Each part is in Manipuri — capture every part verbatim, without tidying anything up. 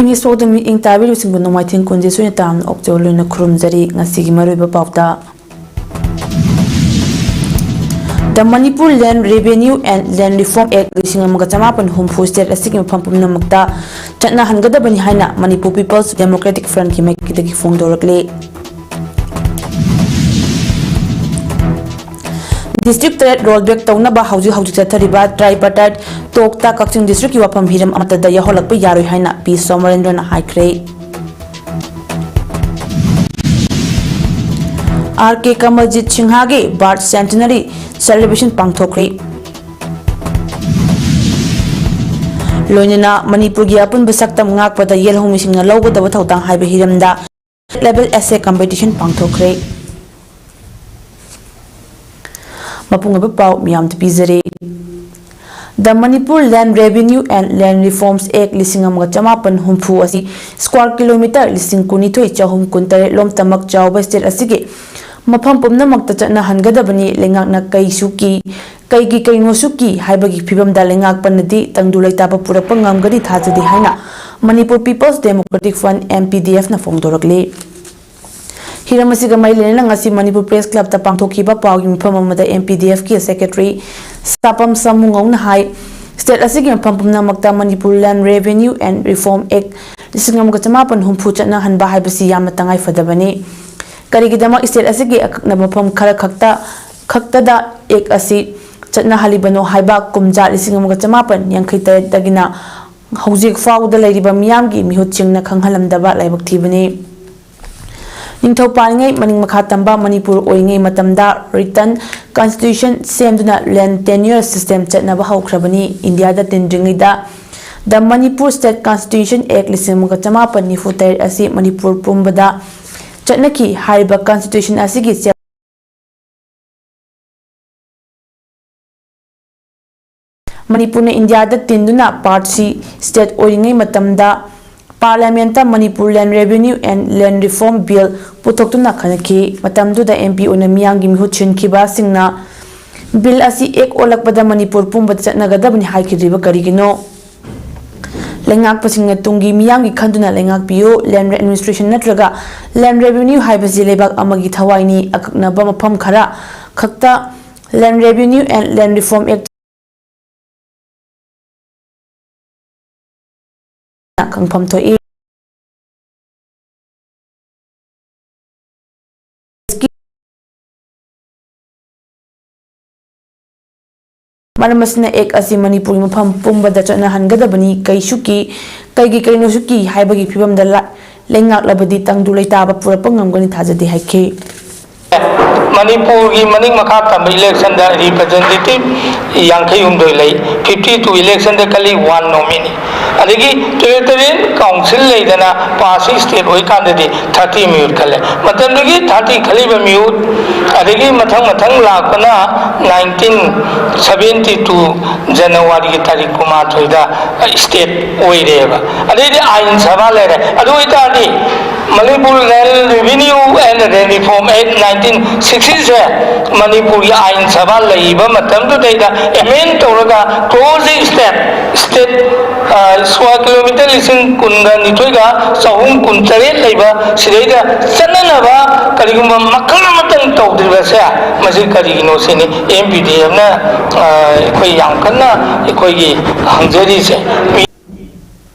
ꯏꯪꯂꯤꯁ ꯄꯥꯎꯗꯝ ꯏꯪ ꯇꯥꯕꯤꯔꯤꯕꯁꯤꯡꯕꯨ ꯅꯣꯡꯃꯥꯏꯊꯦꯡ ꯀꯨꯟꯖꯦ ꯁꯣꯏꯅ ꯇꯥꯝꯅ ꯑꯣꯛꯆꯕ ꯂꯣꯏꯅ ꯈꯨꯔꯨꯝꯖꯔꯤ꯫ ꯉꯁꯤꯒꯤ ꯃꯔꯨꯑꯣꯏꯕ ꯄꯥꯎꯗ, The Manipur Land Revenue and Land Reform Act ꯂꯤꯁꯤꯡ ꯑꯃꯒ ꯆꯃꯥꯄꯟ ꯍꯨꯝꯐꯨ state ꯑꯁꯤꯒꯤ ꯃꯐꯝ ꯄꯨꯝꯅꯃꯛꯇ ꯆꯠꯅꯍꯟꯒꯗꯕꯅꯤ ꯍꯥꯏꯅ Manipur People's Democratic Frontꯀꯤ ꯃꯥꯏꯀꯩꯗꯒꯤ ꯐꯣꯡꯗꯣꯔꯛꯂꯤ꯫ District ꯇꯔꯦꯠ roll back ꯇꯧꯅꯕ ꯍꯧꯖꯤꯛ ꯍꯧꯖꯤꯛ ꯆꯠꯊꯔꯤꯕ tripartite talkꯇ ꯀꯛꯆꯤꯡ districtꯀꯤ ꯋꯥꯐꯝ ꯍꯤꯔꯝ ꯑꯃꯠꯇꯗ ꯌꯥꯎꯍꯜꯂꯛꯄ ꯌꯥꯔꯣꯏ ꯍꯥꯏꯅ ꯄꯤ ꯁꯣꯃꯔꯦꯟꯗ꯭ꯔꯅ ꯍꯥꯏꯈ꯭ꯔꯦ꯫ R K ꯀꯃꯜꯖꯤꯠ ꯁꯤꯡꯍꯒꯤ birth centenary celebration ꯄꯥꯡꯊꯣꯛꯈ꯭ꯔꯦ꯫ ꯂꯣꯏꯅꯅ ꯃꯅꯤꯄꯨꯔꯒꯤ ꯑꯄꯨꯟꯕ ꯁꯛꯇꯝ ꯉꯥꯛꯄꯗ ꯌꯦꯜꯍꯧꯃꯤꯁꯤꯡꯅ ꯂꯧꯒꯗꯕ ꯊꯧꯗꯥꯡ ꯍꯥꯏꯕ ꯍꯤꯔꯝꯗ state level essay competition ꯄꯥꯡꯊꯣꯛꯈ꯭ꯔꯦ꯫ ꯃꯄꯨꯡ ꯑꯣꯏꯕ ꯄꯥꯎ ꯃꯤꯌꯥꯝꯗ ꯄꯤꯖꯔꯦ꯫ The Manipur Land Revenue and Land Reforms Act ꯂꯤꯁꯤꯡ ꯑꯃꯒ ꯆꯃꯥꯄꯟ ꯍꯨꯝꯐꯨ ꯑꯁꯤ square kilometre ꯂꯤꯁꯤꯡ ꯀꯨꯟꯅꯤꯊꯣꯏ ꯆꯍꯨꯝ ꯀꯨꯟꯇꯔꯦꯠ ꯂꯣꯝꯇꯃꯛ ꯆꯥꯎꯕ state ꯑꯁꯤꯒꯤ ꯃꯐꯝ ꯄꯨꯝꯅꯃꯛꯇ ꯆꯠꯅꯍꯟꯒꯗꯕꯅꯤ꯫ ꯂꯩꯉꯥꯛꯅ ꯀꯩꯁꯨ ꯀꯤ, ꯀꯩꯒꯤ ꯀꯩꯅꯣꯁꯨ ꯀꯤ ꯍꯥꯏꯕꯒꯤ ꯐꯤꯕꯝꯗ ꯂꯩꯉꯥꯛꯄꯅꯗꯤ ꯇꯪꯗꯨ ꯂꯩꯇꯥꯕ ꯄꯨꯔꯛꯄ ꯉꯝꯒꯅꯤ ꯊꯥꯖꯗꯦ ꯍꯥꯏꯅ Manipur People's Democratic Front, M P D F ꯅ ꯐꯣꯡꯗꯣꯔꯛꯂꯤ꯫ ꯍꯤꯔꯝ ꯑꯁꯤꯒ ꯃꯔꯤ ꯂꯩꯅꯅ ꯉꯁꯤ ꯃꯅꯤꯄꯨꯔ Press Club ꯇ ꯄꯥꯡꯊꯣꯛꯈꯤꯕ ꯄꯥꯎꯒꯤ ꯃꯤꯐꯝ ꯑꯃꯗ M P D F ꯀꯤ secretary ꯁꯥꯄꯝ ꯁꯥꯃꯨꯉꯧꯅ ꯍꯥꯏ, state ꯑꯁꯤꯒꯤ ꯃꯐꯝ ꯄꯨꯝꯅꯃꯛꯇ Manipur Land Revenue and Reform Act ꯂꯤꯁꯤꯡ ꯑꯃꯒ ꯆꯃꯥꯄꯟ ꯍꯨꯝꯐꯨ ꯆꯠꯅꯍꯟꯕ ꯍꯥꯏꯕꯁꯤ ꯌꯥꯝꯅ ꯇꯉꯥꯏ ꯐꯗꯕꯅꯤ꯫ ꯀꯔꯤꯒꯤꯗꯃꯛ state ꯑꯁꯤꯒꯤ ꯑꯀꯛꯅꯕ ꯃꯐꯝ ꯈꯔ ꯈꯛꯇ, ꯈꯛꯇꯗ act ꯑꯁꯤ ꯆꯠꯅꯍꯜꯂꯤꯕꯅꯣ ꯍꯥꯏꯕ ꯀꯨꯝꯖꯥ ꯂꯤꯁꯤꯡ ꯑꯃꯒ ꯆꯃꯥꯄꯟ ꯌꯥꯡꯈꯩ ꯇꯔꯦꯠꯇꯒꯤꯅ ꯍꯧꯖꯤꯛ ꯐꯥꯎꯕꯗ ꯂꯩꯔꯤꯕ ꯃꯤꯌꯥꯝꯒꯤ ꯃꯤꯍꯨꯠꯁꯤꯡꯅ ꯈꯪꯍꯜꯂꯝꯗꯕ ꯂꯥꯏꯕꯛ ꯊꯤꯕꯅꯤ꯫ ꯅꯤꯡꯊꯧ ꯄꯥꯜꯂꯤꯉꯩ ꯃꯅꯤꯡ ꯃꯈꯥ ꯇꯝꯕ ꯃꯅꯤꯄꯨꯔ ꯑꯣꯏꯔꯤꯉꯩ ꯃꯇꯝꯗ written constitution ꯁꯦꯝꯗꯨꯅ land tenure system ꯆꯠꯅꯕ ꯍꯧꯈ꯭ꯔꯕꯅꯤ꯫ ꯏꯟꯗꯤꯌꯥꯗ ꯇꯤꯟꯗ꯭ꯔꯤꯉꯩꯗ The Manipur State Constitution Act ꯂꯤꯁꯤꯡ ꯑꯃꯒ ꯆꯃꯥꯄꯟ ꯅꯤꯐꯨ ꯇꯔꯦꯠ ꯑꯁꯤ ꯃꯅꯤꯄꯨꯔ ꯄꯨꯝꯕꯗ ꯆꯠꯅꯈꯤ꯫ ꯍꯥꯏꯔꯤꯕ constitution ꯑꯁꯤꯒꯤ ꯆꯦ-, ꯃꯅꯤꯄꯨꯔꯅ ꯏꯟꯗꯤꯌꯥꯗ ꯇꯤꯟꯗꯨꯅ part C state ꯑꯣꯏꯔꯤꯉꯩ ꯃꯇꯝꯗ parliament ꯇ Manipur Land Revenue and Land Reform Bill ꯄꯨꯊꯣꯛꯇꯨꯅ ꯈꯟꯅꯈꯤ꯫ ꯃꯇꯝꯗꯨꯗ M P ꯑꯣꯏꯅ ꯃꯤꯌꯥꯝꯒꯤ ꯃꯤꯍꯨꯠ ꯁꯤꯟꯈꯤꯕꯁꯤꯡꯅ bill ꯑꯁꯤ act ꯑꯣꯜꯂꯛꯄꯗ ꯃꯅꯤꯄꯨꯔ ꯄꯨꯝꯕꯗ ꯆꯠꯅꯒꯗꯕꯅꯤ ꯍꯥꯏꯈꯤꯗ꯭ꯔꯤꯕ ꯀꯔꯤꯒꯤꯅꯣ? ꯂꯩꯉꯥꯛꯄꯁꯤꯡꯅ ꯇꯨꯡꯒꯤ ꯃꯤꯌꯥꯝꯒꯤ ꯈꯟꯗꯨꯅ ꯂꯩꯉꯥꯛꯄꯤꯌꯨ, land administration ꯅꯠꯇ꯭ꯔꯒ land revenue ꯍꯥꯏꯕꯁꯤ ꯂꯩꯕꯥꯛ ꯑꯃꯒꯤ ꯊꯋꯥꯏꯅꯤ꯫ ꯑꯀꯛꯅꯕ ꯃꯐꯝ ꯈꯔ ꯈꯛꯇ Land Revenue and Land Reform Act ꯈꯪꯐꯝ ꯊꯣꯛꯏ꯫ ꯃꯔꯝ ꯑꯁꯤꯅ act ꯑꯁꯤ ꯃꯅꯤꯄꯨꯔꯒꯤ ꯃꯐꯝ ꯄꯨꯝꯕꯗ ꯆꯠꯅꯍꯟꯒꯗꯕꯅꯤ꯫ ꯀꯩꯁꯨ ꯀꯤ, ꯀꯩꯒꯤ ꯀꯔꯤꯅꯣꯁꯨ ꯀꯤ ꯍꯥꯏꯕꯒꯤ ꯐꯤꯕꯝꯗ ꯂꯥ-, ꯂꯩꯉꯥꯛꯂꯕꯗꯤ ꯇꯪꯗꯨ ꯂꯩꯇꯥꯕ ꯄꯨꯔꯛꯄ ꯉꯝꯒꯅꯤ ꯊꯥꯖꯗꯦ ꯍꯥꯏꯈꯤ꯫ ꯃꯅꯤꯄꯨꯔꯒꯤ ꯃꯅꯤꯡ ꯃꯈꯥ ꯇꯝꯕ election ꯗ representative ꯌꯥꯡꯈꯩ ꯍꯨꯝꯗꯣꯏ ꯂꯩ, fifty two election ꯗ ꯈꯜꯂꯤ one nominee꯫ ꯑꯗꯒꯤ territorial council ꯂꯩꯗꯅ, pass state ꯑꯣꯏꯀꯥꯟꯗꯗꯤ thirty ꯃꯤꯍꯨꯠ ꯈꯜꯂꯦ꯫ ꯃꯇꯝꯗꯨꯒꯤ thirty ꯈꯜꯂꯤꯕ ꯃꯤꯍꯨꯠ, ꯑꯗꯒꯤ ꯃꯊꯪ ꯃꯊꯪ ꯂꯥꯛꯄꯅ nineteen seventy two January ꯒꯤ ꯇꯥꯔꯤꯛ ꯀꯨꯟꯃꯥꯊꯣꯏꯗ state ꯑꯣꯏꯔꯦꯕ꯫ ꯑꯗꯩꯗꯤ ꯑꯥꯏꯟ ꯁꯚꯥ ꯂꯩꯔꯦ꯫ ꯑꯗꯨ ꯑꯣꯏꯇꯥꯔꯗꯤ Manipur Land Revenue and Land Reform Act nineteen sixty ꯁꯦ ꯃꯅꯤꯄꯨꯔꯒꯤ ꯑꯥꯏꯟ ꯁꯚꯥ ꯂꯩꯔꯤꯕ ꯃꯇꯝꯗꯨꯗꯩꯗ amend ꯇꯧꯔꯒ close state, state, ꯑ, square kilometer ꯂꯤꯁꯤꯡ ꯀꯨꯟꯒ ꯅꯤꯊꯣꯏꯒ ꯆꯍꯨꯝ ꯀꯨꯟꯇꯔꯦꯠ ꯂꯩꯕ ꯁꯤꯗꯩꯗ ꯆꯠꯅꯅꯕ ꯀꯔꯤꯒꯨꯝꯕ ꯃꯈꯜ ꯑꯃꯇꯪ ꯇꯧꯗ꯭ꯔꯤꯕꯁꯦ, ꯃꯁꯤ ꯀꯔꯤꯒꯤꯅꯣ ꯁꯤꯅꯤ M P D Mꯅ, ꯑ, ꯑꯩꯈꯣꯏ ꯌꯥꯝ ꯀꯟꯅ ꯑꯩꯈꯣꯏꯒꯤ ꯍꯪꯖꯔꯤꯁꯦ꯫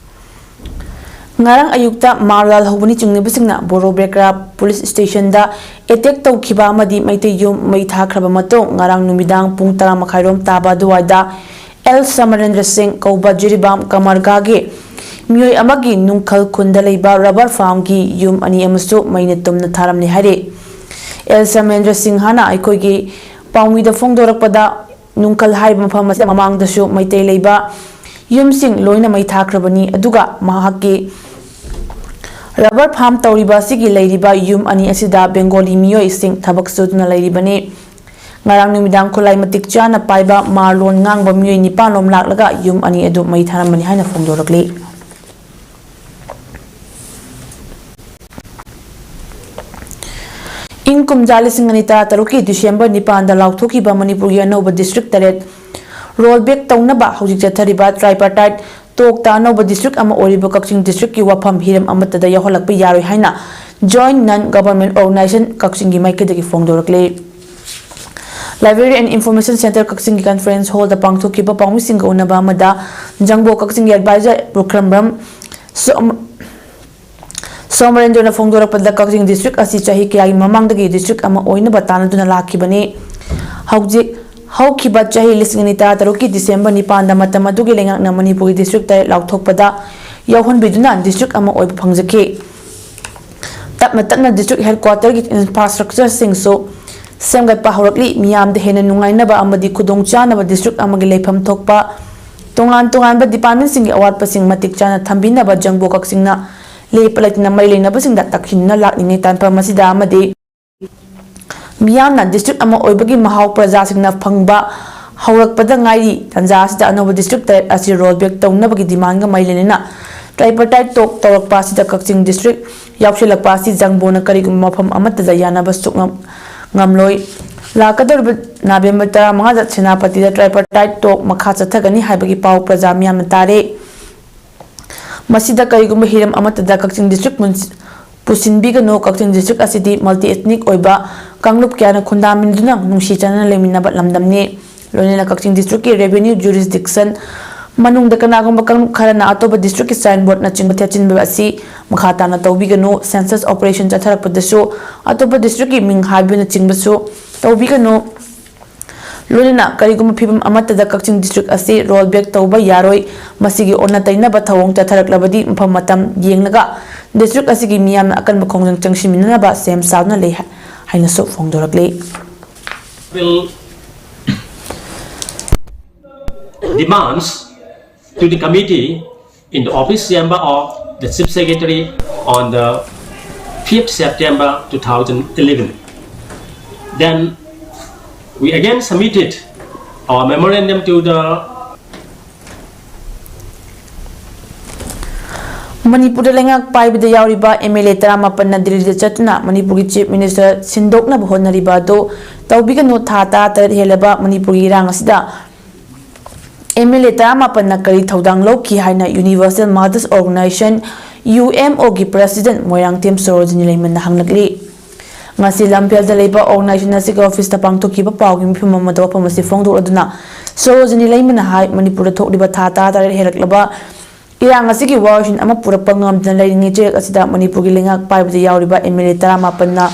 ꯉꯔꯥꯡ ꯑꯌꯨꯛꯇ ꯃꯥꯔ ꯂꯥꯜꯍꯧꯕꯅꯤ ꯆꯤꯡꯅꯕꯁꯤꯡꯅ ꯕꯣꯔꯣꯕꯦꯀ꯭ꯔꯥ ꯄꯨꯂꯤꯁ ꯁ꯭ꯇꯦꯁꯟꯗ attack ꯇꯧꯈꯤꯕ ꯑꯃꯗꯤ ꯃꯩꯇꯩ ꯌꯨꯝ ꯃꯩ ꯊꯥꯈ꯭ꯔꯕ ꯃꯇꯨꯡ, ꯉꯔꯥꯡ ꯅꯨꯃꯤꯗꯥꯡ ꯄꯨꯡ ꯇꯔꯥ ꯃꯈꯥꯏꯔꯣꯝ ꯇꯥꯕ ꯑꯗꯨꯋꯥꯏꯗ ꯑꯦꯜ ꯁꯃꯔꯦꯟꯗ꯭ꯔ ꯁꯤꯡ ꯀꯧꯕ ꯖꯤꯔꯤꯕꯥꯝ ꯀꯃꯔꯒꯥꯒꯤ ꯃꯤꯑꯣꯏ ꯑꯃꯒꯤ ꯅꯨꯡꯈꯜ ꯈꯨꯟꯗ ꯂꯩꯕ rubber farmꯒꯤ ꯌꯨꯝ ꯑꯅꯤ ꯑꯃꯁꯨ ꯃꯩꯅ ꯇꯨꯝꯅ ꯊꯥꯔꯝꯂꯦ ꯍꯥꯏꯔꯤ꯫ ꯑꯦꯜ ꯁꯃꯔꯦꯟꯗ꯭ꯔ ꯁꯤꯡꯍꯅ ꯑꯩꯈꯣꯏꯒꯤ ꯄꯥꯎꯃꯤꯗ ꯐꯣꯡꯗꯣꯔꯛꯄꯗ, ꯅꯨꯡꯀꯜ ꯍꯥꯏꯔꯤꯕ ꯃꯐꯝ ꯑꯁꯤꯗ ꯃꯃꯥꯡꯗꯁꯨ ꯃꯩꯇꯩ ꯂꯩꯕ ꯌꯨꯝꯁꯤꯡ ꯂꯣꯏꯅ ꯃꯩ ꯊꯥꯈ꯭ꯔꯕꯅꯤ, ꯑꯗꯨꯒ ꯃꯍꯥꯛꯀꯤ Rubber farm ꯇꯧꯔꯤꯕ ꯑꯁꯤꯒꯤ ꯂꯩꯔꯤꯕ ꯌꯨꯝ ꯑꯅꯤ ꯑꯁꯤꯗ ꯕꯦꯡꯒꯣꯂꯤ ꯃꯤꯑꯣꯏꯁꯤꯡ ꯊꯕꯛ ꯁꯨꯗꯨꯅ ꯂꯩꯔꯤꯕꯅꯤ꯫ ꯉꯔꯥꯡ ꯅꯨꯃꯤꯗꯥꯡ ꯈꯨꯠꯂꯥꯏ ꯃꯇꯤꯛ ꯆꯥꯅ ꯄꯥꯏꯕ ꯃꯥꯔꯂꯣꯟ ꯉꯥꯡꯕ ꯃꯤꯑꯣꯏ ꯅꯤꯄꯥꯟ ꯂꯣꯝ ꯂꯥꯛꯂꯒ ꯌꯨꯝ ꯑꯅꯤ ꯑꯗꯨ ꯃꯩ ꯊꯥꯔꯝꯕꯅꯤ ꯍꯥꯏꯅ ꯐꯣꯡꯗꯣꯔꯛꯂꯤ꯫ ꯏꯪ ꯀꯨꯝꯖꯥ ꯂꯤꯁꯤꯡ ꯑꯅꯤ ꯇꯔꯥꯇꯔꯨꯛꯀꯤ ꯗꯤꯁꯦꯝꯕꯔ ꯅꯤꯄꯥꯟꯗ ꯂꯥꯎꯊꯣꯛꯈꯤꯕ ꯃꯅꯤꯄꯨꯔꯒꯤ ꯑꯅꯧꯕ district ꯇꯔꯦꯠ roll back ꯇꯧꯅꯕ ꯍꯧꯖꯤꯛ ꯆꯠꯊꯔꯤꯕ tripartite talk ꯇ ꯑꯅꯧꯕ district ꯑꯃ ꯑꯣꯏꯔꯤꯕ ꯀꯛꯆꯤꯡ district ꯀꯤ ꯋꯥꯐꯝ ꯍꯤꯔꯝ ꯑꯃꯠꯇꯗ ꯌꯥꯎꯍꯜꯂꯛꯄ ꯌꯥꯔꯣꯏ ꯍꯥꯏꯅ Joint Non Government Organization ꯀꯛꯆꯤꯡꯒꯤ ꯃꯥꯏꯀꯩꯗꯒꯤ ꯐꯣꯡꯗꯣꯔꯛꯂꯤ꯫ Library and Information Centre ꯀꯛꯆꯤꯡꯒꯤ conference hall ꯗ ꯄꯥꯡꯊꯣꯛꯈꯤꯕ ꯄꯥꯎꯃꯤꯁꯤꯡꯒ ꯎꯅꯕ ꯑꯃꯗ ꯖꯪꯕꯣ ꯀꯛꯆꯤꯡꯒꯤ advisor ꯄꯨꯈ꯭ꯔꯝꯕꯝ ꯁꯣꯝ-, ꯁꯣꯃꯔꯦꯟꯗ꯭ꯔꯅ ꯐꯣꯡꯗꯣꯔꯛꯄꯗ, ꯀꯛꯆꯤꯡ district ꯑꯁꯤ ꯆꯍꯤ ꯀꯌꯥꯒꯤ ꯃꯃꯥꯡꯗꯒꯤ district ꯑꯃ ꯑꯣꯏꯅꯕ ꯇꯥꯟꯅꯗꯨꯅ ꯂꯥꯛꯈꯤꯕꯅꯤ꯫ ꯍꯧꯖꯤꯛ ꯍꯧꯈꯤꯕ ꯆꯍꯤ ꯂꯤꯁꯤꯡ ꯑꯅꯤ ꯇꯔꯥꯇꯔꯨꯛꯀꯤ ꯗꯤꯁꯦꯝꯕꯔ ꯅꯤꯄꯥꯟꯗ ꯃꯇꯝ ꯑꯗꯨꯒꯤ ꯂꯩꯉꯥꯛꯅ ꯃꯅꯤꯄꯨꯔꯒꯤ district ꯇꯔꯦꯠ ꯂꯥꯎꯊꯣꯛꯄꯗ ꯌꯥꯎꯍꯟꯕꯤꯗꯨꯅ district ꯑꯃ ꯑꯣꯏꯕ ꯐꯪꯖꯈꯤ꯫ ꯇꯞꯅ ꯇꯞꯅ district headquarter ꯒꯤ infrastructure ꯁꯤꯡꯁꯨ ꯁꯦꯝꯒꯠꯄ ꯍꯧꯔꯛꯂꯤ꯫ ꯃꯤꯌꯥꯝꯗ ꯍꯦꯟꯅ ꯅꯨꯡꯉꯥꯏꯅꯕ ꯑꯃꯗꯤ ꯈꯨꯗꯣꯡꯆꯥꯅꯕ district ꯑꯃꯒꯤ ꯂꯩꯐꯝ ꯊꯣꯛꯄ ꯇꯣꯉꯥꯟ ꯇꯣꯉꯥꯟꯕ department ꯁꯤꯡꯒꯤ ꯑꯋꯥꯠꯄꯁꯤꯡ ꯃꯇꯤꯛ ꯆꯥꯅ ꯊꯝꯕꯤꯅꯕ ꯖꯪꯕꯣ ꯀꯛꯆꯤꯡꯅ ꯂꯦꯞꯄ ꯂꯩꯇꯅ ꯃꯔꯤ ꯂꯩꯅꯕꯁꯤꯡꯗ ꯇꯛꯈꯤꯅꯅ ꯂꯥꯛꯂꯤꯉꯩ ꯇꯥꯟꯐꯝ ꯑꯁꯤꯗ ꯑꯃꯗꯤ ꯃꯤꯌꯥꯝꯅ district ꯑꯃ ꯑꯣꯏꯕꯒꯤ ꯃꯍꯥꯎ ꯄ꯭ꯔꯖꯥꯁꯤꯡꯅ ꯐꯪꯕ ꯍꯧꯔꯛꯄꯗ ꯉꯥꯏꯔꯤ꯫ ꯇꯥꯟꯖꯥ ꯑꯁꯤꯗ ꯑꯅꯧꯕ district ꯇꯔꯦꯠ ꯑꯁꯤ roll back ꯇꯧꯅꯕꯒꯤ demand ꯒ ꯃꯔꯤ ꯂꯩꯅꯅ tripartite talk ꯇꯧꯔꯛꯄ ꯑꯁꯤꯗ ꯀꯛꯆꯤꯡ district ꯌꯥꯎꯁꯤꯜꯂꯛꯄ ꯑꯁꯤ ꯖꯪꯕꯣꯅ ꯀꯔꯤꯒꯨꯝꯕ ꯃꯐꯝ ꯑꯃꯠꯇꯗ ꯌꯥꯅꯕ ꯁꯨꯛꯉꯝ ꯉꯝꯂꯣꯏ꯫ ꯂꯥꯛꯀꯗꯧꯔꯤꯕ ꯅꯕꯦꯝꯕꯔ ꯇꯔꯥꯃꯉꯥꯗ ꯁꯦꯅꯥꯄꯇꯤꯗ tripartite talk ꯃꯈꯥ ꯆꯠꯊꯒꯅꯤ ꯍꯥꯏꯕꯒꯤ ꯄꯥꯎ ꯄ꯭ꯔꯖꯥ ꯃꯤꯌꯥꯝꯅ ꯇꯥꯔꯦ꯫ ꯃꯁꯤꯗ ꯀꯔꯤꯒꯨꯝꯕ ꯍꯤꯔꯝ ꯑꯃꯠꯇꯗ ꯀꯛꯆꯤꯡ district ꯃꯨꯟꯁꯤ-, ꯄꯨꯁꯤꯟꯕꯤꯒꯅꯨ꯫ ꯀꯛꯆꯤꯡ district ꯑꯁꯤꯗꯤ multi ethnic ꯑꯣꯏꯕ ꯀꯥꯡꯂꯨꯞ ꯀꯌꯥꯅ ꯈꯨꯟꯗꯥꯃꯤꯟꯅꯗꯨꯅ ꯅꯨꯡꯁꯤ ꯆꯥꯟꯅꯅ ꯂꯩꯃꯤꯟꯅꯕ ꯂꯝꯗꯝꯅꯤ꯫ ꯂꯣꯏꯅꯅ ꯀꯛꯆꯤꯡ district ꯀꯤ revenue jurisdiction ꯃꯅꯨꯡꯗ ꯀꯅꯥꯒꯨꯝꯕ ꯀꯥꯡꯂꯨꯞ ꯈꯔꯅ ꯑꯇꯣꯞꯄ district ꯀꯤ sign board ꯅꯆꯤꯡꯕ ꯊꯦꯠꯆꯤꯟꯕ ꯑꯁꯤ ꯃꯈꯥ ꯇꯥꯅ ꯇꯧꯕꯤꯒꯅꯨ꯫ Census operation ꯆꯠꯊꯔꯛꯄꯗꯁꯨ ꯑꯇꯣꯞꯄ district ꯀꯤ ꯃꯤꯡ ꯍꯥꯏꯕꯅꯆꯤꯡꯕꯁꯨ ꯇꯧꯕꯤꯒꯅꯨ꯫ ꯂꯣꯏꯅꯅ ꯀꯔꯤꯒꯨꯝꯕ ꯐꯤꯚꯝ ꯑꯃꯠꯇꯗ ꯀꯛꯆꯤꯡ district ꯑꯁꯤ roll back ꯇꯧꯕ ꯌꯥꯔꯣꯏ꯫ ꯃꯁꯤꯒꯤ ꯑꯣꯟꯅ ꯇꯩꯅꯕ ꯊꯧꯑꯣꯡ ꯆꯠꯊꯔꯛꯂꯕꯗꯤ ꯃꯐꯝ ꯃꯇꯝ ꯌꯦꯡꯂꯒ district ꯑꯁꯤꯒꯤ ꯃꯤꯌꯥꯝꯅ ꯑꯀꯟꯕ ꯈꯣꯡꯖꯪ ꯆꯪꯁꯤꯟꯃꯤꯟꯅꯅꯕ ꯁꯦꯝ ꯁꯥꯗꯨꯅ ꯂꯩ ꯍꯥꯏꯅꯁꯨ ꯐꯣꯡꯗꯣꯔꯛꯂꯤ꯫ Will demands to the committee in the office chamber of the Chief Secretary. on the fifth September two thousand eleven. Then we again submitted our memorandum to the ꯃꯅꯤꯄꯨꯔꯗ ꯂꯩꯉꯥꯛ ꯄꯥꯏꯕꯗ ꯌꯥꯎꯔꯤꯕ ꯑꯦꯝ ꯑꯦꯜ ꯑꯦ ꯇꯔꯥꯃꯥꯄꯟꯅ ꯗꯤꯜꯂꯤꯗ ꯆꯠꯇꯨꯅ ꯃꯅꯤꯄꯨꯔꯒꯤ ꯆꯤꯐ ꯃꯤꯅꯤꯁꯇꯔ ꯁꯤꯟꯗꯣꯛꯅꯕ ꯍꯣꯠꯅꯔꯤꯕ ꯑꯗꯨ ꯇꯧꯕꯤꯒꯅꯨ, ꯊꯥ ꯇꯔꯥꯇꯔꯦꯠ ꯍꯦꯜꯂꯕ ꯃꯅꯤꯄꯨꯔꯒꯤ ꯏꯔꯥꯡ ꯑꯁꯤꯗ ꯑꯦꯝ ꯑꯦꯜ ꯑꯦ ꯇꯔꯥꯃꯥꯄꯟꯅ ꯀꯔꯤ ꯊꯧꯗꯥꯡ ꯂꯧꯈꯤ ꯍꯥꯏꯅ Universal Mothers Organization, U M ꯑꯣꯒꯤ ꯄ꯭ꯔꯁꯤꯗꯦꯟ ꯃꯣꯏꯔꯥꯡꯊꯦꯝ ꯁꯣꯔꯣꯖꯤꯅꯤ ꯂꯩꯃꯅ ꯍꯪꯂꯛꯂꯤ꯫ ꯉꯁꯤ ꯂꯝꯐꯦꯜꯗ ꯂꯩꯕ ꯑꯣꯔꯒꯅꯥꯏꯖꯦꯁꯟ ꯑꯁꯤꯒꯤ ꯑꯣꯐꯤꯁꯇ ꯄꯥꯡꯊꯣꯛꯈꯤꯕ ꯄꯥꯎꯒꯤ ꯃꯤꯐꯝ ꯑꯃꯗ ꯋꯥꯐꯝ ꯑꯁꯤ ꯐꯣꯡꯗꯣꯛꯂꯗꯨꯅ ꯁꯣꯔꯣꯖꯤꯅꯤ ꯂꯩꯃꯅ ꯍꯥꯏ, ꯃꯅꯤꯄꯨꯔꯗ ꯊꯣꯛꯂꯤꯕ ꯊꯥ ꯇꯔꯥꯇꯔꯦꯠ ꯍꯦꯜꯂꯛꯂꯕ ꯏꯔꯥꯡ ꯑꯁꯤꯒꯤ ꯋꯥꯔꯣꯏꯁꯤꯟ ꯑꯃ ꯄꯨꯔꯛꯄ ꯉꯝꯗꯅ ꯂꯩꯔꯤꯉꯩ ꯆꯌꯦꯠ ꯑꯁꯤꯗ ꯃꯅꯤꯄꯨꯔꯒꯤ ꯂꯩꯉꯥꯛ ꯄꯥꯏꯕꯗ ꯌꯥꯎꯔꯤꯕ ꯑꯦꯝ ꯑꯦꯜ ꯑꯦ ꯇꯔꯥꯃꯥꯄꯟꯅ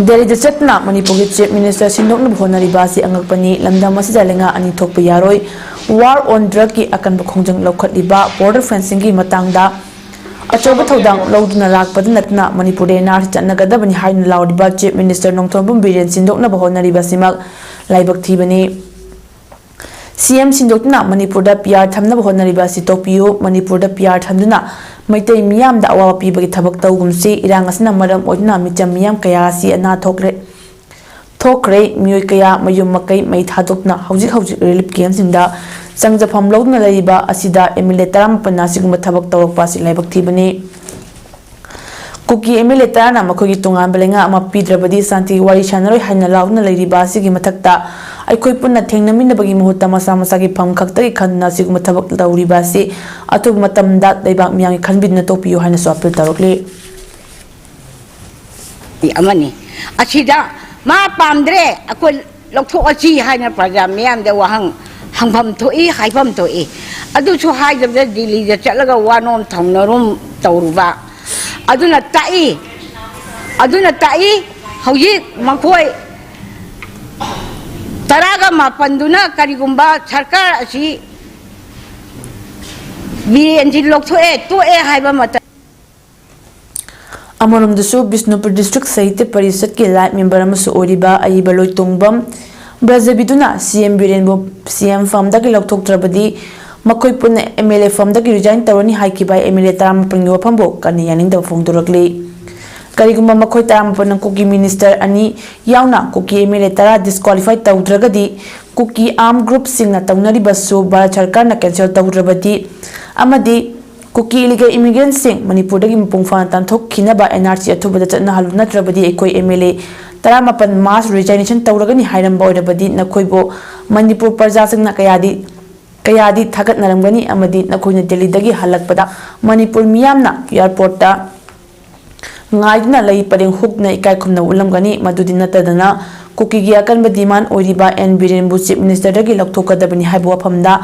ꯗꯦꯜꯂꯤꯗ ꯆꯠꯇꯨꯅ ꯃꯅꯤꯄꯨꯔꯒꯤ ꯆꯤꯐ ꯃꯤꯅꯤꯁꯇꯔ ꯁꯤꯟꯗꯣꯛꯅꯕ ꯍꯣꯠꯅꯔꯤꯕ ꯑꯁꯤ ꯑꯉꯛꯄꯅꯤ꯫ ꯂꯝꯗꯝ ꯑꯁꯤꯗ ꯂꯩꯉꯥꯛ ꯑꯅꯤ ꯊꯣꯛꯄ ꯌꯥꯔꯣꯏ꯫ ꯋꯥꯔ ꯑꯣꯟ ꯗ꯭ꯔꯒꯀꯤ ꯑꯀꯟꯕ ꯈꯣꯡꯖꯪ ꯂꯧꯈꯠꯂꯤꯕ, ꯕꯣꯔꯗꯔ ꯐꯦꯟꯁꯤꯡꯒꯤ ꯃꯇꯥꯡꯗ ꯑꯆꯧꯕ ꯊꯧꯗꯥꯡ ꯂꯧꯗꯨꯅ ꯂꯥꯛꯄꯗ ꯅꯠꯇꯅ ꯃꯅꯤꯄꯨꯔꯗ ꯑꯦꯟ ꯑꯥꯔ ꯁꯤ ꯆꯠꯅꯒꯗꯕꯅꯤ ꯍꯥꯏꯅ ꯂꯥꯎꯔꯤꯕ ꯆꯤꯐ ꯃꯤꯅꯤꯁꯇꯔ ꯅꯣꯡꯊꯣꯝꯕꯝ ꯕꯤꯔꯦꯟ ꯁꯤꯟꯗꯣꯛꯅꯕ ꯍꯣꯠꯅꯔꯤꯕ ꯑꯁꯤꯃꯛ ꯂꯥꯏꯕꯛ ꯊꯤꯕꯅꯤ꯫ ꯁꯤ ꯑꯦꯝ ꯁꯤꯟꯗꯣꯛꯇꯨꯅ ꯃꯅꯤꯄꯨꯔꯗ ꯄꯤ ꯑꯥꯔ ꯊꯝꯅꯕ ꯍꯣꯠꯅꯔꯤꯕ ꯑꯁꯤ ꯇꯣꯛꯄꯤꯌꯨ꯫ ꯃꯅꯤꯄꯨꯔꯗ ꯄꯤ ꯑꯥꯔ ꯊꯝꯗꯨꯅ ꯃꯩꯇꯩ ꯃꯤꯌꯥꯝꯗ ꯑꯋꯥꯕ ꯄꯤꯕꯒꯤ ꯊꯕꯛ ꯇꯧꯒꯨꯝꯁꯤ꯫ ꯏꯔꯥꯡ ꯑꯁꯤꯅ ꯃꯔꯝ ꯑꯣꯏꯗꯨꯅ ꯃꯤꯆꯝ ꯃꯤꯌꯥꯝ ꯀꯌꯥ ꯑꯁꯤ ꯑꯅꯥ ꯊꯣꯛꯈ꯭ꯔꯦ꯫ ꯊꯣꯛꯈ꯭ꯔꯦ꯫ ꯃꯤꯑꯣꯏ ꯀꯌꯥ ꯃꯌꯨꯝ ꯃꯀꯩ ꯃꯩ ꯊꯥꯗꯣꯛꯇꯨꯅ ꯍꯧꯖꯤꯛ ꯍꯧꯖꯤꯛ ꯔꯤꯂꯤꯐ ꯀꯦꯝꯞꯁꯤꯡꯗ ꯆꯪꯖꯐꯝ ꯂꯧꯗꯨꯅ ꯂꯩꯔꯤꯕ ꯑꯁꯤꯗ ꯑꯦꯝ ꯑꯦꯜ ꯑꯦ ꯇꯔꯥꯃꯥꯄꯟꯅ ꯑꯁꯤꯒꯨꯝꯕ ꯊꯕꯛ ꯇꯧꯔꯛꯄ ꯑꯁꯤ ꯂꯥꯏꯕꯛ ꯊꯤꯕꯅꯤ꯫ ꯀꯨꯀꯤ ꯑꯦꯝ ꯑꯦꯜ ꯑꯦ ꯇꯔꯥꯅ ꯃꯈꯣꯏꯒꯤ ꯇꯣꯉꯥꯟꯕ ꯂꯩꯉꯥꯛ ꯑꯃ ꯄꯤꯗ꯭ꯔꯕꯗꯤ ꯁꯥꯟꯇꯤꯒꯤ ꯋꯥꯔꯤ ꯁꯥꯟꯅꯔꯣꯏ ꯍꯥꯏꯅ ꯂꯥꯎꯗꯨꯅ ꯂꯩꯔꯤꯕ ꯑꯁꯤꯒꯤ ꯃꯊꯛꯇ ꯑꯩꯈꯣꯏ ꯄꯨꯟꯅ ꯊꯦꯡꯅꯃꯤꯟꯅꯕꯒꯤ ꯃꯍꯨꯠꯇ ꯃꯁꯥ ꯃꯁꯥꯒꯤ ꯐꯝ ꯈꯛꯇꯒꯤ ꯈꯟꯗꯨꯅ ꯑꯁꯤꯒꯨꯝꯕ ꯊꯕꯛ ꯇꯧꯔꯤꯕ ꯑꯁꯤ ꯑꯊꯨꯕ ꯃꯇꯝꯗ ꯂꯩꯕꯥꯛ ꯃꯤꯌꯥꯝꯒꯤ ꯈꯟꯕꯤꯗꯨꯅ ꯇꯣꯛꯄꯤꯌꯨ ꯍꯥꯏꯅꯁꯨ ꯑꯄꯤꯜ ꯇꯧꯔꯛꯂꯤ꯫ ꯑꯃꯅꯤ꯫ ꯑꯁꯤꯗ ꯃꯥ ꯄꯥꯝꯗ꯭ꯔꯦ, ꯑꯩꯈꯣꯏ ꯂꯧꯊꯣꯛꯑꯁꯤ ꯍꯥꯏꯅ ꯄ꯭ꯔꯖꯥ ꯃꯤꯌꯥꯝꯗ ꯋꯥꯍꯪ ꯍꯪꯐꯝ ꯊꯣꯛꯏ, ꯍꯥꯏꯐꯝ ꯊꯣꯛꯏ꯫ ꯑꯗꯨꯁꯨ ꯍꯥꯏꯗꯕꯗ ꯗꯤꯜꯂꯤꯗ ꯆꯠꯂꯒ ꯋꯥꯅꯣꯝ ꯊꯧꯅꯔꯨꯝ ꯇꯧꯔꯨꯕ꯫ ꯑꯗꯨꯅ ꯇꯥꯛꯏ, ꯑꯗꯨꯅ ꯇꯥꯛꯏ, ꯍꯧꯖꯤꯛ ꯃꯈꯣꯏ ꯇꯔꯥꯒ ꯃꯥꯄꯟꯗꯨꯅ ꯀꯔꯤꯒꯨꯝꯕ ꯁꯔꯀꯥꯔ ꯑꯁꯤ ꯕꯤꯔꯦꯟꯁꯤ ꯂꯧꯊꯣꯛꯑꯦ, ꯇꯣꯛꯑꯦ ꯍꯥꯏꯕ ꯃꯇꯝ ꯑꯃꯔꯣꯝꯗꯁꯨ ꯕꯤꯁꯅꯨꯄꯨꯔ ꯗꯤꯁꯇ꯭ꯔꯤꯛ ꯁꯥꯍꯤꯇ꯭ꯌ ꯄꯔꯤꯁꯠꯀꯤ ꯂꯥꯏꯠ ꯃꯦꯝꯕꯔ ꯑꯃꯁꯨ ꯑꯣꯏꯔꯤꯕ ꯑꯏꯕ ꯂꯣꯏꯇꯣꯡꯕꯝ ꯕ꯭ꯔꯖꯕꯤꯗꯨꯅ ꯁꯤ ꯑꯦꯝ ꯕꯤꯔꯦꯟꯕꯨ ꯁꯤ ꯑꯦꯝ ꯐꯝꯗꯒꯤ ꯂꯧꯊꯣꯛꯇ꯭ꯔꯕꯗꯤ ꯃꯈꯣꯏ ꯄꯨꯟꯅ ꯑꯦꯝ ꯑꯦꯜ ꯑꯦ ꯐꯝꯗꯒꯤ ꯔꯤꯖꯥꯏꯟ ꯇꯧꯔꯅꯤ ꯍꯥꯏꯈꯤꯕ ꯑꯦꯝ ꯑꯦꯜ ꯑꯦ ꯇꯔꯥꯃꯥꯄꯜꯒꯤ ꯋꯥꯐꯝꯕꯨ ꯀꯟꯅ ꯌꯥꯅꯤꯡꯗꯕ ꯐꯣꯡꯗꯣꯔꯛꯂꯤ꯫ ꯀꯔꯤꯒꯨꯝꯕ ꯃꯈꯣꯏ ꯇꯔꯥꯃꯥꯄꯜꯅ ꯀꯨꯀꯤ ꯃꯤꯅꯤꯁꯇꯔ ꯑꯅꯤ ꯌꯥꯎꯅ ꯀꯨꯀꯤ ꯑꯦꯝ ꯑꯦꯜ ꯑꯦ ꯇꯔꯥ ꯗꯤꯁꯀ꯭ꯋꯥꯂꯤꯐꯥꯏ ꯇꯧꯗ꯭ꯔꯒꯗꯤ, ꯀꯨꯀꯤ ꯑꯥꯔꯝ ꯒ꯭ꯔꯨꯞꯁꯤꯡꯅ ꯇꯧꯅꯔꯤꯕꯁꯨ ꯚꯥꯔꯠ ꯁꯔꯀꯥꯔꯅ ꯀꯦꯟꯁꯦꯜ ꯇꯧꯗ꯭ꯔꯕꯗꯤ ꯑꯃꯗꯤ ꯀꯨꯀꯤ ꯏꯂꯤꯒꯦꯜ ꯏꯃꯤꯒ꯭ꯔꯦꯟꯠꯁꯤꯡ ꯃꯅꯤꯄꯨꯔꯗꯒꯤ ꯃꯄꯨꯡ ꯐꯥꯅ ꯇꯥꯟꯊꯣꯛꯈꯤꯅꯕ ꯑꯦꯟ ꯑꯥꯔ ꯁꯤ ꯑꯊꯨꯕꯗ ꯆꯠꯅꯍꯜꯂꯨ, ꯅꯠꯇ꯭ꯔꯕꯗꯤ ꯑꯩꯈꯣꯏ ꯑꯦꯝ ꯑꯦꯜ ꯑꯦ ꯇꯔꯥꯃꯥꯄꯜ ꯃꯥꯁ ꯔꯤꯖꯥꯏꯅꯦꯁꯟ ꯇꯧꯔꯒꯅꯤ ꯍꯥꯏꯔꯝꯕ ꯑꯣꯏꯔꯕꯗꯤ ꯅꯈꯣꯏꯕꯨ ꯃꯅꯤꯄꯨꯔ ꯄ꯭ꯔꯖꯥꯁꯤꯡꯅ ꯀꯌꯥꯗꯤ ꯀꯌꯥꯗꯤ ꯊꯥꯒꯠꯅꯔꯝꯒꯅꯤ ꯑꯃꯗꯤ ꯅꯈꯣꯏꯅ ꯗꯦꯜꯂꯤꯗꯒꯤ ꯍꯜꯂꯛꯄꯗ ꯃꯅꯤꯄꯨꯔ ꯃꯤꯌꯥꯝꯅ ꯑꯦꯌꯥꯔꯄꯣꯔꯠꯇ ꯉꯥꯏꯗꯨꯅ ꯂꯩ ꯄꯔꯦꯡ ꯍꯨꯛꯅ ꯏꯀꯥꯏ ꯈꯨꯝꯅꯕ ꯎꯠꯂꯝꯒꯅꯤ꯫ ꯃꯗꯨꯗꯤ ꯅꯠꯇꯗꯅ ꯀꯨꯀꯤꯒꯤ ꯑꯀꯟꯕ ꯗꯤꯃꯥꯟ ꯑꯣꯏꯔꯤꯕ ꯑꯦꯟ ꯕꯤꯔꯦꯟꯕꯨ ꯆꯤꯐ ꯃꯤꯅꯤꯁꯇꯔꯗꯒꯤ ꯂꯧꯊꯣꯛꯀꯗꯕꯅꯤ ꯍꯥꯏꯕ ꯋꯥꯐꯝꯗ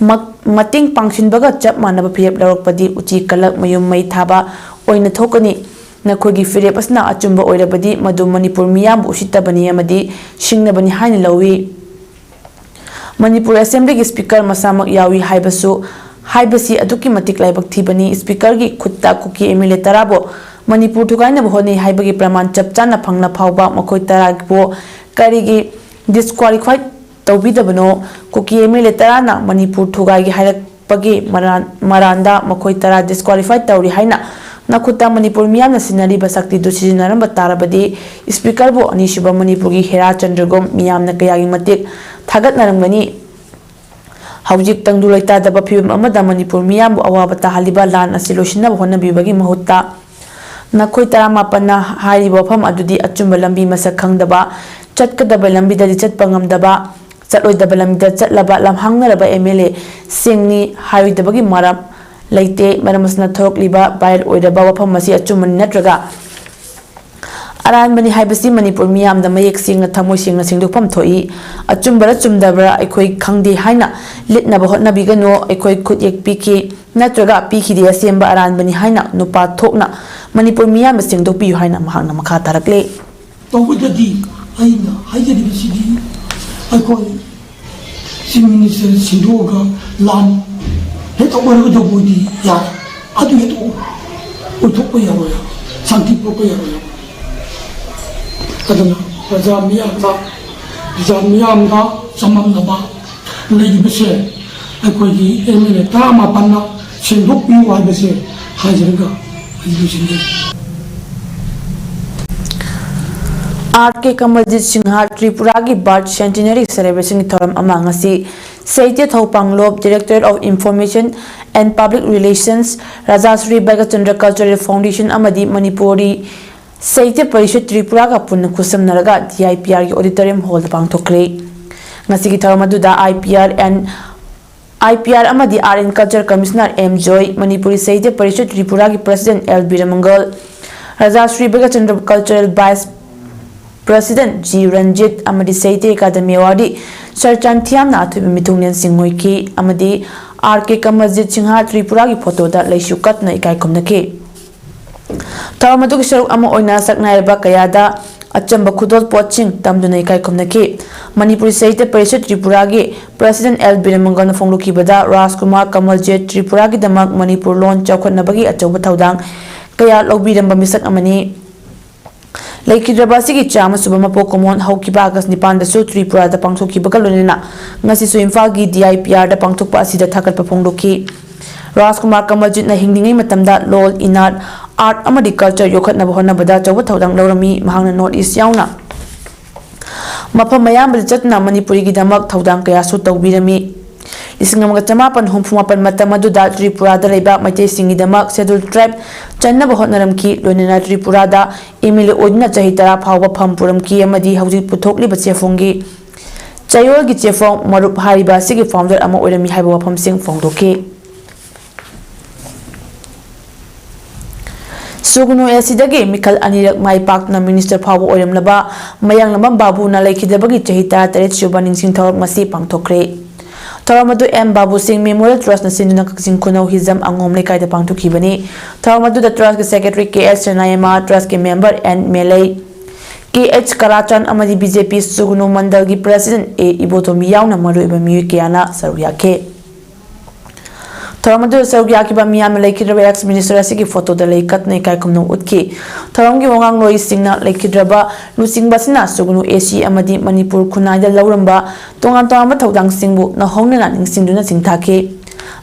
ꯃꯛ-, ꯃꯇꯦꯡ ꯄꯥꯡꯁꯤꯟꯕꯒ ꯆꯞ ꯃꯥꯟꯅꯕ ꯐꯤꯔꯦꯞ ꯂꯧꯔꯛꯄꯗꯤ ꯎꯆꯤ ꯀꯂꯛ ꯃꯌꯨꯝ ꯃꯩ ꯊꯥꯕ ꯑꯣꯏꯅ ꯊꯣꯛꯀꯅꯤ꯫ ꯅꯈꯣꯏꯒꯤ ꯐꯤꯔꯦꯞ ꯑꯁꯤꯅ ꯑꯆꯨꯝꯕ ꯑꯣꯏꯔꯕꯗꯤ ꯃꯗꯨ ꯃꯅꯤꯄꯨꯔ ꯃꯤꯌꯥꯝꯕꯨ ꯎꯁꯤꯠꯇꯕꯅꯤ ꯑꯃꯗꯤ ꯁꯤꯡꯅꯕꯅꯤ ꯍꯥꯏꯅ ꯂꯧꯏ꯫ ꯃꯅꯤꯄꯨꯔ ꯑꯦꯁꯦꯝꯕ꯭ꯂꯤꯒꯤ ꯁ꯭ꯄꯤꯀꯔ ꯃꯁꯥꯃꯛ ꯌꯥꯎꯏ ꯍꯥꯏꯕꯁꯨ, ꯍꯥꯏꯕꯁꯤ ꯑꯗꯨꯛꯀꯤ ꯃꯇꯤꯛ ꯂꯥꯏꯕꯛ ꯊꯤꯕꯅꯤ꯫ ꯁ꯭ꯄꯤꯀꯔꯒꯤ ꯈꯨꯠꯇ ꯀꯨꯀꯤ ꯑꯦꯝ ꯑꯦꯜ ꯑꯦ ꯇꯔꯥꯕꯨ ꯃꯅꯤꯄꯨꯔ ꯊꯨꯒꯥꯏꯅꯕ ꯍꯣꯠꯅꯩ ꯍꯥꯏꯕꯒꯤ ꯄ꯭ꯔꯃꯥꯟ ꯆꯞ ꯆꯥꯅ ꯐꯪꯂ ꯐꯥꯎꯕ ꯃꯈꯣꯏ ꯇꯔꯥꯕꯨ ꯀꯔꯤꯒꯤ ꯗꯤꯁꯀ꯭ꯋꯥꯂꯤꯐꯥꯏ ꯇꯧꯕꯤꯗꯕꯅꯣ? ꯀꯨꯀꯤ ꯑꯦꯝ ꯑꯦꯜ ꯑꯦ ꯇꯔꯥꯅ ꯃꯅꯤꯄꯨꯔ ꯊꯨꯒꯥꯏꯒꯦ ꯍꯥꯏꯔꯛꯄꯒꯤ ꯃꯔꯥꯟ-, ꯃꯔꯥꯟꯗ ꯃꯈꯣꯏ ꯇꯔꯥ ꯗꯤꯁꯀ꯭ꯋꯥꯂꯤꯐꯥꯏ ꯇꯧꯔꯤ ꯍꯥꯏꯅ ꯅꯈꯨꯠꯇ ꯃꯅꯤꯄꯨꯔ ꯃꯤꯌꯥꯝꯅ ꯁꯤꯟꯅꯔꯤꯕ ꯁꯛꯇꯤꯗꯨ ꯁꯤꯖꯤꯟꯅꯔꯝꯕ ꯇꯥꯔꯕꯗꯤ ꯁ꯭ꯄꯤꯀꯔꯕꯨ ꯑꯅꯤꯁꯨꯕ ꯃꯅꯤꯄꯨꯔꯒꯤ ꯍꯦꯔꯥ ꯆꯟꯗ꯭ꯔꯒꯨꯝ ꯃꯤꯌꯥꯝꯅ ꯀꯌꯥꯒꯤ ꯃꯇꯤꯛ ꯊꯥꯒꯠꯅꯔꯝꯒꯅꯤ꯫ ꯍꯧꯖꯤꯛ ꯇꯪꯗꯨ ꯂꯩꯇꯥꯗꯕ ꯐꯤꯕꯝ ꯑꯃꯗ ꯃꯅꯤꯄꯨꯔ ꯃꯤꯌꯥꯝꯕꯨ ꯑꯋꯥꯕ ꯇꯥꯍꯜꯂꯤꯕ ꯂꯥꯟ ꯑꯁꯤ ꯂꯣꯏꯁꯤꯟꯅꯕ ꯍꯣꯠꯅꯕꯤꯕꯒꯤ ꯃꯍꯨꯠꯇ ꯅꯈꯣꯏ ꯇꯔꯥꯃꯥꯄꯟꯅ ꯍꯥꯏꯔꯤꯕ ꯋꯥꯐꯝ ꯑꯗꯨꯗꯤ ꯑꯆꯨꯝꯕ ꯂꯝꯕꯤ ꯃꯁꯛ ꯈꯪꯗꯕ, ꯆꯠꯀꯗꯕ ꯂꯝꯕꯤꯗꯗꯤ ꯆꯠꯄ ꯉꯝꯗꯕ, ꯆꯠꯂꯣꯏꯗꯕ ꯂꯝꯕꯤꯗ ꯆꯠꯂꯕ ꯂꯝꯍꯥꯡꯅꯔꯕ ꯑꯦꯝ ꯑꯦꯜ ꯑꯦꯁꯤꯡꯅꯤ ꯍꯥꯏꯔꯣꯏꯗꯕꯒꯤ ꯃꯔꯝ ꯂꯩꯇꯦ꯫ ꯃꯔꯝ ꯑꯁꯤꯅ ꯊꯣꯔꯛꯂꯤꯕ ꯚꯥꯏꯔꯦꯜ ꯑꯣꯏꯔꯕ ꯋꯥꯐꯝ ꯑꯁꯤ ꯑꯆꯨꯝꯕꯅꯤ ꯅꯠꯇ꯭ꯔꯒ ꯑꯔꯥꯟꯕꯅꯤ ꯍꯥꯏꯕꯁꯤ ꯃꯅꯤꯄꯨꯔ ꯃꯤꯌꯥꯝꯗ ꯃꯌꯦꯛ ꯁꯦꯡꯅ, ꯊꯃꯣꯏ ꯁꯦꯡꯅ ꯁꯦꯡꯗꯣꯛꯐꯝ ꯊꯣꯛꯏ꯫ ꯑꯆꯨꯝꯕꯔ ꯆꯨꯝꯗꯕꯔ ꯑꯩꯈꯣꯏ ꯈꯪꯗꯦ ꯍꯥꯏꯅ ꯂꯤꯠꯅꯕ ꯍꯣꯠꯅꯕꯤꯒꯅꯨ꯫ ꯑꯩꯈꯣꯏ ꯈꯨꯠꯌꯦꯛ ꯄꯤꯈꯤ ꯅꯠꯇ꯭ꯔꯒ ꯄꯤꯈꯤꯗꯦ, ꯑꯁꯦꯡꯕ ꯑꯔꯥꯟꯕꯅꯤ ꯍꯥꯏꯅ ꯅꯨꯄꯥ ꯊꯣꯛꯅ ꯃꯅꯤꯄꯨꯔ ꯃꯤꯌꯥꯝꯕ ꯁꯦꯡꯗꯣꯛꯄꯤꯌꯨ ꯍꯥꯏꯅ ꯃꯍꯥꯛꯅ ꯃꯈꯥ ꯇꯥꯔꯛꯂꯦ꯫ ꯇꯧꯕꯗꯗꯤ ꯑꯩꯅ ꯍꯥꯏꯖꯔꯤꯕꯁꯤꯗꯤ ꯑꯩꯈꯣꯏ ꯆꯤꯐ ꯃꯤꯅꯤꯁꯇꯔ ꯁꯤꯟꯗꯣꯛꯑꯒ ꯂꯥꯟ ꯍꯦꯛꯇ ꯑꯣꯏꯔꯒꯗꯧꯕ ꯑꯣꯏꯗꯤ ꯌꯥꯏ, ꯑꯗꯨ ꯍꯦꯛꯇ ꯑꯣꯏꯊꯣꯛꯄ ꯌꯥꯔꯣꯏ, ꯁꯥꯟꯇꯤ ꯄꯨꯔꯛꯄ ꯌꯥꯔꯣꯏ꯫ ꯑꯗꯨꯅ ꯄ꯭ꯔꯖꯥ ꯃꯤꯌꯥꯝꯅ, ꯄ꯭ꯔꯖꯥ ꯃꯤꯌꯥꯝꯅ ꯆꯃꯝꯅꯕ ꯂꯩꯔꯤꯕꯁꯦ ꯑꯩꯈꯣꯏꯒꯤ ꯑꯦꯝ ꯑꯦꯜ ꯑꯦ ꯇꯔꯥꯃꯥꯄꯟꯅ ꯁꯦꯡꯗꯣꯛꯄꯤꯌꯨ ꯍꯥꯏꯕꯁꯦ ꯍꯥꯏꯖꯔꯒ ꯑꯩ ꯂꯣꯏꯁꯤꯟꯖꯔꯤ꯫ ꯑꯥꯔ ꯀꯦ ꯀꯃꯜꯖꯤꯠ ꯁꯤꯡꯍ ꯇ꯭ꯔꯤꯄꯨꯔꯥꯒꯤ ꯕꯥꯔꯊ ꯁꯦꯟꯇꯤꯅꯔꯤ ꯁꯦꯂꯦꯕ꯭ꯔꯦꯁꯟꯒꯤ ꯊꯧꯔꯝ ꯑꯃ ꯉꯁꯤ ꯁꯥꯍꯤꯇ꯭ꯌ ꯊꯧꯄꯥꯡꯂꯣꯞ, Directorate of Information and Public Relations, Rajashri ꯕꯩꯒꯆꯟꯗ꯭ꯔ cultural foundation ꯑꯃꯗꯤ ꯃꯅꯤꯄꯨꯔꯤ ꯁꯥꯍꯤꯇ꯭ꯌ ꯄꯔꯤꯁꯠ ꯇ꯭ꯔꯤꯄꯨꯔꯥꯒ ꯄꯨꯟꯅ ꯈꯨꯠꯁꯝꯅꯔꯒ ꯗꯤ ꯑꯥꯏ ꯄꯤ ꯑꯥꯔꯒꯤ ꯑꯣꯗꯤꯇꯣꯔꯤꯌꯝ ꯍꯣꯜꯗ ꯄꯥꯡꯊꯣꯛꯈ꯭ꯔꯦ꯫ ꯉꯁꯤꯒꯤ ꯊꯧꯔꯝ ꯑꯗꯨꯗ I P R and I P R ꯑꯃꯗꯤ art and culture commissioner M Joy, Manipuri Sahitya Parishad ꯇ꯭ꯔꯤꯄꯨꯔꯥꯒꯤ president L Birmangal, Rajashri ꯕꯩꯒꯆꯟꯗ꯭ꯔ cultural vice president G Ranjit ꯑꯃꯗꯤ ꯁꯥꯍꯤꯇ꯭ꯌ ꯑꯦꯀꯥꯗꯃꯤ ꯑꯦꯋꯥꯔꯗꯤ ꯁꯔꯆꯥꯟ ꯊꯤꯌꯥꯝꯅ ꯑꯊꯣꯏꯕ ꯃꯤꯊꯨꯡꯂꯦꯟꯁꯤꯡ ꯑꯣꯏꯈꯤ ꯑꯃꯗꯤ ꯑꯥꯔ ꯀꯦ ꯀꯃꯜꯖꯤꯠ ꯁꯤꯡꯍ ꯇ꯭ꯔꯤꯄꯨꯔꯥꯒꯤ ꯐꯣꯇꯣꯗ ꯂꯩꯁꯨ ꯀꯠꯇꯨꯅ ꯏꯀꯥꯏ ꯈꯨꯝꯅꯈꯤ꯫ ꯊꯧꯔꯝ ꯑꯗꯨꯒꯤ ꯁꯔꯨꯛ ꯑꯃ ꯑꯣꯏꯅ ꯁꯛꯅꯥꯏꯔꯕ ꯀꯌꯥꯗ ꯑꯆꯝꯕ ꯈꯨꯗꯣꯜ ꯄꯣꯠꯁꯤꯡ ꯇꯝꯗꯨꯅ ꯏꯀꯥꯏ ꯈꯨꯝꯅꯈꯤ꯫ ꯃꯅꯤꯄꯨꯔꯤ ꯁꯥꯍꯤꯇ꯭ꯌ ꯄꯔꯤꯁꯠ ꯇ꯭ꯔꯤꯄꯨꯔꯥꯒꯤ ꯄ꯭ꯔꯁꯤꯗꯦꯟꯠ ꯑꯦꯜ ꯕꯤꯔꯃꯪꯒꯜꯅ ꯐꯣꯡꯗꯣꯛꯈꯤꯕꯗ, ꯔꯥꯖꯀꯨꯃꯥꯔ ꯀꯃꯜꯖꯤꯠ ꯇ꯭ꯔꯤꯄꯨꯔꯥꯒꯤꯗꯃꯛ ꯃꯅꯤꯄꯨꯔ ꯂꯣꯟ ꯆꯥꯎꯈꯠꯅꯕꯒꯤ ꯑꯆꯧꯕ ꯊꯧꯗꯥꯡ ꯀꯌꯥ ꯂꯧꯕꯤꯔꯝꯕ ꯃꯤꯁꯛ ꯑꯃꯅꯤ꯫ ꯂꯩꯈꯤꯗ꯭ꯔꯕ ꯑꯁꯤꯒꯤ ꯆꯥꯝꯃ ꯁꯨꯕ ꯃꯄꯣꯛ ꯀꯨꯝꯑꯣꯟ ꯍꯧꯈꯤꯕ ꯑꯥꯒꯁ ꯅꯤꯄꯥꯟꯗꯁꯨ ꯇ꯭ꯔꯤꯄꯨꯔꯥꯗ ꯄꯥꯡꯊꯣꯛꯈꯤꯕꯒ ꯂꯣꯏꯅꯅ ꯉꯁꯤꯁꯨ ꯏꯝꯐꯥꯜꯒꯤ ꯗꯤ ꯑꯥꯏ ꯄꯤ ꯑꯥꯔꯗ ꯄꯥꯡꯊꯣꯛꯄ ꯑꯁꯤꯗ ꯊꯥꯒꯠꯄ ꯐꯣꯡꯗꯣꯛꯈꯤ꯫ ꯔꯥꯖꯀꯨꯃꯥꯔ ꯀꯃꯜꯖꯤꯠꯅ ꯍꯤꯡꯂꯤꯉꯩ ꯃꯇꯝꯗ ꯂꯣꯜ, ꯏꯅꯥꯠ, ꯑꯥꯔꯠ ꯑꯃꯗꯤ ꯀꯜꯆꯔ ꯌꯣꯛꯈꯠꯅꯕ ꯍꯣꯠꯅꯕꯗ ꯑꯆꯧꯕ ꯊꯧꯗꯥꯡ ꯂꯧꯔꯝꯃꯤ꯫ ꯃꯍꯥꯛꯅ ꯅꯣꯔꯠ ꯏꯁ ꯌꯥꯎꯅ ꯃꯐꯝ ꯑꯌꯥꯝꯕꯗ ꯆꯠꯇꯨꯅ ꯃꯅꯤꯄꯨꯔꯤꯒꯤꯗꯃꯛ ꯊꯧꯗꯥꯡ ꯀꯌꯥꯁꯨ ꯇꯧꯕꯤꯔꯝꯃꯤ꯫ ꯂꯤꯁꯤꯡ ꯑꯃꯒ ꯆꯃꯥꯄꯟ ꯍꯨꯝꯐꯨ ꯃꯥꯄꯟ ꯃꯇꯝ ꯑꯗꯨꯗ ꯇ꯭ꯔꯤꯄꯨꯔꯥꯗ ꯂꯩꯕ ꯃꯩꯇꯩꯁꯤꯡꯒꯤꯗꯃꯛ ꯁꯦꯗꯨꯜ ꯇ꯭ꯔꯥꯏꯕ ꯆꯟꯅꯕ ꯍꯣꯠꯅꯔꯝꯈꯤ꯫ ꯂꯣꯏꯅꯅ ꯇ꯭ꯔꯤꯄꯨꯔꯥꯗ ꯑꯦꯝ ꯑꯦꯜ ꯑꯦ ꯑꯣꯏꯗꯨꯅ ꯆꯍꯤ ꯇꯔꯥ ꯐꯥꯎꯕ ꯐꯝ ꯄꯨꯔꯝꯈꯤ ꯑꯃꯗꯤ ꯍꯧꯖꯤꯛ ꯄꯨꯊꯣꯛꯂꯤꯕ ꯆꯦꯐꯣꯡꯒꯤ ꯆꯌꯣꯜꯒꯤ ꯆꯦꯐꯣꯡ ꯃꯔꯨꯞ ꯍꯥꯏꯔꯤꯕ ꯑꯁꯤꯒꯤ ꯐꯥꯎꯟꯗꯔ ꯑꯃ ꯑꯣꯏꯔꯝꯃꯤ ꯍꯥꯏꯕ ꯋꯥꯐꯝꯁꯤꯡ ꯐꯣꯡꯗꯣꯛꯈꯤ꯫ ꯁꯨꯒꯅꯨ ꯑꯦꯁꯤꯗꯒꯤ ꯃꯤꯈꯜ ꯑꯅꯤꯔꯛ ꯃꯥꯏ ꯄꯥꯛꯇꯨꯅ ꯃꯤꯅꯤꯁꯇꯔ ꯐꯥꯎꯕ ꯑꯣꯏꯔꯝꯂꯕ ꯃꯌꯥꯡꯂꯝꯕꯝ ꯕꯥꯕꯨꯅ ꯂꯩꯈꯤꯗꯕꯒꯤ ꯆꯍꯤ ꯇꯔꯥꯇꯔꯦꯠ ꯁꯨꯕ ꯅꯤꯡꯁꯤꯡ ꯊꯧꯔꯝ ꯉꯁꯤ ꯄꯥꯡꯊꯣꯛꯈ꯭ꯔꯦ꯫ ꯊꯧꯔꯝ ꯑꯗꯨ ꯑꯦꯝ ꯕꯥꯕꯨ ꯁꯤꯡ ꯃꯦꯃꯣꯔꯤꯌꯦꯜ ꯇ꯭ꯔꯁꯅ ꯁꯤꯟꯗꯨꯅ ꯀꯛꯆꯤꯡ ꯈꯨꯅꯧ ꯍꯤꯖꯝ ꯑꯉꯣꯝ ꯂꯩꯀꯥꯏꯗ ꯄꯥꯡꯊꯣꯛꯈꯤꯕꯅꯤ꯫ ꯊꯧꯔꯝ ꯑꯗꯨꯗ ꯇ꯭ꯔꯁꯀꯤ ꯁꯦꯀ꯭ꯔꯦꯇꯔꯤ ꯀꯦ ꯑꯦꯁ ꯁꯅꯥꯌꯃꯥ, ꯇ꯭ꯔꯁꯀꯤ member N Melei, K H Karachan ꯑꯃꯗꯤ ꯕꯤ ꯖꯦ ꯄꯤ ꯁꯨꯒꯅꯨ ꯃꯟꯗꯜꯒꯤ ꯄ꯭ꯔꯁꯤꯗꯦꯟꯠ ꯑꯦ ꯏꯕꯣꯇꯣꯝꯕꯤ ꯌꯥꯎꯅ ꯃꯔꯨꯑꯣꯏꯕ ꯃꯤꯑꯣꯏ ꯀꯌꯥꯅ ꯁꯔꯨꯛ ꯌꯥꯈꯤ꯫ ꯊꯧꯔꯝ ꯑꯗꯨꯗ ꯁꯔꯨꯛ ꯌꯥꯈꯤꯕ ꯃꯤꯌꯥꯝꯅ ꯂꯩꯈꯤꯗ꯭ꯔꯕ ꯑꯦꯛꯁ ꯃꯤꯅꯤꯁꯇꯔ ꯑꯁꯤꯒꯤ ꯐꯣꯇꯣꯗ ꯂꯩ ꯀꯠꯇꯨꯅ ꯏꯀꯥꯏ ꯈꯨꯝꯅꯕ ꯎꯠꯈꯤ꯫ ꯊꯧꯔꯝꯒꯤ ꯋꯥꯉꯥꯡꯂꯣꯏꯁꯤꯡꯅ ꯂꯩꯈꯤꯗ꯭ꯔꯕ ꯂꯨꯆꯤꯡꯕ ꯑꯁꯤꯅ ꯁꯨꯒꯅꯨ ꯑꯦ ꯁꯤ ꯑꯃꯗꯤ ꯃꯅꯤꯄꯨꯔ ꯈꯨꯟꯅꯥꯏꯗ ꯂꯧꯔꯝꯕ ꯇꯣꯉꯥꯟ ꯇꯣꯉꯥꯟꯕ ꯊꯧꯗꯥꯡꯁꯤꯡꯕꯨ ꯅꯧꯍꯧꯅꯅ ꯅꯤꯡꯁꯤꯡꯗꯨꯅ ꯆꯤꯡꯊꯥꯈꯤ꯫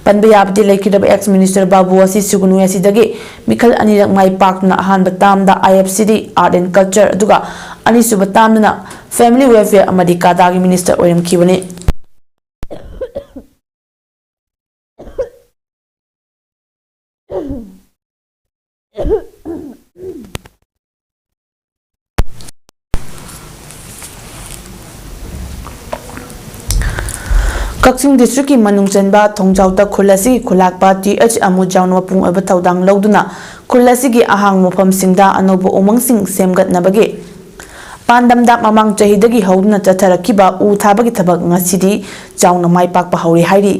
ꯄꯟꯕ ꯌꯥꯕꯗꯤ, ꯂꯩꯈꯤꯗ꯭ꯔꯕ ꯑꯦꯛꯁ ꯃꯤꯅꯤꯁꯇꯔ ꯕꯥꯕꯨ ꯑꯁꯤ ꯁꯨꯒꯅꯨ ꯑꯦ ꯁꯤꯗꯒꯤ ꯃꯤꯈꯜ ꯑꯅꯤꯔꯛ ꯃꯥꯏ ꯄꯥꯛꯇꯨꯅ ꯑꯍꯥꯟꯕ ꯇꯥꯝꯗ ꯑꯥꯏ F C D, Art and Culture, ꯑꯗꯨꯒ ꯑꯅꯤꯁꯨꯕ ꯇꯥꯝꯗꯅ Family Welfare ꯑꯃꯗꯤ ꯀꯥꯗꯥꯒꯤ ꯃꯤꯅꯤꯁꯇꯔ ꯑꯣꯏꯔꯝꯈꯤꯕꯅꯤ꯫ ꯀꯛꯆꯤꯡ ꯗꯤꯁꯇ꯭ꯔꯤꯛꯀꯤ ꯃꯅꯨꯡ ꯆꯟꯕ ꯊꯣꯡꯖꯥꯎꯗ ꯈꯨꯜ ꯑꯁꯤꯒꯤ ꯈꯨꯂꯥꯛꯄ ꯇꯤ ꯑꯩꯆ ꯑꯃꯨꯖꯥꯎꯅ ꯃꯄꯨꯡ ꯑꯣꯏꯕ ꯊꯧꯗꯥꯡ ꯂꯧꯗꯨꯅ ꯈꯨꯜ ꯑꯁꯤꯒꯤ ꯑꯍꯥꯡꯕ ꯃꯐꯝꯁꯤꯡꯗ ꯑꯅꯧꯕ ꯎꯃꯪꯁꯤꯡ ꯁꯦꯝꯒꯠꯅꯕꯒꯤ ꯄꯥꯟꯗꯝꯗ ꯃꯃꯥꯡ ꯆꯍꯤꯗꯒꯤ ꯍꯧꯗꯨꯅ ꯆꯠꯊꯔꯛꯈꯤꯕ ꯎ ꯊꯥꯕꯒꯤ ꯊꯕꯛ ꯉꯁꯤꯗꯤ ꯆꯥꯎꯅ ꯃꯥꯏ ꯄꯥꯛꯄ ꯍꯧꯔꯦ ꯍꯥꯏꯔꯤ꯫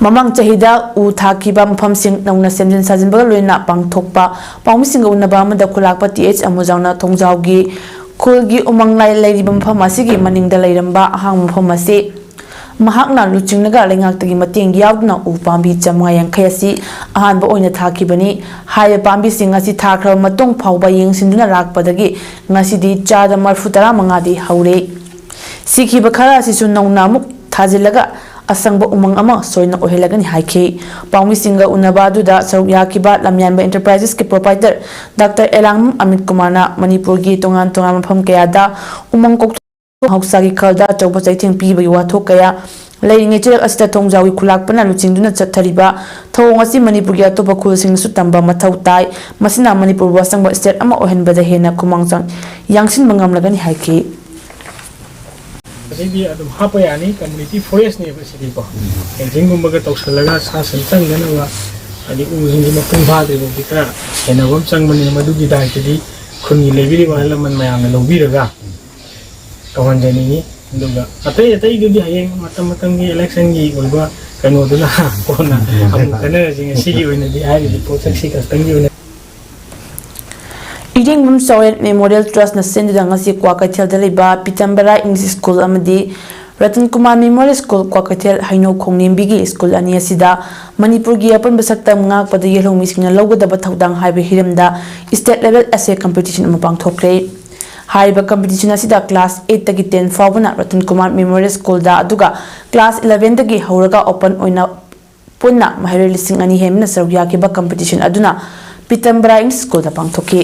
ꯃꯃꯥꯡ ꯆꯍꯤꯗ ꯎ ꯊꯥꯈꯤꯕ ꯃꯐꯝꯁꯤꯡ ꯅꯧꯅ ꯁꯦꯝꯖꯤꯟ ꯁꯥꯖꯤꯟꯕꯒ ꯂꯣꯏꯅꯅ ꯄꯥꯡꯊꯣꯛꯄ ꯄꯥꯎꯃꯤꯁꯤꯡꯒ ꯎꯅꯕ ꯑꯃꯗ ꯈꯨꯂꯥꯛꯄ ꯇꯤ ꯑꯩꯆ ꯑꯃꯨꯖꯥꯎꯅ ꯊꯣꯡꯖꯥꯎꯒꯤ ꯈꯨꯜꯒꯤ ꯎꯃꯪ ꯂꯥꯏ ꯂꯩꯔꯤꯕ ꯃꯐꯝ ꯑꯁꯤꯒꯤ ꯃꯅꯤꯡꯗ ꯂꯩꯔꯝꯕ ꯑꯍꯥꯡꯕ ꯃꯐꯝ ꯑꯁꯤ ꯃꯍꯥꯛꯅ ꯂꯨꯆꯤꯡꯂꯒ ꯂꯩꯉꯥꯛꯇꯒꯤ ꯃꯇꯦꯡ ꯌꯥꯎꯗꯨꯅ ꯎ ꯄꯥꯝꯕꯤ ꯆꯥꯃꯉꯥ ꯌꯥꯡꯈꯩ ꯑꯁꯤ ꯑꯍꯥꯟꯕ ꯑꯣꯏꯅ ꯊꯥꯈꯤꯕꯅꯤ꯫ ꯍꯥꯏꯔꯤꯕ ꯄꯥꯝꯕꯤꯁꯤꯡ ꯑꯁꯤ ꯊꯥꯈ꯭ꯔꯕ ꯃꯇꯨꯡ ꯐꯥꯎꯕ ꯌꯦꯡꯁꯤꯟꯗꯨꯅ ꯂꯥꯛꯄꯗꯒꯤ ꯉꯁꯤꯗꯤ ꯆꯥꯗ ꯃꯔꯐꯨ ꯇꯔꯥ ꯃꯉꯥꯗꯤ ꯍꯧꯔꯦ꯫ ꯁꯤꯈꯤꯕ ꯈꯔ ꯑꯁꯤꯁꯨ ꯅꯧꯅ ꯑꯃꯨꯛ ꯊꯥꯖꯤꯜꯂꯒ ꯑꯁꯪꯕ ꯎꯃꯪ ꯑꯃ ꯁꯣꯏꯅ ꯑꯣꯏꯍꯜꯂꯒꯅꯤ ꯍꯥꯏꯈꯤ꯫ ꯄꯥꯎꯃꯤꯁꯤꯡꯒ ꯎꯅꯕ ꯑꯗꯨꯗ ꯁꯔꯨꯛ ꯌꯥꯈꯤꯕ ꯂꯝꯌꯥꯟꯕ ꯑꯦꯟꯇꯔꯄ꯭ꯔꯥꯏꯖꯦꯁꯀꯤ ꯄ꯭ꯔꯣꯄꯥꯏꯇꯔ ꯗꯥꯛꯇꯔ ꯑꯦꯂꯥꯡꯕꯝ ꯑꯃꯤꯠ ꯀꯨꯃꯥꯔꯅ ꯃꯅꯤꯄꯨꯔꯒꯤ ꯇꯣꯉꯥꯟ ꯇꯣꯉꯥꯟꯕ ꯃꯐꯝ ꯀꯌꯥꯗ ꯎꯃꯪ ꯀꯣꯛꯊꯣꯛ ꯃꯍꯧꯁꯥꯒꯤ ꯈꯜꯗ ꯑꯆꯧꯕ ꯆꯩꯊꯦꯡ ꯄꯤꯕꯒꯤ ꯋꯥꯊꯣꯛ ꯀꯌꯥ ꯂꯩꯔꯤꯉꯩ ꯆꯩꯔꯛ ꯑꯁꯤꯗ ꯊꯣꯡꯖꯥꯎꯒꯤ ꯈꯨꯂꯥꯛꯄꯅ ꯂꯨꯆꯤꯡꯗꯨꯅ ꯆꯠꯊꯔꯤꯕ ꯊꯧꯑꯣꯡ ꯑꯁꯤ ꯃꯅꯤꯄꯨꯔꯒꯤ ꯑꯇꯣꯞꯄ ꯈꯨꯜꯁꯤꯡꯅꯁꯨ ꯇꯝꯕ ꯃꯊꯧ ꯇꯥꯏ꯫ ꯃꯁꯤꯅ ꯃꯅꯤꯄꯨꯔꯕꯨ ꯑꯁꯪꯕ ꯁ꯭ꯇꯦꯠ ꯑꯃ ꯑꯣꯏꯍꯟꯕꯗ ꯍꯦꯟꯅ ꯈꯨꯃꯥꯡ ꯆꯥꯎ-, ꯌꯥꯡꯁꯤꯟꯕ ꯉꯝꯂꯒꯅꯤ ꯍꯥꯏꯈꯤ꯫ ꯑꯗꯩꯗꯤ ꯑꯗꯨꯝ ꯍꯥꯞꯄ ꯌꯥꯅꯤ, ꯀꯝꯃ꯭ꯌꯨꯅꯤꯇꯤ ꯐꯣꯔꯦꯁ꯭ꯠꯅꯦꯕ ꯁꯤꯗꯤꯀꯣ꯫ ꯐꯦꯟꯁꯤꯡꯒꯨꯝꯕꯒ ꯇꯧꯁꯜꯂꯒ ꯁꯥ ꯁꯟ ꯆꯪꯗꯅꯕ, ꯍꯥꯏꯗꯤ ꯎꯁꯤꯡꯁꯤ ꯃꯄꯨꯡ ꯐꯥꯗ꯭ꯔꯤ ꯐꯥꯎꯗꯤ ꯈꯔ ꯁꯦꯟꯅꯕ ꯑꯃ ꯆꯪꯕꯅꯤꯅ, ꯃꯗꯨꯒꯤ ꯗꯥꯏꯇꯗꯤ ꯈꯨꯟꯒꯤ ꯂꯩꯕꯤꯔꯤꯕ ꯑꯍꯜ ꯂꯃꯟ ꯃꯌꯥꯝꯅ ꯂꯧꯕꯤꯔꯒ ꯇꯧꯍꯟꯖꯅꯤꯡꯉꯤ꯫ ꯑꯗꯨꯒ ꯑꯇꯩ ꯑꯇꯩꯗꯨꯗꯤ ꯍꯌꯦꯡ ꯃꯇꯝ ꯃꯇꯝꯒꯤ ꯏꯂꯦꯛꯁꯟꯒꯤ ꯑꯣꯏꯕ ꯀꯩꯅꯣꯗꯨꯅ ꯀꯣꯟꯅ ꯑꯃꯨꯛ ꯈꯟꯅꯔꯁꯤ꯫ ꯉꯁꯤꯒꯤ ꯑꯣꯏꯅꯗꯤ ꯍꯥꯏꯔꯤꯕ ꯄꯣꯠꯁꯛ ꯁꯤ ꯈꯛꯇꯪꯒꯤ ꯑꯣꯏꯅ꯫ ꯏꯔꯦꯡꯕꯝ ꯆꯥꯎꯔꯦꯟ ꯃꯦꯃꯣꯔꯤꯌꯦꯜ ꯇ꯭ꯔꯁꯅ ꯁꯤꯟꯗꯨꯅ ꯉꯁꯤ ꯀ꯭ꯋꯥꯀꯩꯊꯦꯜꯗ ꯂꯩꯕ ꯄꯤꯇꯝꯕꯔꯥ ꯏꯪꯂꯤꯁ ꯁ꯭ꯀꯨꯜ ꯑꯃꯗꯤ ꯔꯇꯟ ꯀꯨꯃꯥꯔ ꯃꯦꯃꯣꯔꯤꯌꯦꯜ ꯁ꯭ꯀꯨꯜ ꯀ꯭ꯋꯥꯀꯩꯊꯦꯜ ꯍꯩꯅꯧ ꯈꯣꯡꯅꯦꯝꯕꯤꯒꯤ ꯁ꯭ꯀꯨꯜ ꯑꯅꯤ ꯑꯁꯤꯗ ꯃꯅꯤꯄꯨꯔꯒꯤ ꯑꯄꯨꯟꯕ ꯁꯛꯇꯝ ꯉꯥꯛꯄꯗ ꯌꯦꯜꯍꯧꯃꯤꯁꯤꯡꯅ ꯂꯧꯒꯗꯕ ꯊꯧꯗꯥꯡ ꯍꯥꯏꯕ ꯍꯤꯔꯝꯗ state level essay competition ꯑꯃ ꯄꯥꯡꯊꯣꯛꯈ꯭ꯔꯦ꯫ ꯍꯥꯏꯔꯤꯕ competition ꯑꯁꯤꯗ class eight ꯇꯒꯤ ten ꯐꯥꯎꯕꯅ ꯔꯇꯟ ꯀꯨꯃꯥꯔ ꯃꯦꯃꯣꯔꯤꯌꯦꯜ ꯁ꯭ꯀꯨꯜꯗ, ꯑꯗꯨꯒ class eleven ꯗꯒꯤ ꯍꯧꯔꯒ open ꯑꯣꯏꯅ ꯄꯨꯟꯅ ꯃꯍꯩꯔꯣꯏ ꯂꯤꯁꯤꯡ ꯑꯅꯤ ꯍꯦꯟꯕꯅ ꯁꯔꯨꯛ ꯌꯥꯈꯤꯕ competition ꯑꯗꯨꯅ ꯄꯤꯇꯝꯕꯔꯥ ꯏꯪꯂꯤꯁ ꯁ꯭ꯀꯨꯜꯗ ꯄꯥꯡꯊꯣꯛꯈꯤ꯫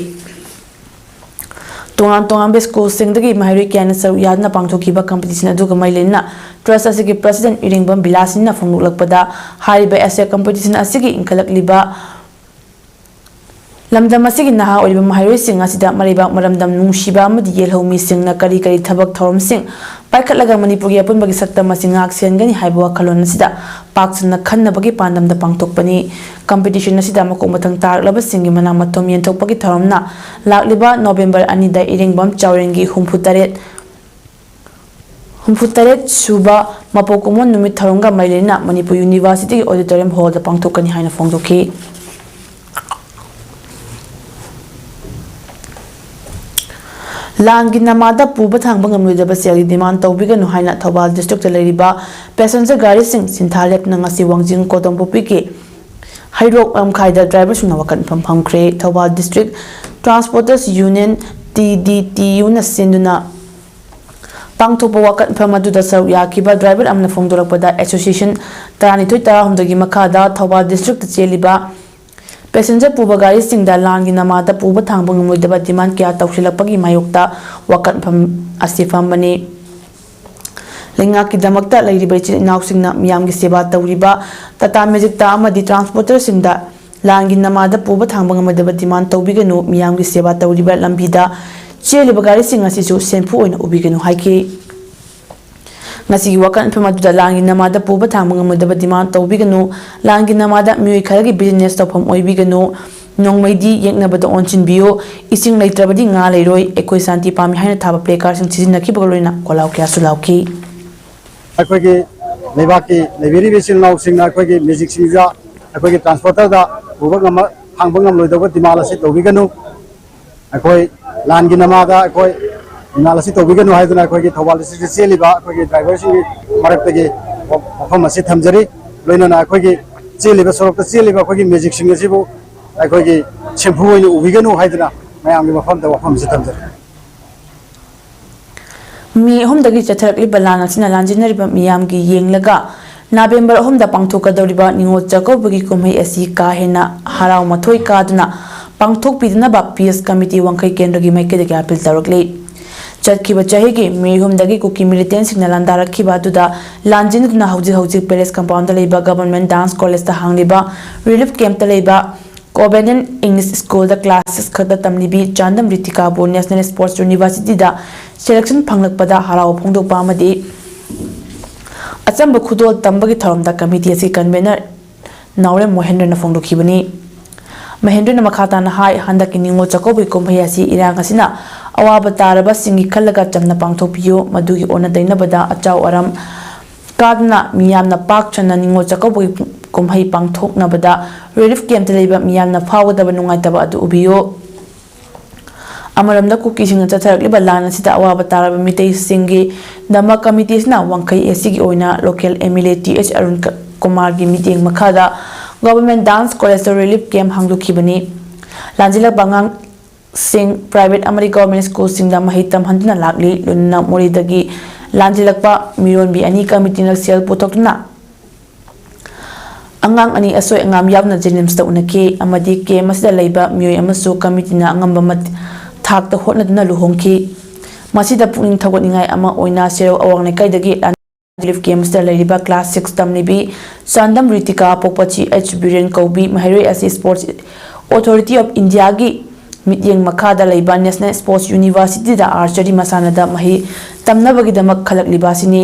ꯇꯣꯉꯥꯟ ꯇꯣꯉꯥꯟꯕ ꯁ꯭ꯀꯨꯜꯁꯤꯡꯗꯒꯤ ꯃꯍꯩꯔꯣꯏ ꯀꯌꯥꯅ ꯁꯔꯨꯛ ꯌꯥꯗꯨꯅ ꯄꯥꯡꯊꯣꯛꯈꯤꯕ competition ꯑꯗꯨꯒ ꯃꯔꯤ ꯂꯩꯅꯅ trust ꯑꯁꯤꯒꯤ president ꯏꯔꯦꯡꯕꯝ ꯕꯤꯂꯥꯁꯤꯅꯤꯅ ꯐꯣꯡꯗꯣꯛꯂꯛꯄꯗ, ꯍꯥꯏꯔꯤꯕ essay competition ꯑꯁꯤꯒꯤ ꯏꯟꯈꯠꯂꯛꯂꯤꯕ ꯂꯝꯗꯝ ꯑꯁꯤꯒꯤ ꯅꯍꯥ ꯑꯣꯏꯔꯤꯕ ꯃꯍꯩꯔꯣꯏꯁꯤꯡ ꯑꯁꯤꯗ ꯃꯔꯩꯕꯥꯛ, ꯃꯔꯝꯗꯝ, ꯅꯨꯡꯁꯤꯕ ꯑꯃꯗꯤ ꯌꯦꯜꯍꯧꯃꯤꯁꯤꯡꯅ ꯀꯔꯤ ꯀꯔꯤ ꯊꯕꯛ ꯊꯧꯔꯝꯁꯤꯡ ꯄꯥꯏꯈꯠꯂꯒ ꯃꯅꯤꯄꯨꯔꯒꯤ ꯑꯄꯨꯟꯕꯒꯤ ꯁꯛꯇꯝ ꯑꯁꯤ ꯉꯥꯛ ꯁꯦꯟꯒꯅꯤ ꯍꯥꯏꯕ ꯋꯥꯈꯜꯂꯣꯟ ꯑꯁꯤꯗ ꯄꯥꯛ ꯁꯟꯅ ꯈꯟꯅꯕꯒꯤ ꯄꯥꯟꯗꯝꯗ ꯄꯥꯡꯊꯣꯛꯄꯅꯤ꯫ Competition ꯑꯁꯤꯗ ꯃꯀꯣꯛ ꯃꯊꯪ ꯇꯥꯔꯛꯂꯕꯁꯤꯡꯒꯤ ꯃꯅꯥ ꯃꯊꯨꯝ ꯌꯦꯟꯊꯣꯛꯄꯒꯤ ꯊꯧꯔꯝꯅ ꯂꯥꯛꯂꯤꯕ November ꯑꯅꯤꯗ ꯏꯔꯦꯡꯕꯝ ꯆꯥꯎꯔꯦꯟꯒꯤ ꯍꯨꯝꯐꯨ ꯇꯔꯦꯠ, ꯍꯨꯝꯐꯨ ꯇꯔꯦꯠ ꯁꯨꯕ ꯃꯄꯣꯛ ꯀꯨꯝꯑꯣꯟ ꯅꯨꯃꯤꯠ ꯊꯧꯔꯝꯒ ꯃꯔꯤ ꯂꯩꯅꯅ ꯃꯅꯤꯄꯨꯔ University ꯒꯤ auditorium hall ꯗ ꯄꯥꯡꯊꯣꯛꯀꯅꯤ ꯍꯥꯏꯅ ꯐꯣꯡꯗꯣꯛꯈꯤ꯫ ꯂꯥꯟꯒꯤ ꯅꯃꯥꯗ ꯄꯨꯕ ꯊꯥꯡꯕ ꯉꯝꯂꯣꯏꯗꯕ ꯁꯦꯜꯒꯤ demand ꯇꯧꯕꯤꯒꯅꯨ ꯍꯥꯏꯅ ꯊꯧꯕꯥꯜ district ꯇ ꯂꯩꯔꯤꯕ passenger ꯒꯥꯔꯤꯁꯤꯡ ꯁꯤꯟꯊꯥ ꯂꯦꯞꯇꯅ ꯉꯁꯤ ꯋꯥꯡꯖꯤꯡ ꯀꯣꯗꯣꯝꯄꯣꯛꯄꯤꯒꯤ ꯍꯩꯔꯣꯛ ꯂꯝꯈꯥꯏꯗ driver ꯁꯤꯡꯅ ꯋꯥꯀꯠ ꯃꯤꯐꯝ ꯐꯝꯈ꯭ꯔꯦ꯫ Thoubal District Transporters Union, T D T U ꯅ ꯁꯤꯟꯗꯨꯅ ꯄꯥꯡꯊꯣꯛꯄ ꯋꯥꯀꯠ ꯃꯤꯐꯝ ꯑꯗꯨꯗ ꯁꯔꯨꯛ ꯌꯥꯈꯤꯕ driver ꯑꯃꯅ ꯐꯣꯡꯗꯣꯔꯛꯄꯗ, association ꯇꯔꯥꯅꯤꯊꯣꯏ ꯇꯔꯥꯍꯨꯝꯗꯣꯏꯒꯤ ꯃꯈꯥꯗ ꯊꯧꯕꯥꯜ district ꯇ ꯆꯦꯜꯂꯤꯕ passenger ꯄꯨꯕ ꯒꯥꯔꯤꯁꯤꯡꯗ ꯂꯥꯟꯒꯤ ꯅꯃꯥꯗ ꯄꯨꯕ ꯊꯥꯡꯕ ꯉꯝꯂꯣꯏꯗꯕ demand ꯀꯌꯥ ꯇꯧꯁꯤꯜꯂꯛꯄꯒꯤ ꯃꯥꯌꯣꯛꯇ ꯋꯥꯀꯠ ꯃꯤꯐꯝ ꯑꯁꯤ ꯐꯝꯕꯅꯤ꯫ ꯂꯩꯉꯥꯛꯀꯤꯗꯃꯛꯇ ꯂꯩꯔꯤꯕ ꯏꯆꯤꯜ ꯏꯅꯥꯎꯁꯤꯡꯅ ꯃꯤꯌꯥꯝꯒꯤ ꯁꯦꯕꯥ ꯇꯧꯔꯤꯕ Tata Magic ꯇ ꯑꯃꯗꯤ transporter ꯁꯤꯡꯗ ꯂꯥꯟꯒꯤ ꯅꯃꯥꯗ ꯄꯨꯕ ꯊꯥꯡꯕ ꯉꯝꯂꯣꯏꯗꯕ demand ꯇꯧꯕꯤꯒꯅꯨ, ꯃꯤꯌꯥꯝꯒꯤ ꯁꯦꯕꯥ ꯇꯧꯔꯤꯕ ꯂꯝꯕꯤꯗ ꯆꯦꯜꯂꯤꯕ ꯒꯥꯔꯤꯁꯤꯡ ꯑꯁꯤꯁꯨ ꯁꯦꯝꯐꯨ ꯑꯣꯏꯅ ꯎꯕꯤꯒꯅꯨ ꯍꯥꯏꯈꯤ꯫ ꯉꯁꯤꯒꯤ ꯋꯥꯀꯠ ꯃꯤꯐꯝ ꯑꯗꯨꯗ ꯂꯥꯟꯒꯤ ꯅꯃꯥꯗ ꯄꯨꯕ ꯊꯥꯡꯕ ꯉꯝꯂꯣꯏꯗꯕ demand ꯇꯧꯕꯤꯒꯅꯨ, ꯂꯥꯟꯒꯤ ꯅꯃꯥꯗ ꯃꯤꯑꯣꯏ ꯈꯔꯒꯤ business ꯇꯧꯐꯝ ꯑꯣꯏꯕꯤꯒꯅꯨ, ꯅꯣꯡꯃꯩꯗꯤ ꯌꯦꯛꯅꯕꯗ ꯑꯣꯟꯁꯤꯟꯕꯤꯌꯨ, ꯏꯁꯤꯡ ꯂꯩꯇ꯭ꯔꯕꯗꯤ ꯉꯥ ꯂꯩꯔꯣꯏ, ꯑꯩꯈꯣꯏ ꯁꯥꯟꯇꯤ ꯄꯥꯝꯃꯤ ꯍꯥꯏꯅ ꯊꯥꯕ placard ꯁꯤꯡ ꯁꯤꯖꯤꯟꯅꯈꯤꯕꯒ ꯂꯣꯏꯅꯅ ꯈꯣꯜꯂꯥꯎ ꯀꯌꯥꯁꯨ ꯂꯥꯎꯈꯤ꯫ ꯑꯩꯈꯣꯏꯒꯤ ꯂꯩꯕꯥꯛꯀꯤ ꯂꯩꯕꯤꯔꯤꯕ ꯏꯆꯤꯜ ꯏꯅꯥꯎꯁꯤꯡꯅ ꯑꯩꯈꯣꯏꯒꯤ magic ꯁꯤꯡꯗ ꯑꯩꯈꯣꯏꯒꯤ transporter ꯗ ꯄꯨꯕ ꯉꯝꯃ-, ꯊꯥꯡꯕ ꯉꯝꯂꯣꯏꯗꯧꯕ demand ꯑꯁꯤ ꯇꯧꯕꯤꯒꯅꯨ꯫ ꯑꯩꯈꯣꯏ ꯂꯥꯟꯒꯤ ꯅꯃꯥꯗ ꯑꯩꯈꯣꯏ ꯅꯤꯡꯉꯥꯜ ꯑꯁꯤ ꯇꯧꯕꯤꯒꯅꯨ ꯍꯥꯏꯗꯨꯅ ꯑꯩꯈꯣꯏꯒꯤ ꯊꯧꯕꯥꯜ ꯗꯤꯁꯇ꯭ꯔꯤꯛꯇ ꯆꯦꯜꯂꯤꯕ ꯑꯩꯈꯣꯏꯒꯤ ꯗ꯭ꯔꯥꯏꯚꯔꯁꯤꯡꯒꯤ ꯃꯔꯛꯇꯒꯤ ꯋꯥꯐꯝ ꯑꯁꯤ ꯊꯝꯖꯔꯤ꯫ ꯂꯣꯏꯅꯅ ꯑꯩꯈꯣꯏꯒꯤ ꯆꯦꯜꯂꯤꯕ, ꯁꯣꯔꯣꯛꯇ ꯆꯦꯜꯂꯤꯕ ꯑꯩꯈꯣꯏꯒꯤ ꯃꯦꯖꯤꯛꯁꯤꯡ ꯑꯁꯤꯕꯨ ꯑꯩꯈꯣꯏꯒꯤ ꯁꯦꯝꯐꯨ ꯑꯣꯏꯅ ꯎꯕꯤꯒꯅꯨ ꯍꯥꯏꯗꯨꯅ ꯃꯌꯥꯝꯒꯤ ꯃꯐꯝꯗ ꯋꯥꯐꯝ ꯑꯁꯤ ꯊꯝꯖꯔꯤ꯫ ꯃꯦ ꯑꯍꯨꯝꯗꯒꯤ ꯆꯠꯊꯔꯛꯂꯤꯕ ꯂꯥꯟ ꯑꯁꯤꯅ ꯂꯥꯟꯖꯦꯟꯅꯔꯤꯕ ꯃꯤꯌꯥꯝꯒꯤ ꯌꯦꯡꯂꯒ ꯅꯕꯦꯝꯕꯔ ꯑꯍꯨꯝꯗ ꯄꯥꯡꯊꯣꯛꯀꯗꯧꯔꯤꯕ ꯅꯤꯉꯣꯜ ꯆꯥꯛꯀꯧꯕꯒꯤ ꯀꯨꯝꯍꯩ ꯑꯁꯤ ꯀꯥ ꯍꯦꯟꯅ ꯍꯔꯥꯎ ꯃꯊꯣꯏ ꯀꯥꯗꯨꯅ ꯄꯥꯡꯊꯣꯛꯄꯤꯗꯅꯕ ꯄꯤ ꯑꯦꯁ ꯀꯃꯤꯇꯤ ꯋꯥꯡꯈꯩ ꯀꯦꯟꯗ꯭ꯔꯒꯤ ꯃꯥꯏꯀꯩꯗꯒꯤ ꯑꯥꯄꯤꯜ ꯇꯧꯔꯛꯂꯤ꯫ ꯆꯠꯈꯤꯕ ꯆꯍꯤꯒꯤ ꯃꯦ ꯑꯍꯨꯝꯗꯒꯤ ꯀꯨꯀꯤ ꯃꯤꯂꯤꯇꯦꯟꯁꯤꯡꯅ ꯂꯥꯟꯗꯥꯔꯛꯈꯤꯕ ꯑꯗꯨꯗ ꯂꯥꯟꯖꯦꯟꯅꯗꯨꯅ ꯍꯧꯖꯤꯛ ꯍꯧꯖꯤꯛ ꯄꯦꯂꯦꯁ ꯀꯝꯄꯥꯎꯟꯗ ꯂꯩꯕ ꯒꯚꯔꯟꯃꯦꯟꯠ ꯗꯥꯟꯁ ꯀꯣꯂꯦꯖꯇ ꯍꯥꯡꯂꯤꯕ ꯔꯤꯂꯤꯐ ꯀꯦꯝꯞꯇ ꯂꯩꯕ ꯀꯣꯚꯦꯅꯦꯟꯠ ꯏꯪꯂꯤꯁ ꯁ꯭ꯀꯨꯜꯗ ꯀ꯭ꯂꯥꯁ ꯁꯤꯛꯁ ꯈꯛꯇ ꯇꯝꯂꯤꯕꯤ ꯆꯥꯟꯗꯝ ꯔꯤꯇꯤꯀꯥꯕꯨ ꯅꯦꯁꯅꯦꯜ ꯁ꯭ꯄꯣꯔꯠꯁ ꯌꯨꯅꯤꯚꯔꯁꯤꯇꯤꯗ ꯁꯦꯂꯦꯛꯁꯟ ꯐꯪꯂꯛꯄꯗ ꯍꯔꯥꯎꯕ ꯐꯣꯡꯗꯣꯛꯄ ꯑꯃꯗꯤ ꯑꯆꯝꯕ ꯈꯨꯗꯣꯜ ꯇꯝꯕꯒꯤ ꯊꯧꯔꯝꯗ ꯀꯃꯤꯇꯤ ꯑꯁꯤꯒꯤ ꯀꯟꯚꯦꯅꯔ ꯅꯥꯎꯔꯦꯝ ꯃꯣꯍꯦꯟꯗ꯭ꯔꯅ ꯐꯣꯡꯗꯣꯛꯈꯤꯕꯅꯤ꯫ ꯃꯍꯦꯟꯗ꯭ꯔꯅ ꯃꯈꯥ ꯇꯥꯅ ꯍꯥꯏ, ꯍꯟꯗꯛꯀꯤ ꯅꯤꯉꯣꯜ ꯆꯥꯛꯀꯧꯕꯒꯤ ꯀꯨꯝꯍꯩ ꯑꯁꯤ ꯏꯔꯥꯡ ꯑꯁꯤꯅ ꯑꯋꯥꯕ ꯇꯥꯔꯕꯁꯤꯡꯒꯤ ꯈꯜꯂꯒ ꯆꯝꯅ ꯄꯥꯡꯊꯣꯛꯄꯤꯌꯨ, ꯃꯗꯨꯒꯤ ꯑꯣꯟꯅ ꯇꯩꯅꯕꯗ ꯑꯆꯥꯎ ꯑꯔꯝ ꯀꯥꯗꯨꯅ ꯃꯤꯌꯥꯝꯅ ꯄꯥꯛ ꯁꯟꯅ ꯅꯤꯉꯣꯜ ꯆꯥꯛꯀꯧꯕꯒꯤ ꯀꯨꯝꯍꯩ ꯄꯥꯡꯊꯣꯛꯅꯕꯗ ꯔꯤꯂꯤꯐ ꯀꯦꯝꯞꯇ ꯂꯩꯕ ꯃꯤꯌꯥꯝꯅ ꯐꯥꯎꯒꯗꯕ ꯅꯨꯡꯉꯥꯏꯇꯕ ꯑꯗꯨ ꯎꯕꯤꯌꯨ꯫ ꯑꯃꯔꯣꯝꯗ ꯀꯨꯀꯤꯁꯤꯡꯅ ꯆꯠꯊꯔꯛꯂꯤꯕ ꯂꯥꯟ ꯑꯁꯤꯗ ꯑꯋꯥꯕ ꯇꯥꯔꯕ ꯃꯤꯇꯩꯁꯤꯡꯒꯤꯗꯃꯛ ꯀꯃꯤꯇꯤ ꯑꯁꯤꯅ ꯋꯥꯡꯈꯩ ꯑꯦ ꯁꯤꯒꯤ ꯑꯣꯏꯅ local M L A T H Arun ꯀ-, ꯀꯨꯃꯥꯔꯒꯤ ꯃꯤꯠꯌꯦꯡ ꯃꯈꯥꯗ ꯒꯣꯚꯔꯟꯃꯦꯟꯠ ꯗꯥꯟꯁ ꯀꯣꯂꯦꯖꯇ ꯔꯤꯂꯤꯐ ꯀꯦꯝꯞ ꯍꯥꯡꯗꯣꯛꯈꯤꯕꯅꯤ꯫ ꯂꯥꯟꯖꯦꯜꯂꯛꯄ ꯑꯉꯥꯡꯁꯤꯡ ꯄ꯭ꯔꯥꯏꯚꯦꯠ ꯑꯃꯗꯤ ꯒꯣꯚꯔꯟꯃꯦꯟꯠ ꯁ꯭ꯀꯨꯜꯁꯤꯡꯗ ꯃꯍꯩ ꯇꯝꯍꯟꯗꯨꯅ ꯂꯥꯛꯂꯤ꯫ ꯂꯣꯏꯅꯅ ꯃꯣꯔꯦꯗꯒꯤ ꯂꯥꯟꯖꯦꯜꯂꯛꯄ ꯃꯤꯔꯣꯟꯕꯤ ꯑꯅꯤ ꯀꯃꯤꯇꯤꯅ ꯁꯦꯜ ꯄꯨꯊꯣꯛꯇꯨꯅ ꯑꯉꯥꯡ ꯑꯅꯤ ꯑꯁꯣꯏ ꯑꯉꯥꯝ ꯌꯥꯎꯅ ꯖꯦꯅꯤꯝꯁꯇ ꯎꯅꯈꯤ ꯑꯃꯗꯤ ꯀꯦꯝꯞ ꯑꯁꯤꯗ ꯂꯩꯕ ꯃꯤꯑꯣꯏ ꯑꯃꯁꯨ ꯀꯃꯤꯇꯤꯅ ꯑꯉꯝꯕ ꯃꯠ-, ꯊꯥꯛꯇ ꯍꯣꯠꯅꯗꯨꯅ ꯂꯨꯍꯣꯡꯈꯤ꯫ ꯃꯁꯤꯗ ꯄꯨꯛꯅꯤꯡ ꯊꯧꯒꯠꯅꯤꯡꯉꯥꯏ ꯑꯃ ꯑꯣꯏꯅ ꯁꯦꯔꯧ ꯑꯋꯥꯡ ꯂꯩꯀꯥꯏꯗꯒꯤ ꯂꯥꯟ ꯔꯤꯂꯤꯐ ꯀꯦꯝꯞ ꯑꯁꯤꯗ ꯂꯩꯔꯤꯕ class six ꯇꯝꯂꯤꯕꯤ Chandam ꯔꯤꯇꯤꯀꯥ ꯄꯣꯛꯄꯆꯤ H Biren ꯀꯧꯕꯤ ꯃꯍꯩꯔꯣꯏ ꯑꯁꯤ ꯁ꯭ꯄꯣꯔꯠꯁ ꯑꯣꯊꯣꯔꯤꯇꯤ ꯑꯣꯐ ꯏꯟꯗꯤꯌꯥꯒꯤ ꯃꯤꯠꯌꯦꯡ ꯃꯈꯥꯗ ꯂꯩꯕ ꯅꯦꯁꯅꯦꯜ ꯁ꯭ꯄꯣꯔꯠꯁ ꯌꯨꯅꯤꯚꯔꯁꯤꯇꯤꯗ ꯑꯥꯔꯆꯔꯤ ꯃꯁꯥꯟꯅꯗ ꯃꯍꯩ ꯇꯝꯅꯕꯒꯤꯗꯃꯛ ꯈꯜꯂꯛꯂꯤꯕ ꯑꯁꯤꯅꯤ꯫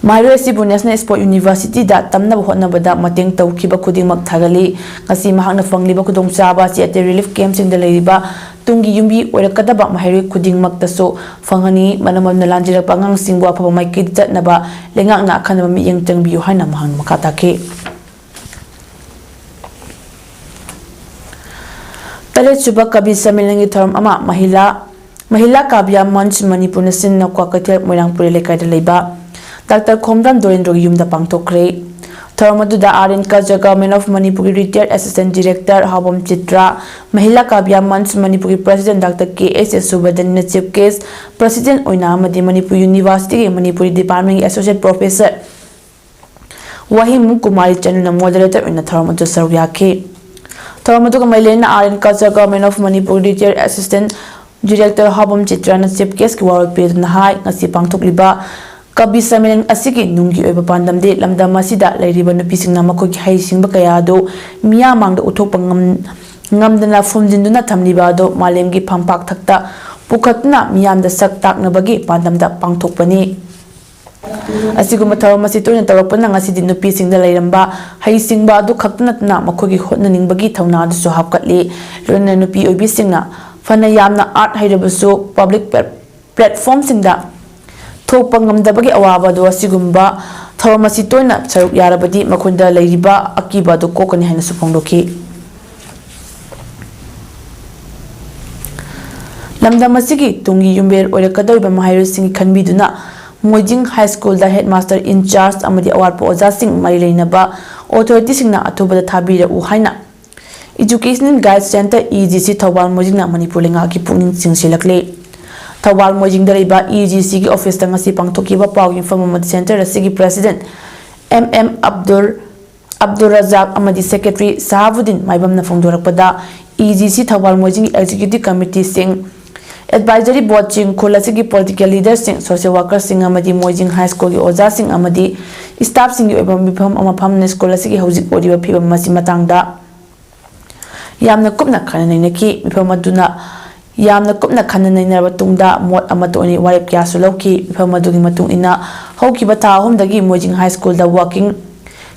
ꯃꯍꯩꯔꯣꯏ ꯑꯁꯤꯕꯨ ꯅꯦꯁꯅꯦꯜ ꯁ꯭ꯄꯣꯔꯠ ꯌꯨꯅꯤꯚꯔꯁꯤꯇꯤꯗ ꯇꯝꯅꯕ ꯍꯣꯠꯅꯕꯗ ꯃꯇꯦꯡ ꯇꯧꯈꯤꯕ ꯈꯨꯗꯤꯡꯃꯛ ꯊꯥꯒꯠꯂꯤ꯫ ꯉꯁꯤ ꯃꯍꯥꯛꯅ ꯐꯪꯂꯤꯕ ꯈꯨꯗꯣꯡꯆꯥꯕ ꯑꯁꯤ ꯑꯇꯩ ꯔꯤꯂꯤꯐ ꯀꯦꯝꯞꯁꯤꯡꯗ ꯂꯩꯔꯤꯕ ꯇꯨꯡꯒꯤ ꯌꯨꯝꯕꯤ ꯑꯣꯏꯔꯛꯀꯗꯕ ꯃꯍꯩꯔꯣꯏ ꯈꯨꯗꯤꯡꯃꯛꯇꯁꯨ ꯐꯪꯍꯟꯅꯤ꯫ ꯃꯔꯝ ꯑꯗꯨꯅ ꯂꯥꯟꯖꯦꯜꯂꯛꯄ ꯑꯉꯥꯡꯁꯤꯡꯕꯨ ꯑꯐꯕ ꯃꯥꯏꯀꯩꯗ ꯆꯠꯅꯕ ꯂꯩꯉꯥꯛꯅ ꯑꯈꯟꯅꯕ ꯃꯤꯠꯌꯦꯡ ꯆꯪꯕꯤꯌꯨ ꯍꯥꯏꯅ ꯃꯍꯥꯛꯅ ꯃꯈꯥ ꯇꯥꯈꯤ꯫ ꯇꯔꯦꯠꯁꯨꯕ ꯀꯕꯤ ꯁꯝꯃꯦꯂꯟꯒꯤ ꯊꯧꯔꯝ ꯑꯃ ꯃꯍꯤꯂꯥ ꯃꯍꯤꯂꯥ ꯀꯥꯕ꯭ꯌꯥ ꯃꯟꯆ ꯃꯅꯤꯄꯨꯔꯅ ꯁꯤꯟꯅ ꯀ꯭ꯋꯥꯀꯩꯊꯦꯜ ꯃꯣꯏꯔꯥꯡ ꯄꯨꯔꯦꯜ ꯂꯩꯀꯥꯏꯗ ꯂꯩꯕ ꯗꯥꯛꯇꯔ ꯈꯣꯝꯗ꯭ꯔꯝ ꯗꯣꯔꯦꯟꯗ꯭ꯔꯣꯒꯤ ꯌꯨꯝꯗ ꯄꯥꯡꯊꯣꯛꯈ꯭ꯔꯦ꯫ ꯊꯧꯔꯝ ꯑꯗꯨꯗ Art and Culture Government of ꯃꯅꯤꯄꯨꯔꯒꯤ retired assistant director ꯍꯥꯎꯕꯝ ꯆꯤꯇ꯭ꯔꯥ, ꯃꯍꯤꯂꯥ ꯀꯥꯕ꯭ꯌꯥ ꯃꯟꯆ ꯃꯅꯤꯄꯨꯔꯒꯤ president ꯗꯥꯛꯇꯔ ꯀꯦ ꯑꯦꯁ ꯌꯁꯣꯕꯔꯙꯟꯅ chief guest president ꯑꯣꯏꯅ ꯑꯃꯗꯤ ꯃꯅꯤꯄꯨꯔ ꯌꯨꯅꯤꯚꯔꯁꯤꯇꯤꯒꯤ ꯃꯅꯤꯄꯨꯔꯤ department ꯒꯤ associate professor ꯋꯥꯍꯤꯡꯕꯝ ꯀꯨꯃꯥꯔꯤ ꯆꯅꯨꯅ moderator ꯑꯣꯏꯅ ꯊꯧꯔꯝ ꯑꯗꯨ ꯁꯔꯨꯛ ꯌꯥꯈꯤ꯫ ꯊꯧꯔꯝ ꯑꯗꯨꯒ ꯃꯔꯤ ꯂꯩꯅꯅ Art and Culture Government of Manipur retired assistant director ꯍꯥꯎꯕꯝ ꯆꯤꯇ꯭ꯔꯥꯅ chief guest ꯀꯤ ꯋꯥꯔꯣꯜ ꯄꯤꯗꯨꯅ ꯍꯥꯏ, ꯉꯁꯤ ꯄꯥꯡꯊꯣꯛꯂꯤꯕ ꯀꯕꯤ ꯁꯝꯃꯦꯂꯟ ꯑꯁꯤꯒꯤ ꯅꯨꯡꯒꯤ ꯑꯣꯏꯕ ꯄꯥꯟꯗꯝꯗꯤ ꯂꯝꯗꯝ ꯑꯁꯤꯗ ꯂꯩꯔꯤꯕ ꯅꯨꯄꯤꯁꯤꯡꯅ ꯃꯈꯣꯏꯒꯤ ꯍꯩꯁꯤꯡꯕ ꯀꯌꯥ ꯑꯗꯨ ꯃꯤꯌꯥꯝ ꯃꯥꯡꯗ ꯎꯠꯊꯣꯛꯄ ꯉꯝ-, ꯉꯝꯗꯅ ꯐꯨꯝꯖꯤꯟꯗꯨꯅ ꯊꯝꯂꯤꯕ ꯑꯗꯨ ꯃꯥꯂꯦꯝꯒꯤ ꯐꯝꯄꯥꯛ ꯊꯛꯇ ꯄꯨꯈꯠꯇꯨꯅ ꯃꯤꯌꯥꯝꯗ ꯁꯛ ꯇꯥꯛꯅꯕꯒꯤ ꯄꯥꯟꯗꯝꯗ ꯄꯥꯡꯊꯣꯛꯄꯅꯤ꯫ ꯑꯁꯤꯒꯨꯝꯕ ꯊꯧꯔꯝ ꯑꯁꯤ ꯇꯣꯏꯅ ꯇꯧꯔꯛꯄꯅ ꯉꯁꯤꯗꯤ ꯅꯨꯄꯤꯁꯤꯡꯗ ꯂꯩꯔꯝꯕ ꯍꯩꯁꯤꯡꯕ ꯑꯗꯨ ꯈꯛꯇ ꯅꯠꯇꯅ ꯃꯈꯣꯏꯒꯤ ꯍꯣꯠꯅꯅꯤꯡꯕꯒꯤ ꯊꯧꯅꯥ ꯑꯗꯨꯁꯨ ꯍꯥꯞꯀꯠꯂꯤ꯫ ꯂꯣꯏꯅꯅ ꯅꯨꯄꯤ ꯑꯣꯏꯕꯤꯁꯤꯡꯅ ꯐꯅ ꯌꯥꯝꯅ art ꯍꯩꯔꯕꯁꯨ public platform ꯁꯤꯡꯗ ꯊꯣꯛꯄ ꯉꯝꯗꯕꯒꯤ ꯑꯋꯥꯕ ꯑꯗꯨ ꯑꯁꯤꯒꯨꯝꯕ ꯊꯧꯔꯝ ꯑꯁꯤ ꯇꯣꯏꯅ ꯁꯔꯨꯛ ꯌꯥꯔꯕꯗꯤ ꯃꯈꯣꯏꯗ ꯂꯩꯔꯤꯕ ꯑꯀꯤꯕ ꯑꯗꯨ ꯀꯣꯛꯀꯅꯤ ꯍꯥꯏꯅꯁꯨ ꯐꯣꯡꯗꯣꯛꯈꯤ꯫ ꯂꯝꯗꯝ ꯑꯁꯤꯒꯤ ꯇꯨꯡꯒꯤ ꯌꯨꯝꯕꯤꯔꯦꯜ ꯑꯣꯏꯔꯛꯀꯗꯧꯔꯤꯕ ꯃꯍꯩꯔꯣꯏꯁꯤꯡꯒꯤ ꯈꯟꯕꯤꯗꯨꯅ ꯃꯣꯏꯖꯤꯡ High School the headmaster in charge ꯑꯃꯗꯤ ꯑꯋꯥꯠꯄ ꯑꯣꯖꯥꯁꯤꯡ ꯃꯔꯤ ꯂꯩꯅꯕ authority ꯁꯤꯡꯅ ꯑꯊꯨꯕꯗ ꯊꯥꯕꯤꯔꯛꯎ ꯍꯥꯏꯅ Educational Guide Centre, E G C, Thoubal ꯃꯣꯏꯖꯤꯡꯅ Manipur ꯂꯩꯉꯥꯛꯀꯤ ꯄꯨꯛꯅꯤꯡ ꯆꯤꯡꯁꯤꯜꯂꯛꯂꯤ꯫ ꯊꯧꯕꯥꯜ ꯃꯣꯏꯖꯤꯡꯗ ꯂꯩꯕ E G C ꯒꯤ office ꯇ ꯉꯁꯤ ꯄꯥꯡꯊꯣꯛꯈꯤꯕ ꯄꯥꯎꯒꯤ ꯃꯤꯐꯝ ꯑꯃꯗ centre ꯑꯁꯤꯒꯤ president M M Abdul, Abdul ꯔꯖꯥꯛ ꯑꯃꯗꯤ secretary ꯁꯍꯥꯕꯨꯗꯤꯟ ꯃꯥꯏꯕꯝꯅ ꯐꯣꯡꯗꯣꯔꯛꯄꯗ, E G C Thoubal ꯃꯣꯏꯖꯤꯡꯒꯤ executive committee ꯁꯤꯡ, advisory board ꯁꯤꯡ, ꯈꯨꯜ ꯑꯁꯤꯒꯤ political leader ꯁꯤꯡ, social worker ꯁꯤꯡ ꯑꯃꯗꯤ ꯃꯣꯏꯖꯤꯡ High School ꯒꯤ ꯑꯣꯖꯥꯁꯤꯡ ꯑꯃꯗꯤ staff ꯁꯤꯡꯒꯤ ꯑꯣꯏꯕ ꯃꯤꯐꯝ ꯑꯃ ꯐꯝꯅ school ꯑꯁꯤꯒꯤ ꯍꯧꯖꯤꯛ ꯑꯣꯏꯔꯤꯕ ꯐꯤꯕꯝ ꯑꯁꯤ ꯃꯇꯥꯡꯗ ꯌꯥꯝꯅ ꯀꯨꯞꯅ ꯈꯟꯅ ꯅꯩꯅꯈꯤ꯫ ꯃꯤꯐꯝ ꯑꯗꯨꯅ ꯌꯥꯝꯅ ꯀꯨꯞꯅ ꯈꯟꯅ ꯅꯩꯅꯔꯕ ꯇꯨꯡꯗ ꯃꯣꯠ ꯑꯃꯠꯇ ꯑꯣꯏꯅ ꯋꯥꯔꯦꯞ ꯀꯌꯥꯁꯨ ꯂꯧꯈꯤ꯫ ꯃꯤꯐꯝ ꯑꯗꯨꯒꯤ ꯃꯇꯨꯡ ꯏꯟꯅ ꯍꯧꯈꯤꯕ ꯊꯥ ꯑꯍꯨꯝꯗꯒꯤ ꯃꯣꯏꯖꯤꯡ High School the working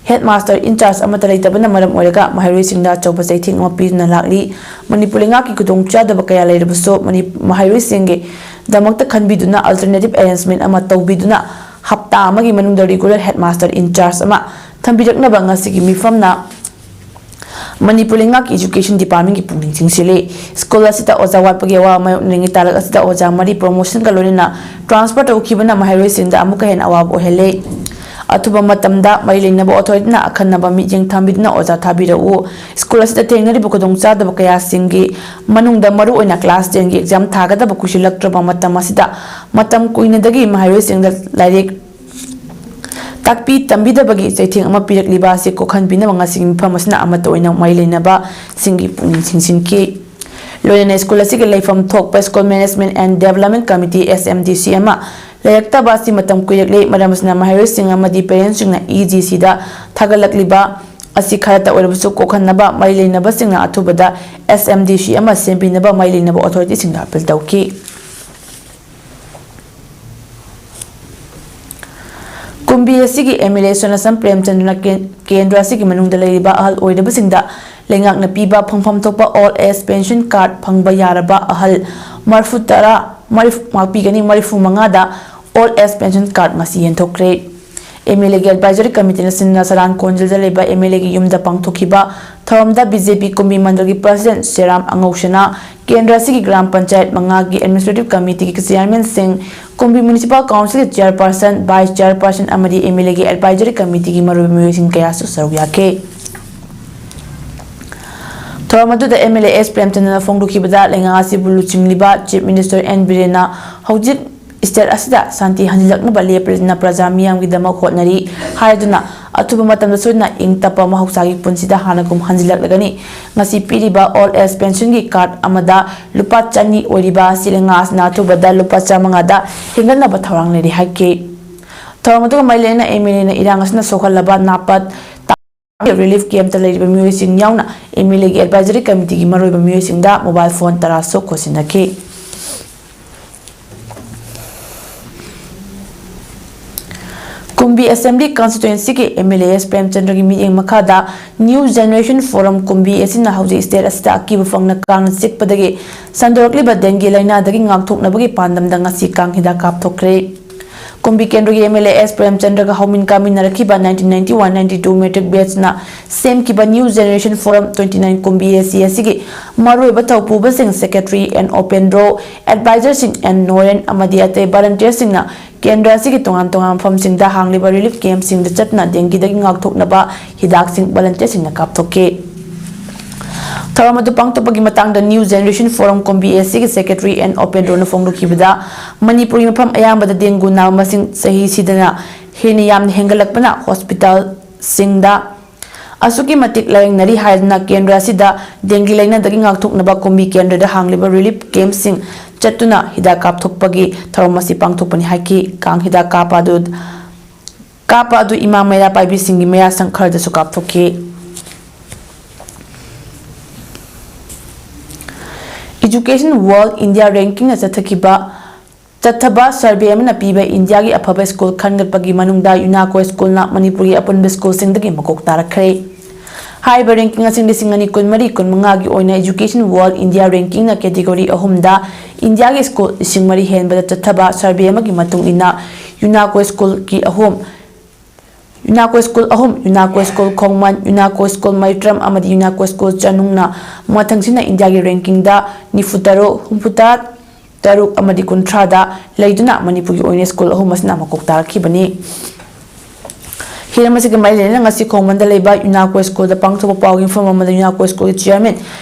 headmaster in charge ꯑꯃꯠꯇ ꯂꯩꯇꯕꯅ ꯃꯔꯝ ꯑꯣꯏꯔꯒ ꯃꯍꯩꯔꯣꯏꯁꯤꯡꯗ ꯑꯆꯧꯕ ꯆꯩꯊꯦꯡ ꯑꯃ ꯄꯤꯗꯨꯅ ꯂꯥꯛꯂꯤ꯫ ꯃꯅꯤꯄꯨꯔ ꯂꯩꯉꯥꯛꯀꯤ ꯈꯨꯗꯣꯡꯆꯥꯗꯕ ꯀꯌꯥ ꯂꯩꯔꯕꯁꯨ ꯃꯅꯤ-, ꯃꯍꯩꯔꯣꯏꯁꯤꯡꯒꯤꯗꯃꯛꯇ ꯈꯟꯕꯤꯗꯨꯅ alternative arrangement ꯑꯃ ꯇꯧꯕꯤꯗꯨꯅ ꯍꯞꯇꯥ ꯑꯃꯒꯤ ꯃꯅꯨꯡꯗ regular headmaster in charge ꯑꯃ ꯊꯝꯕꯤꯔꯛꯅꯕ ꯉꯁꯤꯒꯤ ꯃꯤꯐꯝꯅ ꯃꯅꯤꯄꯨꯔ ꯂꯩꯉꯥꯛꯀꯤ Education Department ꯀꯤ ꯄꯨꯛꯅꯤꯡ ꯆꯤꯡꯁꯤꯜꯂꯤ꯫ ꯁ꯭ꯀꯨꯜ ꯑꯁꯤꯗ ꯑꯣꯖꯥ ꯋꯥꯠꯄꯒꯤ ꯑꯋꯥꯕ ꯃꯥꯌꯣꯛꯅꯔꯤꯉꯩ ꯇꯥꯂꯛ ꯑꯁꯤꯗ ꯑꯣꯖꯥ ꯃꯔꯤ promotion ꯒ ꯂꯣꯏꯅꯅ transfer ꯇꯧꯈꯤꯕꯅ ꯃꯍꯩꯔꯣꯏꯁꯤꯡꯗ ꯑꯃꯨꯛꯀ ꯍꯦꯟꯅ ꯑꯋꯥꯕ ꯑꯣꯏꯍꯜꯂꯦ꯫ ꯑꯊꯨꯕ ꯃꯇꯝꯗ ꯃꯔꯤ ꯂꯩꯅꯕ authority ꯅ ꯑꯈꯟꯅꯕ ꯃꯤꯠꯌꯦꯡ ꯊꯝꯕꯤꯗꯨꯅ ꯑꯣꯖꯥ ꯊꯥꯕꯤꯔꯛꯎ꯫ ꯁ꯭ꯀꯨꯜ ꯑꯁꯤꯗ ꯊꯦꯡꯅꯔꯤꯕ ꯈꯨꯗꯣꯡꯆꯥꯗꯕ ꯀꯌꯥꯁꯤꯡꯒꯤ ꯃꯅꯨꯡꯗ ꯃꯔꯨꯑꯣꯏꯅ class ten ꯒꯤ exam ꯊꯥꯒꯗꯕ ꯀꯨꯏꯁꯤꯜꯂꯛꯇ꯭ꯔꯕ ꯃꯇꯝ ꯑꯁꯤꯗ ꯃꯇꯝ ꯀꯨꯏꯅꯗꯒꯤ ꯃꯍꯩꯔꯣꯏꯁꯤꯡꯗ ꯂꯥꯏꯔꯤꯛ ꯇꯥꯛꯄꯤ ꯇꯝꯕꯤꯗꯕꯒꯤ ꯆꯩꯊꯦꯡ ꯑꯃ ꯄꯤꯔꯛꯂꯤꯕ ꯑꯁꯤ ꯀꯣꯛꯍꯟꯕꯤꯅꯕ ꯉꯁꯤꯒꯤ ꯃꯤꯐꯝ ꯑꯁꯤꯅ ꯑꯃꯠꯇ ꯑꯣꯏꯅ ꯃꯔꯤ ꯂꯩꯅꯕꯁꯤꯡꯒꯤ ꯄꯨꯛꯅꯤꯡ ꯆꯤꯡꯁꯤꯟꯈꯤ꯫ ꯂꯣꯏꯅꯅ ꯁ꯭ꯀꯨꯜ ꯑꯁꯤꯒꯤ ꯂꯩꯐꯝ ꯊꯣꯛꯄ School Management and Development Committee, S M D C, ꯑꯃ ꯂꯩꯔꯛꯇꯕ ꯑꯁꯤ ꯃꯇꯝ ꯀꯨꯏꯔꯛꯂꯦ꯫ ꯃꯔꯝ ꯑꯁꯤꯅ ꯃꯍꯩꯔꯣꯏꯁꯤꯡ ꯑꯃꯗꯤ parent ꯁꯤꯡꯅ E G C ꯗ ꯊꯥꯒꯠꯂꯛꯂꯤꯕ ꯑꯁꯤ ꯈꯔꯇ ꯑꯣꯏꯔꯕꯁꯨ ꯀꯣꯛꯍꯟꯅꯕ ꯃꯔꯤ ꯂꯩꯅꯕꯁꯤꯡꯅ ꯑꯊꯨꯕꯗ S M D C ꯑꯃ ꯁꯦꯝꯕꯤꯅꯕ ꯃꯔꯤ ꯂꯩꯅꯕ authority ꯁꯤꯡꯗ appeal ꯇꯧꯈꯤ꯫ ꯀꯨꯝꯕꯤ ꯑꯁꯤꯒꯤ M L A ꯁꯣꯅꯥꯁꯝ ꯄ꯭ꯔꯦꯝꯆꯟꯗ꯭ꯔꯅ ꯀꯦꯟ-, ꯀꯦꯟꯗ꯭ꯔ ꯑꯁꯤꯒꯤ ꯃꯅꯨꯡꯗ ꯂꯩꯔꯤꯕ ꯑꯍꯜ ꯑꯣꯏꯔꯕꯁꯤꯡꯗ ꯂꯩꯉꯥꯛꯅ ꯄꯤꯕ ꯐꯪꯐꯝ ꯊꯣꯛꯄ Old Age Pension Card ꯐꯪꯕ ꯌꯥꯔꯕ ꯑꯍꯜ ꯃꯔꯤꯐꯨ ꯇꯔꯥ, ꯃꯔꯤꯐꯨ, ꯃꯥꯛꯄꯤꯒꯅꯤ, ꯃꯔꯤꯐꯨ ꯃꯉꯥꯗ Old Age Pension Card ꯉꯁꯤ ꯌꯦꯟꯊꯣꯛꯈ꯭ꯔꯦ꯫ M L A ꯒꯤ Advisory Committee ꯅ ꯁꯤꯟꯅ ꯁꯔꯥꯟ ꯀꯣꯟꯖꯤꯜꯗ ꯂꯩꯕ M L A ꯒꯤ ꯌꯨꯝꯗ ꯄꯥꯡꯊꯣꯛꯈꯤꯕ ꯊꯧꯔꯝꯗ B J P ꯀꯨꯝꯕꯤ ꯃꯟꯗꯜꯒꯤ President ꯁꯦꯔꯥꯝ ꯑꯉꯧꯁꯅꯥ, ꯀꯦꯟꯗ꯭ꯔ ꯑꯁꯤꯒꯤ ꯒ꯭ꯔꯥꯝ ꯄꯟꯆꯥꯌꯠ ꯃꯉꯥꯒꯤ Administrative Committee ꯒꯤ Chairman ꯁꯤꯡ, ꯀꯨꯝꯕꯤ Municipal Council ꯒꯤ Chairperson, Vice Chairperson ꯑꯃꯗꯤ M L A ꯒꯤ Advisory Committee ꯒꯤ ꯃꯔꯨꯑꯣꯏꯕ ꯃꯤꯑꯣꯏꯁꯤꯡ ꯀꯌꯥꯁꯨ ꯁꯔꯨꯛ ꯌꯥꯈꯤ꯫ ꯊꯧꯔꯝ ꯑꯗꯨꯗ M L A S ꯄ꯭ꯔꯦꯝꯆꯟꯗ꯭ꯔꯅ ꯐꯣꯡꯗꯣꯛꯈꯤꯕꯗ, ꯂꯩꯉꯥꯛ ꯑꯁꯤꯕꯨ ꯂꯨꯆꯤꯡꯂꯤꯕ Chief Minister N ꯕꯤꯔꯦꯟꯅ ꯍꯧꯖꯤꯛ state ꯑꯁꯤꯗ ꯁꯥꯟꯇꯤ ꯍꯟꯖꯤꯜꯂꯛꯅꯕ ꯂꯦꯞꯇꯅ ꯄ꯭ꯔꯖꯥ ꯃꯤꯌꯥꯝꯒꯤꯗꯃꯛ ꯍꯣꯠꯅꯔꯤ ꯍꯥꯏꯗꯨꯅ, ꯑꯊꯨꯕ ꯃꯇꯝꯗ ꯁꯣꯏꯗꯅ ꯏꯪ ꯇꯞꯄ ꯃꯍꯧꯁꯥꯒꯤ ꯄꯨꯟꯁꯤꯗ ꯍꯥꯟꯅꯒꯨꯝ ꯍꯟꯖꯤꯜꯂꯛꯂꯒꯅꯤ꯫ ꯉꯁꯤ ꯄꯤꯔꯤꯕ Old Age Pension ꯒꯤ card ꯑꯃꯗ ꯂꯨꯄꯥ ꯆꯅꯤ ꯑꯣꯏꯔꯤꯕ ꯑꯁꯤ ꯂꯩꯉꯥꯛ ꯑꯁꯤꯅ ꯑꯊꯨꯕꯗ ꯂꯨꯄꯥ ꯆꯥꯃꯉꯥꯗ ꯍꯦꯟꯒꯠꯅꯕ ꯊꯧꯔꯥꯡ ꯂꯩꯔꯤ ꯍꯥꯏꯈꯤ꯫ ꯊꯧꯔꯝ ꯑꯗꯨꯒ ꯃꯔꯤ ꯂꯩꯅꯅ M L A ꯅ ꯏꯔꯥꯡ ꯑꯁꯤꯅ ꯁꯣꯛꯍꯜꯂꯕ ꯅꯥꯄꯠ relief camp ꯇ ꯂꯩꯔꯤꯕ ꯃꯤꯑꯣꯏꯁꯤꯡ ꯌꯥꯎꯅ M L A ꯒꯤ Advisory Committee ꯒꯤ ꯃꯔꯨꯑꯣꯏꯕ ꯃꯤꯑꯣꯏꯁꯤꯡꯗ mobile phone ꯇꯔꯥꯁꯨ ꯈꯣꯠꯆꯤꯟꯅꯈꯤ꯫ ꯀꯨꯝꯕꯤ Assembly Constituency ꯒꯤ M L A S ꯄ꯭ꯔꯦꯝꯆꯟꯗ꯭ꯔꯒꯤ ꯃꯤꯠꯌꯦꯡ ꯃꯈꯥꯗ New Generation Forum ꯀꯨꯝꯕꯤ ꯑꯁꯤꯅ ꯍꯧꯖꯤꯛ state ꯑꯁꯤꯗ ꯑꯀꯤꯕ ꯐꯪꯅ ꯀꯥꯡꯅ ꯆꯤꯛꯄꯗꯒꯤ ꯁꯟꯗꯣꯔꯛꯂꯤꯕ dengue ꯂꯥꯏꯅꯥꯗꯒꯤ ꯉꯥꯛꯊꯣꯛꯅꯕꯒꯤ ꯄꯥꯟꯗꯝꯗ ꯉꯁꯤ ꯀꯥꯡ ꯍꯤꯗꯥꯛ ꯀꯥꯞꯊꯣꯛꯈ꯭ꯔꯦ꯫ ꯀꯨꯝꯕꯤ ꯀꯦꯟꯗ꯭ꯔꯒꯤ M L A S ꯄ꯭ꯔꯦꯝꯆꯟꯗ꯭ꯔꯒ ꯍꯧꯃꯤꯟ ꯀꯥꯃꯤꯟꯅꯔꯛꯈꯤꯕ nineteen ninety one ninety two matric batchꯅ ꯁꯦꯝꯈꯤꯕ New Generation Forum twenty nine ꯀꯨꯝꯕꯤ A C ꯑꯁꯤꯒꯤ ꯃꯔꯨꯑꯣꯏꯕ ꯊꯧꯄꯨꯕꯁꯤꯡ, Secretary N Upendro, Advisorꯁꯤꯡ N Noren ꯑꯃꯗꯤ ꯑꯇꯩ volunteerꯁꯤꯡꯅ ꯀꯦꯟꯗ꯭ꯔ ꯑꯁꯤꯒꯤ ꯇꯣꯉꯥꯟ ꯇꯣꯉꯥꯟꯕ ꯃꯐꯝꯁꯤꯡꯗ ꯍꯥꯡꯂꯤꯕ relief campꯁꯤꯡꯗ ꯆꯠꯇꯨꯅ dengueꯗꯒꯤ ꯉꯥꯛꯊꯣꯛꯅꯕ ꯍꯤꯗꯥꯛꯁꯤꯡ volunteerꯁꯤꯡꯅ ꯀꯥꯞꯊꯣꯛꯈꯤ꯫ ꯊꯧꯔꯝ ꯑꯗꯨ ꯄꯥꯡꯊꯣꯛꯄꯒꯤ ꯃꯇꯥꯡꯗ New Generation Forum ꯀꯨꯝꯕꯤ A Cꯒꯤ Secretary N Upendroꯅ ꯐꯣꯡꯗꯣꯛꯈꯤꯕꯗ, ꯃꯅꯤꯄꯨꯔꯒꯤ ꯃꯐꯝ ꯑꯌꯥꯝꯕꯗ dengue ꯅꯥꯕ ꯃꯁꯤꯡ ꯆꯍꯤ ꯁꯤꯗꯅ ꯍꯦꯟꯅ ꯌꯥꯝꯅ ꯍꯦꯟꯒꯠꯂꯛꯄꯅ hospitalꯁꯤꯡꯗ ꯑꯁꯨꯛꯀꯤ ꯃꯇꯤꯛ ꯂꯥꯌꯦꯡꯅꯔꯤ ꯍꯥꯏꯗꯨꯅ ꯀꯦꯟꯗ꯭ꯔ ꯑꯁꯤꯗ dengue ꯂꯥꯏꯅꯥꯗꯒꯤ ꯉꯥꯛꯊꯣꯛꯅꯕ ꯀꯨꯝꯕꯤ ꯀꯦꯟꯗ꯭ꯔꯗ ꯍꯥꯡꯂꯤꯕ relief campꯁꯤꯡ ꯆꯠꯇꯨꯅ ꯍꯤꯗꯥꯛ ꯀꯥꯞꯊꯣꯛꯄꯒꯤ ꯊꯧꯔꯝ ꯑꯁꯤ ꯄꯥꯡꯊꯣꯛꯄꯅꯤ ꯍꯥꯏꯈꯤ꯫ ꯀꯥꯡ ꯍꯤꯗꯥꯛ ꯀꯥꯞꯄ ꯑꯗꯨ, ꯀꯥꯞꯄ ꯑꯗꯨ ꯏꯃꯥ ꯃꯩꯔꯥ ꯄꯥꯏꯕꯤꯁꯤꯡꯒꯤ ꯃꯌꯥꯁꯪ ꯈꯔꯗꯁꯨ ꯀꯥꯞꯊꯣꯛꯈꯤ꯫ Education World India Rankingꯅ ꯆꯠꯊꯈꯤꯕ ꯆꯠꯊꯕ survey ꯑꯃꯅ ꯄꯤꯕ ꯏꯟꯗꯤꯌꯥꯒꯤ ꯑꯐꯕ ꯁ꯭ꯀꯨꯜ ꯈꯟꯒꯠꯄꯒꯤ ꯃꯅꯨꯡꯗ ꯌꯨꯅꯥꯀꯣ ꯁ꯭ꯀꯨꯜꯅ ꯃꯅꯤꯄꯨꯔꯒꯤ ꯑꯄꯨꯟꯕ ꯁ꯭ꯀꯨꯜꯁꯤꯡꯗꯒꯤ ꯃꯀꯣꯛ ꯇꯥꯔꯛꯈ꯭ꯔꯦ꯫ ꯍꯥꯏꯔꯤꯕ ranking ꯑꯁꯤ ꯂꯤꯁꯤꯡ ꯑꯅꯤ ꯀꯨꯟꯃꯔꯤ ꯀꯨꯟꯃꯉꯥꯒꯤ ꯑꯣꯏꯅ Education World India Rankingꯅ category ꯑꯍꯨꯝꯗ ꯏꯟꯗꯤꯌꯥꯒꯤ ꯁ꯭ꯀꯨꯜ ꯂꯤꯁꯤꯡ ꯃꯔꯤ ꯍꯦꯟꯕꯗ ꯆꯠꯊꯕ survey ꯑꯃꯒꯤ ꯃꯇꯨꯡ ꯏꯟꯅ ꯌꯨꯅꯥꯀꯣ ꯁ꯭ꯀꯨꯜꯒꯤ ꯑꯍꯨꯝ, ꯌꯨꯅꯥꯀꯣ ꯁ꯭ꯀꯨꯜ ꯑꯍꯨꯝ, ꯌꯨꯅꯥꯀꯣ ꯁ꯭ꯀꯨꯜ ꯈꯣꯡꯃꯟ, ꯌꯨꯅꯥꯀꯣ ꯁ꯭ꯀꯨꯜ ꯃꯩꯇ꯭ꯔꯝ ꯑꯃꯗꯤ ꯌꯨꯅꯥꯀꯣ ꯁ꯭ꯀꯨꯜ ꯆꯅꯨꯡꯅ ꯃꯊꯪꯁꯤꯅ ꯏꯟꯗꯤꯌꯥꯒꯤ rankingꯗ ꯅꯤꯐꯨ ꯇꯔꯨꯛ, ꯍꯨꯝꯐꯨ ꯇꯔꯨꯛ ꯑꯃꯗꯤ ꯀꯨꯟꯊ꯭ꯔꯥꯗ ꯂꯩꯗꯨꯅ ꯃꯅꯤꯄꯨꯔꯒꯤ ꯑꯣꯏꯅ ꯁ꯭ꯀꯨꯜ ꯑꯍꯨꯝ ꯑꯁꯤꯅ ꯃꯀꯣꯛ ꯇꯥꯔꯛꯈꯤꯕꯅꯤ꯫ ꯍꯤꯔꯝ ꯑꯁꯤꯒ ꯃꯔꯤ ꯂꯩꯅꯅ ꯉꯁꯤ ꯈꯣꯡꯃꯟꯗ ꯂꯩꯕ ꯌꯨꯅꯥꯀꯣ ꯁ꯭ꯀꯨꯜꯗ ꯄꯥꯡꯊꯣꯛꯄ ꯄꯥꯎꯒꯤ ꯃꯤꯐꯝ ꯑꯃꯗ ꯌꯨꯅꯥꯀꯣ ꯁ꯭ꯀꯨꯜꯒꯤ chairman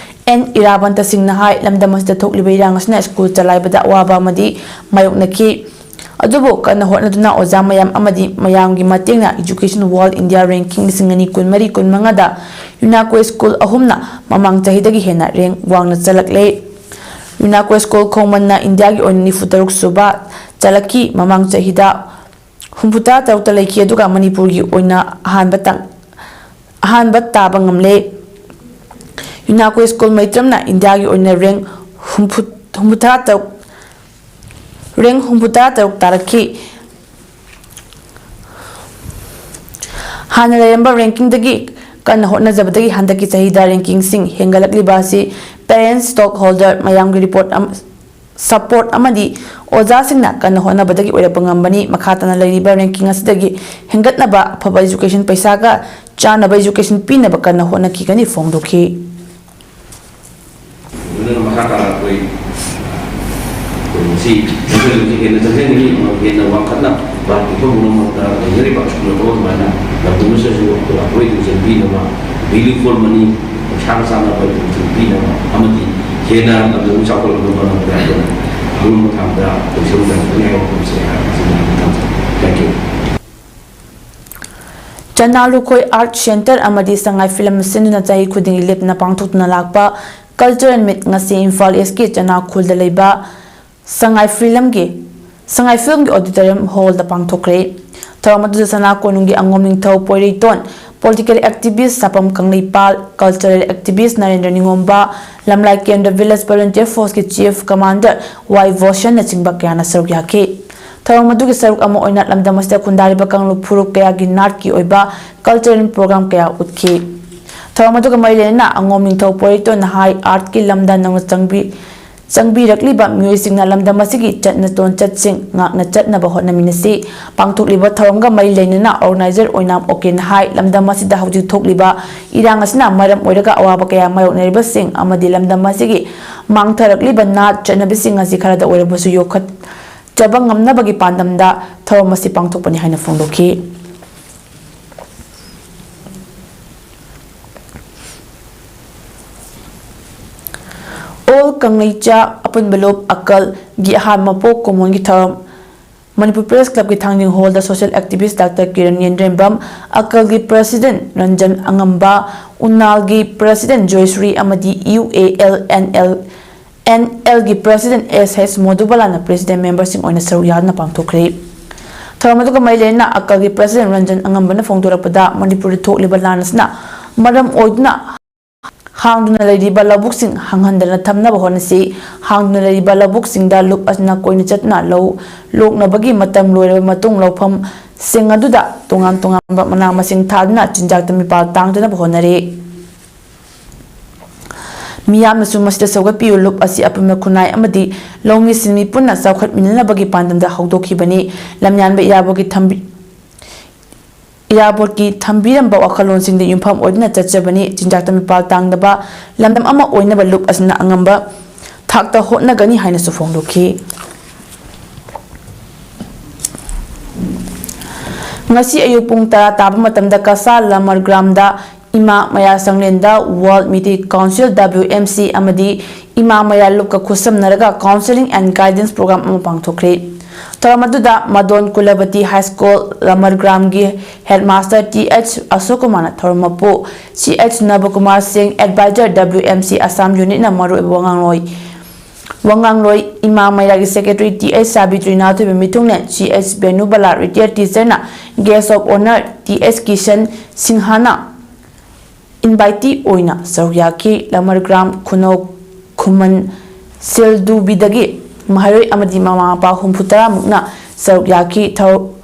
N ꯏꯔꯥꯕꯟꯇ ꯁꯤꯡꯅ ꯍꯥꯏ, ꯂꯝꯗꯝ ꯑꯁꯤꯗ ꯊꯣꯛꯂꯤꯕ ꯏꯔꯥꯡ ꯑꯁꯤꯅ ꯁ꯭ꯀꯨꯜ ꯆꯂꯥꯏꯕꯗ ꯑꯋꯥꯕ ꯑꯃꯗꯤ ꯃꯥꯌꯣꯛꯅꯈꯤ꯫ ꯑꯗꯨꯕꯨ ꯀꯟꯅ ꯍꯣꯠꯅꯗꯨꯅ ꯑꯣꯖꯥ ꯃꯌꯥꯝ ꯑꯃꯗꯤ ꯃꯌꯥꯝꯒꯤ ꯃꯇꯦꯡꯅ Education World India Ranking ꯂꯤꯁꯤꯡ ꯑꯅꯤ ꯀꯨꯟꯃꯔꯤ ꯀꯨꯟꯃꯉꯥꯗ ꯌꯨꯅꯥꯀꯣ ꯁ꯭ꯀꯨꯜ ꯑꯍꯨꯝꯅ ꯃꯃꯥꯡ ꯆꯍꯤꯗꯒꯤ ꯍꯦꯟꯅ rank ꯋꯥꯡꯅ ꯆꯜꯂꯛꯂꯦ꯫ ꯌꯨꯅꯥꯀꯣ ꯁ꯭ꯀꯨꯜ ꯈꯣꯡꯃꯟꯅ ꯏꯟꯗꯤꯌꯥꯒꯤ ꯑꯣꯏꯅ ꯅꯤꯐꯨ ꯇꯔꯨꯛ ꯁꯨꯕ ꯆꯜꯂꯛꯈꯤ꯫ ꯃꯃꯥꯡ ꯆꯍꯤꯗ ꯍꯨꯝꯐꯨꯇꯔꯥ ꯇꯔꯨꯛꯇ ꯂꯩꯈꯤ, ꯑꯗꯨꯒ ꯃꯅꯤꯄꯨꯔꯒꯤ ꯑꯣꯏꯅ ꯑꯍꯥꯟꯕ ꯇꯥꯡ-, ꯑꯍꯥꯟꯕ ꯇꯥꯕ ꯉꯝꯂꯦ꯫ ꯌꯨꯅꯥꯀꯣ ꯁ꯭ꯀꯨꯜ ꯃꯩꯇ꯭ꯔꯝꯅ ꯏꯟꯗꯤꯌꯥꯒꯤ ꯑꯣꯏꯅ rank ꯍꯨꯝꯐꯨ, ꯍꯨꯝꯐꯨꯇꯔꯥ ꯇꯔꯨꯛ, rank ꯍꯨꯝꯐꯨꯇꯔꯥ ꯇꯔꯨꯛ ꯇꯥꯔꯛꯈꯤ꯫ ꯍꯥꯟꯅ ꯂꯩꯔꯝꯕ rankingꯗꯒꯤ ꯀꯟꯅ ꯍꯣꯠꯅꯖꯕꯗꯒꯤ ꯍꯟꯗꯛꯀꯤ ꯆꯍꯤꯗ rankingꯁꯤꯡ ꯍꯦꯟꯒꯠꯂꯛꯂꯤꯕ ꯑꯁꯤ parents, stockholder, ꯃꯌꯥꯝꯒꯤ report ꯑꯃ, support ꯑꯃꯗꯤ ꯑꯣꯖꯥꯁꯤꯡꯅ ꯀꯟꯅ ꯍꯣꯠꯅꯕꯗꯒꯤ ꯑꯣꯏꯔꯛꯄ ꯉꯝꯕꯅꯤ꯫ ꯃꯈꯥ ꯇꯥꯅ ꯂꯩꯔꯤꯕ ranking ꯑꯁꯤꯗꯒꯤ ꯍꯦꯟꯒꯠꯅꯕ ꯑꯐꯕ education, ꯄꯩꯁꯥꯒ ꯆꯥꯟꯅꯕ education ꯄꯤꯅꯕ ꯀꯟꯅ ꯍꯣꯠꯅꯈꯤꯒꯅꯤ ꯐꯣꯡꯗꯣꯛꯈꯤ꯫ ꯑꯗꯨꯅ ꯃꯈꯥ ꯇꯥꯅ ꯑꯩꯈꯣꯏ, ꯑꯩꯈꯣꯏ ꯃꯁꯤ ꯆꯪꯁꯤꯟꯕꯁꯤ ꯍꯦꯟꯅ ꯆꯪꯁꯤꯟꯒꯅꯤ, ꯍꯦꯟꯅ ꯋꯥꯡꯈꯠꯅ ꯚꯥꯔꯠꯀꯤ ꯃꯐꯝ ꯄꯨꯝꯅꯃꯛꯇ ꯂꯩꯅꯔꯤꯕ ꯁ꯭ꯀꯨꯜ ꯑꯐꯕ ꯑꯗꯨꯃꯥꯏꯅ ꯂꯝꯗꯝ ꯑꯁꯤꯗꯁꯨ ꯑꯩꯈꯣꯏ upgrade education ꯄꯤꯅꯕ, value for money, ꯄꯩꯁꯥꯒ ꯆꯥꯟꯅꯕ education ꯄꯤꯅꯕ ꯑꯃꯗꯤ ꯍꯦꯟꯅ ꯂꯝꯗꯝ ꯆꯥꯎꯈꯠꯂꯛꯅꯕ ꯍꯣꯠꯅꯕꯗ ꯑꯩꯈꯣꯏꯅ ꯑꯔꯨꯝꯕ ꯊꯥꯡꯗ ꯑꯩꯈꯣꯏ ꯁꯔꯨꯛ ꯌꯥꯔꯛꯀꯅꯤ ꯍꯥꯏꯕ ꯋꯥꯐꯝꯁꯦ ꯑꯩꯍꯥꯛꯅ ꯊꯝꯖꯒꯦ꯫ Thank you꯫ ꯆꯅꯥ ꯂꯨꯈꯣꯏ Art Centre ꯑꯃꯗꯤ ꯁꯉꯥꯏ ꯐꯤꯂꯝ ꯁꯤꯟꯗꯨꯅ ꯆꯍꯤ ꯈꯨꯗꯤꯡꯒꯤ ꯂꯦꯞꯇꯅ ꯄꯥꯡꯊꯣꯛꯇꯨꯅ ꯂꯥꯛꯄ Cultural Meet ꯉꯁꯤ ꯏꯝꯐꯥꯜ East ꯀꯤ ꯆꯅꯥ ꯈꯨꯜꯗ ꯂꯩꯕ ꯁꯉꯥꯏ ꯐꯤꯂꯝꯒꯤ, ꯁꯉꯥꯏ ꯐꯤꯂꯝꯒꯤ auditorium hall ꯗ ꯄꯥꯡꯊꯣꯛꯈ꯭ꯔꯦ꯫ ꯊꯧꯔꯝ ꯑꯗꯨꯗ ꯁꯅꯥ ꯀꯣꯅꯨꯡꯒꯤ ꯑꯉꯣꯝ ꯅꯤꯡꯊꯧ Poireiton, political activist ꯁꯥꯄꯝ ꯀꯪꯂꯩꯄꯥꯜ, cultural activist Narendra ꯅꯤꯉꯣꯝꯕ, ꯂꯝꯂꯥꯏ ꯀꯦꯟꯗ꯭ꯔ Village Volunteer Force ꯀꯤ chief commander ꯋꯥꯏ ꯚꯣꯁꯟ ꯅꯆꯤꯡꯕ ꯀꯌꯥꯅ ꯁꯔꯨꯛ ꯌꯥꯈꯤ꯫ ꯊꯧꯔꯝ ꯑꯗꯨꯒꯤ ꯁꯔꯨꯛ ꯑꯃ ꯑꯣꯏꯅ ꯂꯝꯗꯝ ꯑꯁꯤꯗ ꯈꯨꯟꯗꯥꯔꯤꯕ ꯀꯥꯡꯂꯨꯞ ꯐꯨꯔꯨꯞ ꯀꯌꯥꯒꯤ ꯅꯥꯠꯀꯤ ꯑꯣꯏꯕ cultural program ꯀꯌꯥ ꯎꯠꯈꯤ꯫ ꯊꯧꯔꯝ ꯑꯗꯨꯒ ꯃꯔꯤ ꯂꯩꯅꯅ ꯑꯉꯣꯝ ꯅꯤꯡꯊꯧ ꯄꯣꯏꯔꯩꯇꯣꯟ ꯅꯍꯥꯏ art ꯀꯤ ꯂꯝꯗ ꯅꯧꯅ ꯆꯪꯕꯤ-, ꯆꯪꯕꯤꯔꯛꯂꯤꯕ ꯃꯤꯑꯣꯏꯁꯤꯡꯅ ꯂꯝꯗꯝ ꯑꯁꯤꯒꯤ ꯆꯠꯅ ꯆꯠꯅꯆꯠꯁꯤꯡ ꯉꯥꯛꯅ ꯆꯠꯅꯕ ꯍꯣꯠꯅꯃꯤꯟꯅꯁꯤ꯫ ꯄꯥꯡꯊꯣꯛꯂꯤꯕ ꯊꯧꯔꯝꯒ ꯃꯔꯤ ꯂꯩꯅꯅ organizer ꯑꯣꯏꯅꯥꯝ ꯑꯣꯀꯦ ꯅꯍꯥꯏ ꯂꯝꯗꯝ ꯑꯁꯤꯗ ꯍꯧꯖꯤꯛ ꯊꯣꯛꯂꯤꯕ ꯏꯔꯥꯡ ꯑꯁꯤꯅ ꯃꯔꯝ ꯑꯣꯏꯔꯒ ꯑꯋꯥꯕ ꯀꯌꯥ ꯃꯥꯌꯣꯛꯅꯔꯤꯕꯁꯤꯡ ꯑꯃꯗꯤ ꯂꯝꯗꯝ ꯑꯁꯤꯒꯤ ꯃꯥꯡꯊꯔꯛꯂꯤꯕ ꯅꯥꯠ ꯆꯠꯅꯕꯤꯁꯤꯡ ꯑꯁꯤ ꯈꯔꯗ ꯑꯣꯏꯔꯕꯁꯨ ꯌꯣꯛꯈꯠꯆꯕ ꯉꯝꯅꯕꯒꯤ ꯄꯥꯟꯗꯝꯗ ꯊꯧꯔꯝ ꯑꯁꯤ ꯄꯥꯡꯊꯣꯛꯄꯅꯤ ꯍꯥꯏꯅ ꯐꯣꯡꯗꯣꯛꯈꯤ꯫ All ꯀꯪꯂꯩꯆꯥ ꯑꯄꯨꯟꯕ ꯂꯨꯞ ꯑꯀꯜꯒꯤ ꯑꯍꯥꯟꯕ ꯃꯄꯣꯛ ꯀꯨꯝꯑꯣꯟꯒꯤ ꯊꯧꯔꯝ ꯃꯅꯤꯄꯨꯔ Press Club ꯀꯤ ꯊꯥꯡꯖꯤꯡ hall ꯗ social activist Doctor Kiran ꯌꯦꯟꯗ꯭ꯔꯦꯝꯕꯝ, ꯑꯀꯜꯒꯤ president Ranjan ꯑꯉꯝꯕ, ꯎꯅꯥꯜꯒꯤ president ꯖꯣꯏꯁ꯭ꯔꯤ ꯑꯃꯗꯤ UALNL NL ꯒꯤ president S H ꯃꯣꯗꯨꯕꯂꯥꯅ president member ꯁꯤꯡ ꯑꯣꯏꯅ ꯁꯔꯨꯛ ꯌꯥꯗꯨꯅ ꯄꯥꯡꯊꯣꯛꯈ꯭ꯔꯦ꯫ ꯊꯧꯔꯝ ꯑꯗꯨꯒ ꯃꯔꯤ ꯂꯩꯅꯅ ꯑꯀꯜꯒꯤ president ꯔꯟꯖꯟ ꯑꯉꯝꯕꯅ ꯐꯣꯡꯗꯣꯔꯛꯄꯗ, ꯃꯅꯤꯄꯨꯔꯗ ꯊꯣꯛꯂꯤꯕ ꯂꯥꯟ ꯑꯁꯤꯅ ꯃꯔꯝ ꯑꯣꯏꯗꯨꯅ ꯍꯥꯡꯗꯨꯅ ꯂꯩꯔꯤꯕ ꯂꯧꯕꯨꯛꯁꯤꯡ ꯍꯥꯡꯍꯟꯗꯅ ꯊꯝꯅꯕ ꯍꯣꯠꯅꯁꯤ꯫ ꯍꯥꯡꯗꯨꯅ ꯂꯩꯔꯤꯕ ꯂꯧꯕꯨꯛꯁꯤꯡꯗ ꯂꯨꯞ ꯑꯁꯤꯅ ꯀꯣꯏꯅ ꯆꯠꯇꯨꯅ ꯂꯧ ꯂꯣꯛꯅꯕꯒꯤ ꯃꯇꯝ ꯂꯣꯏꯔꯕ ꯃꯇꯨꯡ, ꯂꯧꯐꯝꯁꯤꯡ ꯑꯗꯨꯗ ꯇꯣꯉꯥꯟ ꯇꯣꯉꯥꯟꯕ ꯃꯅꯥ ꯃꯁꯤꯡ ꯊꯥꯗꯨꯅ ꯆꯤꯟꯖꯥꯛꯇ ꯃꯤꯄꯥꯜ ꯇꯥꯡꯗꯅꯕ ꯍꯣꯠꯅꯔꯤ꯫ ꯃꯤꯌꯥꯝꯅꯁꯨ ꯃꯁꯤꯗ ꯁꯧꯒꯠꯄꯤꯌꯨ ꯂꯨꯞ ꯑꯁꯤ ꯑꯄꯨꯟꯕ ꯈꯨꯟꯅꯥꯏ ꯑꯃꯗꯤ ꯂꯧꯃꯤꯁꯤꯡ ꯃꯤꯄꯨꯟꯅ ꯆꯥꯎꯈꯠꯃꯤꯟꯅꯅꯕꯒꯤ ꯄꯥꯟꯗꯝꯗ ꯍꯧꯗꯣꯛꯈꯤꯕꯅꯤ꯫ ꯂꯝꯌꯥꯟꯕ ꯏꯔꯥꯕꯣꯠꯀꯤ ꯊꯝꯕꯤ-, ꯏꯔꯥꯕꯣꯠꯀꯤ ꯊꯝꯕꯤꯔꯝꯕ ꯋꯥꯈꯜꯂꯣꯟꯁꯤꯡꯗ ꯌꯨꯝꯐꯝ ꯑꯣꯏꯗꯨꯅ ꯆꯠꯆꯕꯅꯤ꯫ ꯆꯤꯟꯖꯥꯛꯇ ꯃꯤꯄꯥꯜ ꯇꯥꯡꯗꯕ ꯂꯝꯗꯝ ꯑꯃ ꯑꯣꯏꯅꯕ ꯂꯨꯞ ꯑꯁꯤꯅ ꯑꯉꯝꯕ ꯊꯥꯛꯇ ꯍꯣꯠꯅꯒꯅꯤ ꯍꯥꯏꯅꯁꯨ ꯐꯣꯡꯗꯣꯛꯈꯤ꯫ ꯉꯁꯤ ꯑꯌꯨꯛ ꯄꯨꯡ ꯇꯔꯥ ꯇꯥꯕ ꯃꯇꯝꯗ ꯀꯁꯥ ꯂꯃꯔꯒ꯭ꯔꯥꯝꯗ ꯏꯃꯥ ꯃꯌꯥ ꯁꯪꯂꯦꯟꯗ World Meitei Council, W M C, ꯑꯃꯗꯤ ꯏꯃꯥ ꯃꯌꯥ ꯂꯨꯞꯀ ꯈꯨꯠꯁꯝꯅꯔꯒ Counseling and Guidance Program ꯑꯃ ꯄꯥꯡꯊꯣꯛꯈ꯭ꯔꯦ꯫ ꯊꯧꯔꯝ ꯑꯗꯨꯗ ꯃꯗꯣꯟ ꯀꯨꯂꯕꯇꯤ High School ꯂꯃꯔꯒ꯭ꯔꯥꯝꯒꯤ Headmaster T H ꯑꯁꯣꯛ ꯀꯨꯃꯥꯔꯅ ꯊꯧꯔꯝ ꯃꯄꯨ, C H ꯅꯕꯀꯨꯃꯥꯔ ꯁꯤꯡ, Advisor, W M C Assam Unitꯅ ꯃꯔꯨꯑꯣꯏꯕ ꯋꯥꯉꯥꯡꯂꯣꯏ ꯋꯥꯉꯥꯡꯂꯣꯏ, ꯏꯃꯥ ꯃꯩꯔꯥꯒꯤ Secretary T H ꯁꯥꯕꯤꯇ꯭ꯔꯤꯅꯥꯊ ꯑꯣꯏꯕ ꯃꯤꯊꯨꯡꯂꯦꯟ, C H ꯕꯦꯅꯨꯕꯂꯥ, Retired Teacherꯅ Guest of Honour, T H Kisan ꯁꯤꯡꯍꯅ Invitee ꯑꯣꯏꯅ ꯁꯔꯨꯛ ꯌꯥꯈꯤ꯫ ꯂꯃꯔꯒ꯭ꯔꯥꯝ ꯈꯨꯅꯧ ꯈꯨꯃꯟ ꯁꯤꯜꯗꯨꯕꯤꯗꯒꯤ ꯃꯍꯩꯔꯣꯏ ꯑꯃꯗꯤ ꯃꯃꯥ ꯃꯄꯥ ꯍꯨꯝꯐꯨ ꯇꯔꯥ ꯃꯨꯛꯅ ꯁꯔꯨꯛ ꯌꯥꯈꯤ꯫ ꯊꯧ-,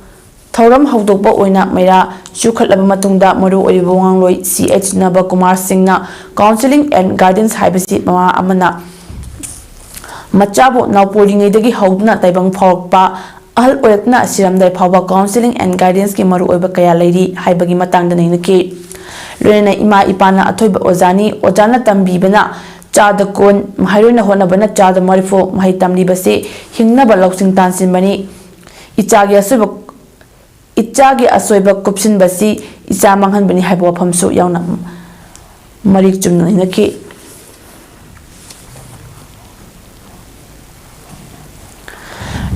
ꯊꯧꯔꯝ ꯍꯧꯗꯣꯛꯄ ꯑꯣꯏꯅ ꯃꯩꯔꯥ ꯆꯨꯈꯠꯂꯕ ꯃꯇꯨꯡꯗ ꯃꯔꯨꯑꯣꯏꯕ ꯋꯥꯉꯥꯡꯂꯣꯏ C H ꯅꯕꯀꯨꯃꯥꯔ ꯁꯤꯡꯅ Counseling and Guidance ꯍꯥꯏꯕꯁꯤ ꯃꯃꯥ ꯑꯃꯅ ꯃꯆꯥꯕꯨ ꯅꯥꯎꯄꯣꯔꯤꯉꯩꯗꯒꯤ ꯍꯧꯗꯨꯅ ꯇꯥꯏꯕꯪ ꯐꯥꯎꯔꯛꯄ, ꯑꯍꯜ ꯑꯣꯏꯔꯛꯇꯨꯅ ꯁꯤꯔꯝꯗꯥꯏ ꯐꯥꯎꯕ Counseling and Guidanceꯀꯤ ꯃꯔꯨꯑꯣꯏꯕ ꯀꯌꯥ ꯂꯩꯔꯤ ꯍꯥꯏꯕꯒꯤ ꯃꯇꯥꯡꯗ ꯅꯩꯅꯈꯤ꯫ ꯂꯣꯏꯅꯅ ꯏꯃꯥ ꯏꯄꯥꯅ ꯑꯊꯣꯏꯕ ꯑꯣꯖꯥꯅꯤ, ꯑꯣꯖꯥꯅ ꯇꯝꯕꯤꯕꯅ ꯆꯥꯗ ꯀꯨꯟ, ꯃꯍꯩꯔꯣꯏꯅ ꯍꯣꯠꯅꯕꯅ ꯆꯥꯗ ꯃꯔꯤꯐꯨ, ꯃꯍꯩ ꯇꯝꯂꯤꯕꯁꯤ ꯍꯤꯡꯅꯕ ꯂꯧꯁꯤꯡ ꯇꯥꯟꯁꯤꯟꯕꯅꯤ꯫ ꯏꯆꯥꯒꯤ ꯑꯁꯣꯏꯕ ꯏꯆꯥꯒꯤ ꯑꯁꯣꯏꯕ ꯀꯨꯞꯁꯤꯟꯕꯁꯤ ꯏꯆꯥ ꯃꯥꯡꯍꯟꯕꯅꯤ ꯍꯥꯏꯕ ꯋꯥꯐꯝꯁꯨ ꯌꯥꯎꯅ ꯃꯔꯤꯛ ꯆꯨꯝꯅ ꯅꯩꯅꯈꯤ꯫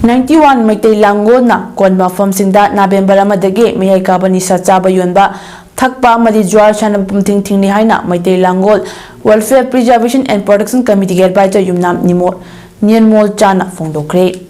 Ninety one ꯃꯩꯇꯩ ꯂꯥꯡꯒꯣꯜꯅ ꯀꯣꯟꯕ ꯃꯐꯝꯁꯤꯡꯗ ꯅꯕꯦꯝꯕꯔ ꯑꯃꯗꯒꯤ ꯃꯌꯥꯏ ꯀꯥꯕ ꯅꯤꯁꯥ ꯆꯥꯕ, ꯌꯣꯟꯕ, ꯊꯛꯄ ꯑꯃꯗꯤ ꯖꯨꯋꯥꯔ ꯁꯥꯟꯅꯕ ꯄꯨꯝꯊꯤꯡ ꯊꯤꯡꯂꯤ ꯍꯥꯏꯅ ꯃꯩꯇꯩ ꯂꯥꯡꯒꯣꯜ Welfare Preservation and Protection Committeeꯒꯤ Advisor ꯌꯨꯝꯅꯥꯝ ꯅꯤꯃꯣ-, ꯅꯤꯔꯃꯣꯜ ꯆꯥꯅ ꯐꯣꯡꯗꯣꯛꯈ꯭ꯔꯦ꯫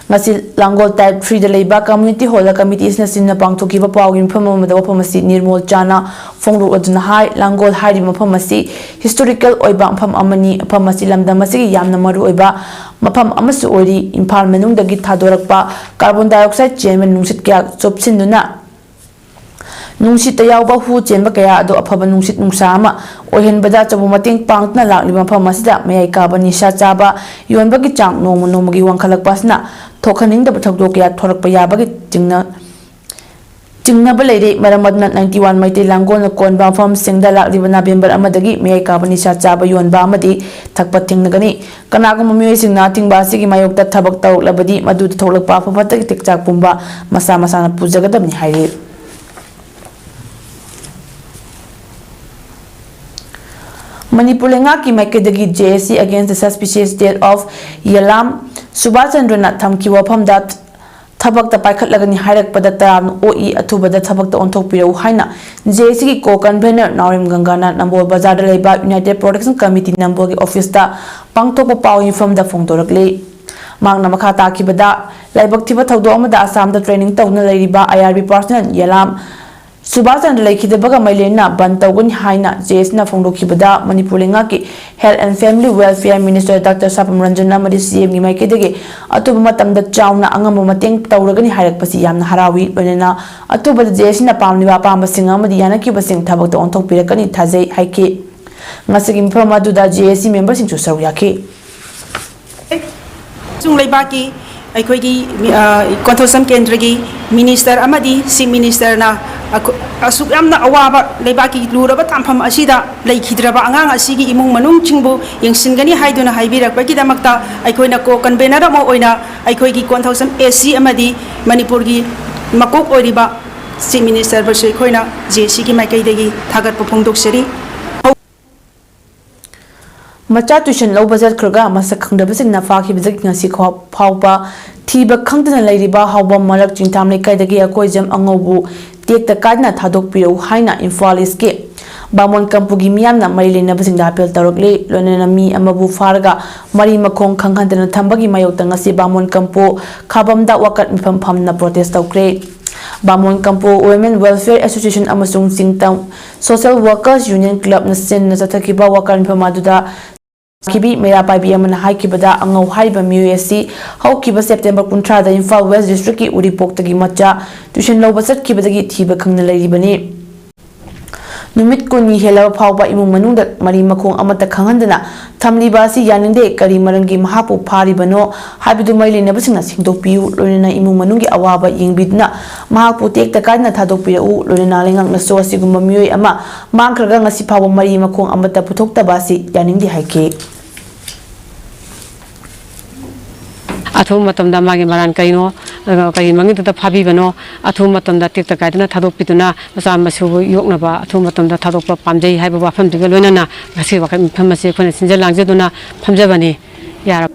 ꯉꯁꯤ ꯂꯥꯡꯒꯣꯜ Type threeꯗ ꯂꯩꯕ Community Hallꯗ committee ꯑꯁꯤꯅꯆꯤꯟꯅ ꯄꯥꯡꯊꯣꯛꯈꯤꯕ ꯄꯥꯎꯒꯤ ꯃꯤꯐꯝ ꯑꯃꯗ ꯋꯥꯐꯝ ꯑꯁꯤ ꯅꯤꯔꯃꯣꯜ ꯆꯥꯅ ꯐꯣꯡꯗꯣꯛꯂꯗꯨꯅ ꯍꯥꯏ, ꯂꯥꯡꯒꯣꯜ ꯍꯥꯏꯔꯤꯕ ꯃꯐꯝ ꯑꯁꯤ historical ꯑꯣꯏꯕ ꯃꯐꯝ ꯑꯃꯅꯤ꯫ ꯃꯐꯝ ꯑꯁꯤ ꯂꯝꯗꯝ ꯑꯁꯤꯒꯤ ꯌꯥꯝꯅ ꯃꯔꯨꯑꯣꯏꯕ ꯃꯐꯝ ꯑꯃꯁꯨ ꯑꯣꯏꯔꯤ꯫ ꯏꯝꯐꯥꯜ ꯃꯅꯨꯡꯗꯒꯤ ꯊꯥꯗꯣꯔꯛꯄ carbon dioxide ꯆꯦꯟꯕ ꯅꯨꯡꯁꯤꯠ ꯀꯌꯥ ꯆꯨꯞꯁꯤꯟꯗꯨꯅ ꯅꯨꯡꯁꯤꯠꯇ ꯌꯥꯎꯕ ꯍꯨ ꯆꯦꯟꯕ ꯀꯌꯥ ꯑꯗꯨ ꯑꯐꯕ ꯅꯨꯡꯁꯤꯠ ꯅꯨꯡꯁꯥ ꯑꯃ ꯑꯣꯏꯍꯟꯕꯗ ꯑꯆꯧꯕ ꯃꯇꯦꯡ ꯄꯥꯡꯗꯨꯅ ꯂꯥꯛꯂꯤꯕ ꯃꯐꯝ ꯑꯁꯤꯗ ꯃꯌꯥꯏ ꯀꯥꯕ ꯅꯤꯁꯥ ꯆꯥꯕ ꯌꯣꯟꯕꯒꯤ ꯆꯥꯡ ꯅꯣꯡꯃ ꯅꯣꯡꯃꯒꯤ ꯋꯥꯡꯈꯠꯂꯛꯄ ꯑꯁꯤꯅ ꯊꯣꯛꯍꯟꯅꯤꯡꯗꯕ ꯊꯧꯗꯣꯛ ꯀꯌꯥ ꯊꯣꯔꯛꯄ ꯌꯥꯕꯒꯤ ꯆꯤꯡꯅ ꯆꯤꯡꯅꯕ ꯂꯩꯔꯦ꯫ ꯃꯔꯝ ꯑꯗꯨꯅ ninety one ꯃꯩꯇꯩ ꯂꯥꯡꯒꯣꯜꯅ ꯀꯣꯟꯕ ꯃꯐꯝꯁꯤꯡꯗ ꯂꯥꯛꯂꯤꯕ November ꯑꯃꯗꯒꯤ ꯃꯌꯥꯏ ꯀꯥꯕ ꯅꯤꯁꯥ ꯆꯥꯕ ꯌꯣꯟꯕ ꯑꯃꯗꯤ ꯊꯛꯄ ꯊꯤꯡꯅꯒꯅꯤ꯫ ꯀꯅꯥꯒꯨꯝꯕ ꯃꯤꯑꯣꯏꯁꯤꯡꯅ ꯑꯊꯤꯡꯕ ꯑꯁꯤꯒꯤ ꯃꯥꯌꯣꯛꯇ ꯊꯕꯛ ꯇꯧꯔꯛꯂꯕꯗꯤ ꯃꯗꯨꯗ ꯊꯣꯛꯂꯛꯄ ꯑꯐ ꯐꯠꯇꯒꯤ ꯇꯦꯛꯆꯥꯛ ꯄꯨꯝꯕ ꯃꯁꯥ ꯃꯁꯥꯅ ꯄꯨꯖꯒꯗꯕꯅꯤ ꯍꯥꯏꯔꯤ꯫ ꯃꯅꯤꯄꯨꯔ ꯂꯩꯉꯥꯛꯀꯤ ꯃꯥꯏꯀꯩꯗꯒꯤ J A C against the suspicious death of ꯌꯦꯂꯥꯝ Subhas ꯆꯟꯗ꯭ꯔꯅ ꯊꯝꯈꯤꯕ ꯋꯥꯐꯝꯗ ꯊꯕꯛꯇ ꯄꯥꯏꯈꯠꯂꯒꯅꯤ ꯍꯥꯏꯔꯛꯄꯗ ꯇꯔꯥꯝꯅ ꯑꯣꯛꯏ, ꯑꯊꯨꯕꯗ ꯊꯕꯛꯇ ꯑꯣꯟꯊꯣꯛꯄꯤꯔꯛꯎ ꯍꯥꯏꯅ J A C ꯒꯤ co-convener ꯅꯥꯎꯔꯦꯝ ꯒꯪꯒꯥꯅ ꯅꯝꯕꯣꯜ ꯕꯖꯥꯔꯗ ꯂꯩꯕ United Protection Committee ꯅꯝꯕꯣꯜꯒꯤ office ꯇ ꯄꯥꯡꯊꯣꯛꯄ ꯄꯥꯎ ꯃꯤꯐꯝꯗ ꯐꯣꯡꯗꯣꯔꯛꯂꯤ꯫ ꯃꯍꯥꯛꯅ ꯃꯈꯥ ꯇꯥꯈꯤꯕꯗ, ꯂꯥꯏꯕꯛ ꯊꯤꯕ ꯊꯧꯗꯣꯛ ꯑꯃꯗ ꯑꯁꯥꯝꯗ training ꯇꯧꯗꯨꯅ ꯂꯩꯔꯤꯕ I R B personnel ꯌꯦꯂꯥꯝ Subhas Chandra ꯂꯩꯈꯤꯗꯕꯒ ꯃꯔꯤ ꯂꯩꯅꯅ ꯕꯟ ꯇꯧꯒꯅꯤ ꯍꯥꯏꯅ J A C ꯅ ꯐꯣꯡꯗꯣꯛꯈꯤꯕꯗ, ꯃꯅꯤꯄꯨꯔ ꯂꯩꯉꯥꯛꯀꯤ Health and Family Welfare Minister Doctor ꯁꯥꯄꯝ Ranjan ꯑꯃꯗꯤ C M ꯒꯤ ꯃꯥꯏꯀꯩꯗꯒꯤ ꯑꯊꯨꯕ ꯃꯇꯝꯗ ꯆꯥꯎꯅ ꯑꯉꯝꯕ ꯃꯇꯦꯡ ꯇꯧꯔꯒꯅꯤ ꯍꯥꯏꯔꯛꯄꯁꯤ ꯌꯥꯝꯅ ꯍꯔꯥꯎꯏ꯫ ꯂꯣꯏꯅꯅ ꯑꯊꯨꯕꯗ J A C ꯅ ꯄꯥꯝꯂꯤꯕ ꯑꯄꯥꯝꯕꯁꯤꯡ ꯑꯃꯗꯤ ꯌꯥꯅꯈꯤꯕꯁꯤꯡ ꯊꯕꯛꯇ ꯑꯣꯟꯊꯣꯛꯄꯤꯔꯛꯀꯅꯤ ꯊꯥꯖꯩ ꯍꯥꯏꯈꯤ꯫ ꯉꯁꯤꯒꯤ ꯃꯤꯐꯝ ꯑꯗꯨꯗ J A C member ꯁꯤꯡꯁꯨ ꯁꯔꯨꯛ ꯌꯥꯈꯤ꯫ ꯑꯃꯁꯨꯡ ꯂꯩꯕꯥꯛꯀꯤ ꯑꯩꯈꯣꯏꯒꯤ, ꯑ, ꯀꯣꯟꯊꯣꯛꯆꯝ ꯀꯦꯟꯗ꯭ꯔꯒꯤ minister ꯑꯃꯗꯤ chief minister ꯅ ꯑꯈꯣ-, ꯑꯁꯨꯛ ꯌꯥꯝꯅ ꯑꯋꯥꯕ ꯂꯩꯕꯥꯛꯀꯤ ꯂꯨꯔꯕ ꯇꯥꯟꯐꯝ ꯑꯁꯤꯗ ꯂꯩꯈꯤꯗ꯭ꯔꯕ ꯑꯉꯥꯡ ꯑꯁꯤꯒꯤ ꯏꯃꯨꯡ ꯃꯅꯨꯡꯁꯤꯡꯕꯨ ꯌꯦꯡꯁꯤꯟꯒꯅꯤ ꯍꯥꯏꯗꯨꯅ ꯍꯥꯏꯕꯤꯔꯛꯄꯒꯤꯗꯃꯛꯇ ꯑꯩꯈꯣꯏꯅ co-convener ꯑꯃ ꯑꯣꯏꯅ ꯑꯩꯈꯣꯏꯒꯤ ꯀꯣꯟꯊꯧꯖꯝ A C ꯑꯃꯗꯤ ꯃꯅꯤꯄꯨꯔꯒꯤ ꯃꯀꯣꯛ ꯑꯣꯏꯔꯤꯕ chief minister ꯕꯨꯁꯨ ꯑꯩꯈꯣꯏꯅ J A C ꯒꯤ ꯃꯥꯏꯀꯩꯗꯒꯤ ꯊꯥꯒꯠꯄ ꯐꯣꯡꯗꯣꯛꯆꯔꯤ꯫ ꯃꯆꯥ tuition ꯂꯧꯕ ꯆꯠꯈ꯭ꯔꯒ ꯃꯁꯛ ꯈꯪꯗꯕꯁꯤꯡꯅ ꯐꯥꯈꯤꯕꯗꯒꯤ ꯉꯁꯤ ꯈꯣ-, ꯐꯥꯎꯕ ꯊꯤꯕ ꯈꯪꯗꯅ ꯂꯩꯔꯤꯕ ꯍꯥꯎꯕꯝ ꯃꯔꯛ ꯆꯤꯡꯊꯥꯝ ꯂꯩꯀꯥꯏꯗꯒꯤ ꯑꯀꯣꯏꯖꯝ ꯑꯉꯧꯕꯨ ꯇꯦꯛꯇ ꯀꯥꯏꯗꯅ ꯊꯥꯗꯣꯛꯄꯤꯔꯛꯎ ꯍꯥꯏꯅ ꯏꯝꯐꯥꯜ ꯏꯁꯀꯤ ꯕꯥꯃꯣꯟ ꯀꯝꯄꯨꯒꯤ ꯃꯤꯌꯥꯝꯅ ꯃꯔꯤ ꯂꯩꯅꯕꯁꯤꯡꯗ ꯑꯥꯄꯤꯜ ꯇꯧꯔꯛꯂꯤ꯫ ꯂꯣꯏꯅꯅ ꯃꯤ ꯑꯃꯕꯨ ꯐꯥꯔꯒ ꯃꯔꯤ ꯃꯈꯣꯡ ꯈꯪꯍꯟꯗꯅ ꯊꯝꯕꯒꯤ ꯃꯥꯌꯣꯛꯇ ꯉꯁꯤ ꯕꯥꯃꯣꯟ ꯀꯝꯄꯨ ꯈꯥꯕꯝꯗ ꯋꯥꯀꯠ ꯃꯤꯐꯝ ꯐꯝꯅ protest ꯇꯧꯈ꯭ꯔꯦ꯫ ꯕꯥꯃꯣꯟ ꯀꯝꯄꯨ Women Welfare Association ꯑꯃꯁꯨꯡ ꯆꯤꯡꯇꯝ Social Workers Union Club ꯅ ꯁꯤꯟꯅ ꯆꯠꯊꯈꯤꯕ ꯋꯥꯀꯠ ꯃꯤꯐꯝ ꯑꯗꯨꯗ ꯈꯤꯕꯤ ꯃꯩꯔꯥ ꯄꯥꯏꯕꯤ ꯑꯃꯅ ꯍꯥꯏꯈꯤꯕꯗ, ꯑꯉꯧ ꯍꯥꯏꯔꯤꯕ ꯃꯤꯑꯣꯏ ꯑꯁꯤ ꯍꯧꯈꯤꯕ ꯁꯦꯞꯇꯦꯝꯕꯔ ꯀꯨꯟꯊ꯭ꯔꯥꯗ ꯏꯝꯐꯥꯜ ꯋꯦꯁ ꯗꯤꯁꯇ꯭ꯔꯤꯛꯀꯤ ꯎꯔꯤꯄꯣꯛꯇꯒꯤ ꯃꯆꯥ ꯇ꯭ꯌꯨꯁꯟ ꯂꯧꯕ ꯆꯠꯈꯤꯕꯗꯒꯤ ꯊꯤꯕ ꯈꯪꯗꯅ ꯂꯩꯔꯤꯕꯅꯤ꯫ ꯅꯨꯃꯤꯠ ꯀꯨꯟꯅꯤ ꯍꯦꯜꯂꯕ ꯐꯥꯎꯕ ꯏꯃꯨꯡ ꯃꯅꯨꯡꯗ ꯃꯔꯤ ꯃꯈꯣꯡ ꯑꯃꯠꯇ ꯈꯪꯍꯟꯗꯅ ꯊꯝꯂꯤꯕ ꯑꯁꯤ ꯌꯥꯅꯤꯡꯗꯦ꯫ ꯀꯔꯤ ꯃꯔꯝꯒꯤ ꯃꯍꯥꯛꯄꯨ ꯐꯥꯔꯤꯕꯅꯣ ꯍꯥꯏꯕꯗꯨ ꯃꯔꯤ ꯂꯩꯅꯕꯁꯤꯡꯅ ꯁꯦꯡꯗꯣꯛꯄꯤꯌꯨ, ꯂꯣꯏꯅꯅ ꯏꯃꯨꯡ ꯃꯅꯨꯡꯒꯤ ꯑꯋꯥꯕ ꯌꯦꯡꯕꯤꯗꯨꯅ ꯃꯍꯥꯛꯄꯨ ꯇꯦꯛꯇ ꯀꯥꯏꯗꯅ ꯊꯥꯗꯣꯛꯄꯤꯔꯛꯎ, ꯂꯣꯏꯅꯅ ꯂꯩꯉꯥꯛꯅꯁꯨ ꯑꯁꯤꯒꯨꯝꯕ ꯃꯤꯑꯣꯏ ꯑꯃ ꯃꯥꯡꯈ꯭ꯔꯒ ꯉꯁꯤ ꯐꯥꯎꯕ ꯃꯔꯤ ꯃꯈꯣꯡ ꯑꯃꯠꯇ ꯄꯨꯊꯣꯛꯇꯕ ꯑꯁꯤ ꯌꯥꯅꯤꯡꯗꯦ ꯍꯥꯏꯈꯤ꯫ ꯑꯊꯨꯕ ꯃꯇꯝꯗ ꯃꯥꯒꯤ ꯃꯔꯥꯟ ꯀꯔꯤꯅꯣ, ꯑꯗꯨꯒ ꯀꯔꯤ ꯃꯃꯤꯡꯗꯨꯗ ꯐꯥꯕꯤꯕꯅꯣ, ꯑꯊꯨꯕ ꯃꯇꯝꯗ ꯇꯦꯛꯇ ꯀꯥꯏꯗꯅ ꯊꯥꯗꯣꯛꯄꯤꯗꯨꯅ ꯃꯆꯥ ꯃꯁꯨꯕꯨ ꯌꯣꯛꯅꯕ ꯑꯊꯨꯕ ꯃꯇꯝꯗ ꯊꯥꯗꯣꯛꯄ ꯄꯥꯝꯖꯩ ꯍꯥꯏꯕ ꯋꯥꯐꯝꯗꯨꯒ ꯂꯣꯏꯅꯅ ꯉꯁꯤ ꯋꯥꯀꯠ ꯃꯤꯐꯝ ꯑꯁꯤ ꯑꯩꯈꯣꯏꯅ ꯁꯤꯟꯖ ꯂꯥꯡꯖꯗꯨꯅ ꯐꯝꯖꯕꯅꯤ꯫ ꯌꯥꯔꯕ꯫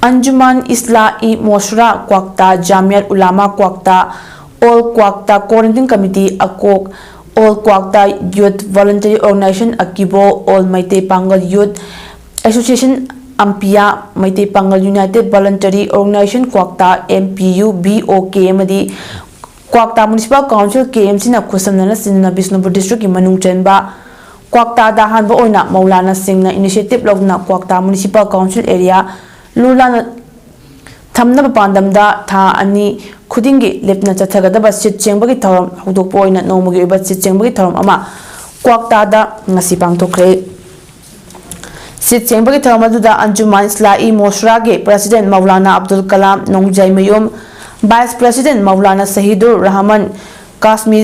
ꯑꯟꯖꯨꯃꯥꯟ ꯏꯁꯂꯥ ꯏ ꯃꯣꯁꯨꯔꯥ ꯀ꯭ꯋꯥꯛꯇꯥ, ꯖꯥꯃꯤꯌꯥꯠ ꯎꯂꯥꯃꯥ ꯀ꯭ꯋꯥꯛꯇꯥ, ꯑꯣꯜ ꯀ꯭ꯋꯥꯛꯇꯥ ꯀꯣꯔꯦꯟꯇꯤꯟ ꯀꯃꯤꯇꯤ, ꯑꯀꯣꯛ, ꯑꯣꯜ ꯀ꯭ꯋꯥꯛꯇꯥ ꯌꯨꯠ ꯚꯣꯂꯟꯇꯔꯤ ꯑꯣꯔꯒꯅꯥꯏꯖꯦꯁꯟ, ꯑꯀꯤꯕꯣ, ꯑꯣꯜ ꯃꯩꯇꯩ ꯄꯥꯡꯒꯜ ꯌꯨꯠ ꯑꯦꯁꯣꯁꯤꯌꯦꯁꯟ, ꯑꯝꯄꯤꯌꯥ, ꯃꯩꯇꯩ ꯄꯥꯡꯒꯜ ꯌꯨꯅꯥꯏꯇꯦꯗ ꯚꯣꯂꯟꯇꯔꯤ ꯑꯣꯔꯒꯅꯥꯏꯖꯦꯁꯟ ꯀ꯭ꯋꯥꯛꯇꯥ, M P U, V O ꯀꯦ ꯑꯃꯗꯤ ꯀ꯭ꯋꯥꯛꯇꯥ ꯃ꯭ꯌꯨꯅꯤꯁꯤꯄꯥꯜ ꯀꯥꯎꯟꯁꯤꯜ, ꯀꯦ ꯑꯦꯝ ꯁꯤꯅ ꯈꯨꯠꯁꯝꯅꯅ ꯆꯤꯟꯗꯨꯅ ꯕꯤꯁꯅꯨꯄꯨꯔ ꯗꯤꯁꯇ꯭ꯔꯤꯛꯀꯤ ꯃꯅꯨꯡ ꯆꯟꯕ ꯀ꯭ꯋꯥꯛꯇꯥꯗ ꯑꯍꯥꯟꯕ ꯑꯣꯏꯅ ꯃꯧꯂꯥꯅꯥꯁꯤꯡꯅ ꯏꯅꯤꯁꯤꯌꯦꯇꯤꯚ ꯂꯧꯗꯨꯅ ꯀ꯭ꯋꯥꯛꯇꯥ ꯃ꯭ꯌꯨꯅꯤꯁꯤꯄꯥꯜ ꯀꯥꯎꯟꯁꯤꯜ ꯑꯦꯔꯤꯌꯥ ꯂꯨ ꯂꯥꯟꯅ ꯊꯝꯅꯕ ꯄꯥꯟꯗꯝꯗ ꯊꯥ ꯑꯅꯤ ꯈꯨꯗꯤꯡꯒꯤ ꯂꯦꯞꯇꯅ ꯆꯠꯊꯒꯗꯕ ꯁꯤꯠ ꯁꯦꯡꯕꯒꯤ ꯊꯧꯔꯝ ꯍꯧꯗꯣꯛꯄ ꯑꯣꯏꯅ ꯅꯣꯡꯃꯒꯤ ꯑꯣꯏꯕ ꯁꯤꯠ ꯁꯦꯡꯕꯒꯤ ꯊꯧꯔꯝ ꯑꯃ ꯀ꯭ꯋꯥꯛꯇꯥꯗ ꯉꯁꯤ ꯄꯥꯡꯊꯣꯛꯈ꯭ꯔꯦ꯫ ꯁꯤꯠ ꯁꯦꯡꯕꯒꯤ ꯊꯧꯔꯝ ꯑꯗꯨꯗ ꯑꯟꯖꯨꯃꯥꯟ ꯏꯁꯂꯥ ꯏ ꯃꯣꯁꯨꯔꯥꯒꯤ president Maulana Abdul Kalam Nongjaimayum, vice president Maulana Sahidur Rahman Kasmi,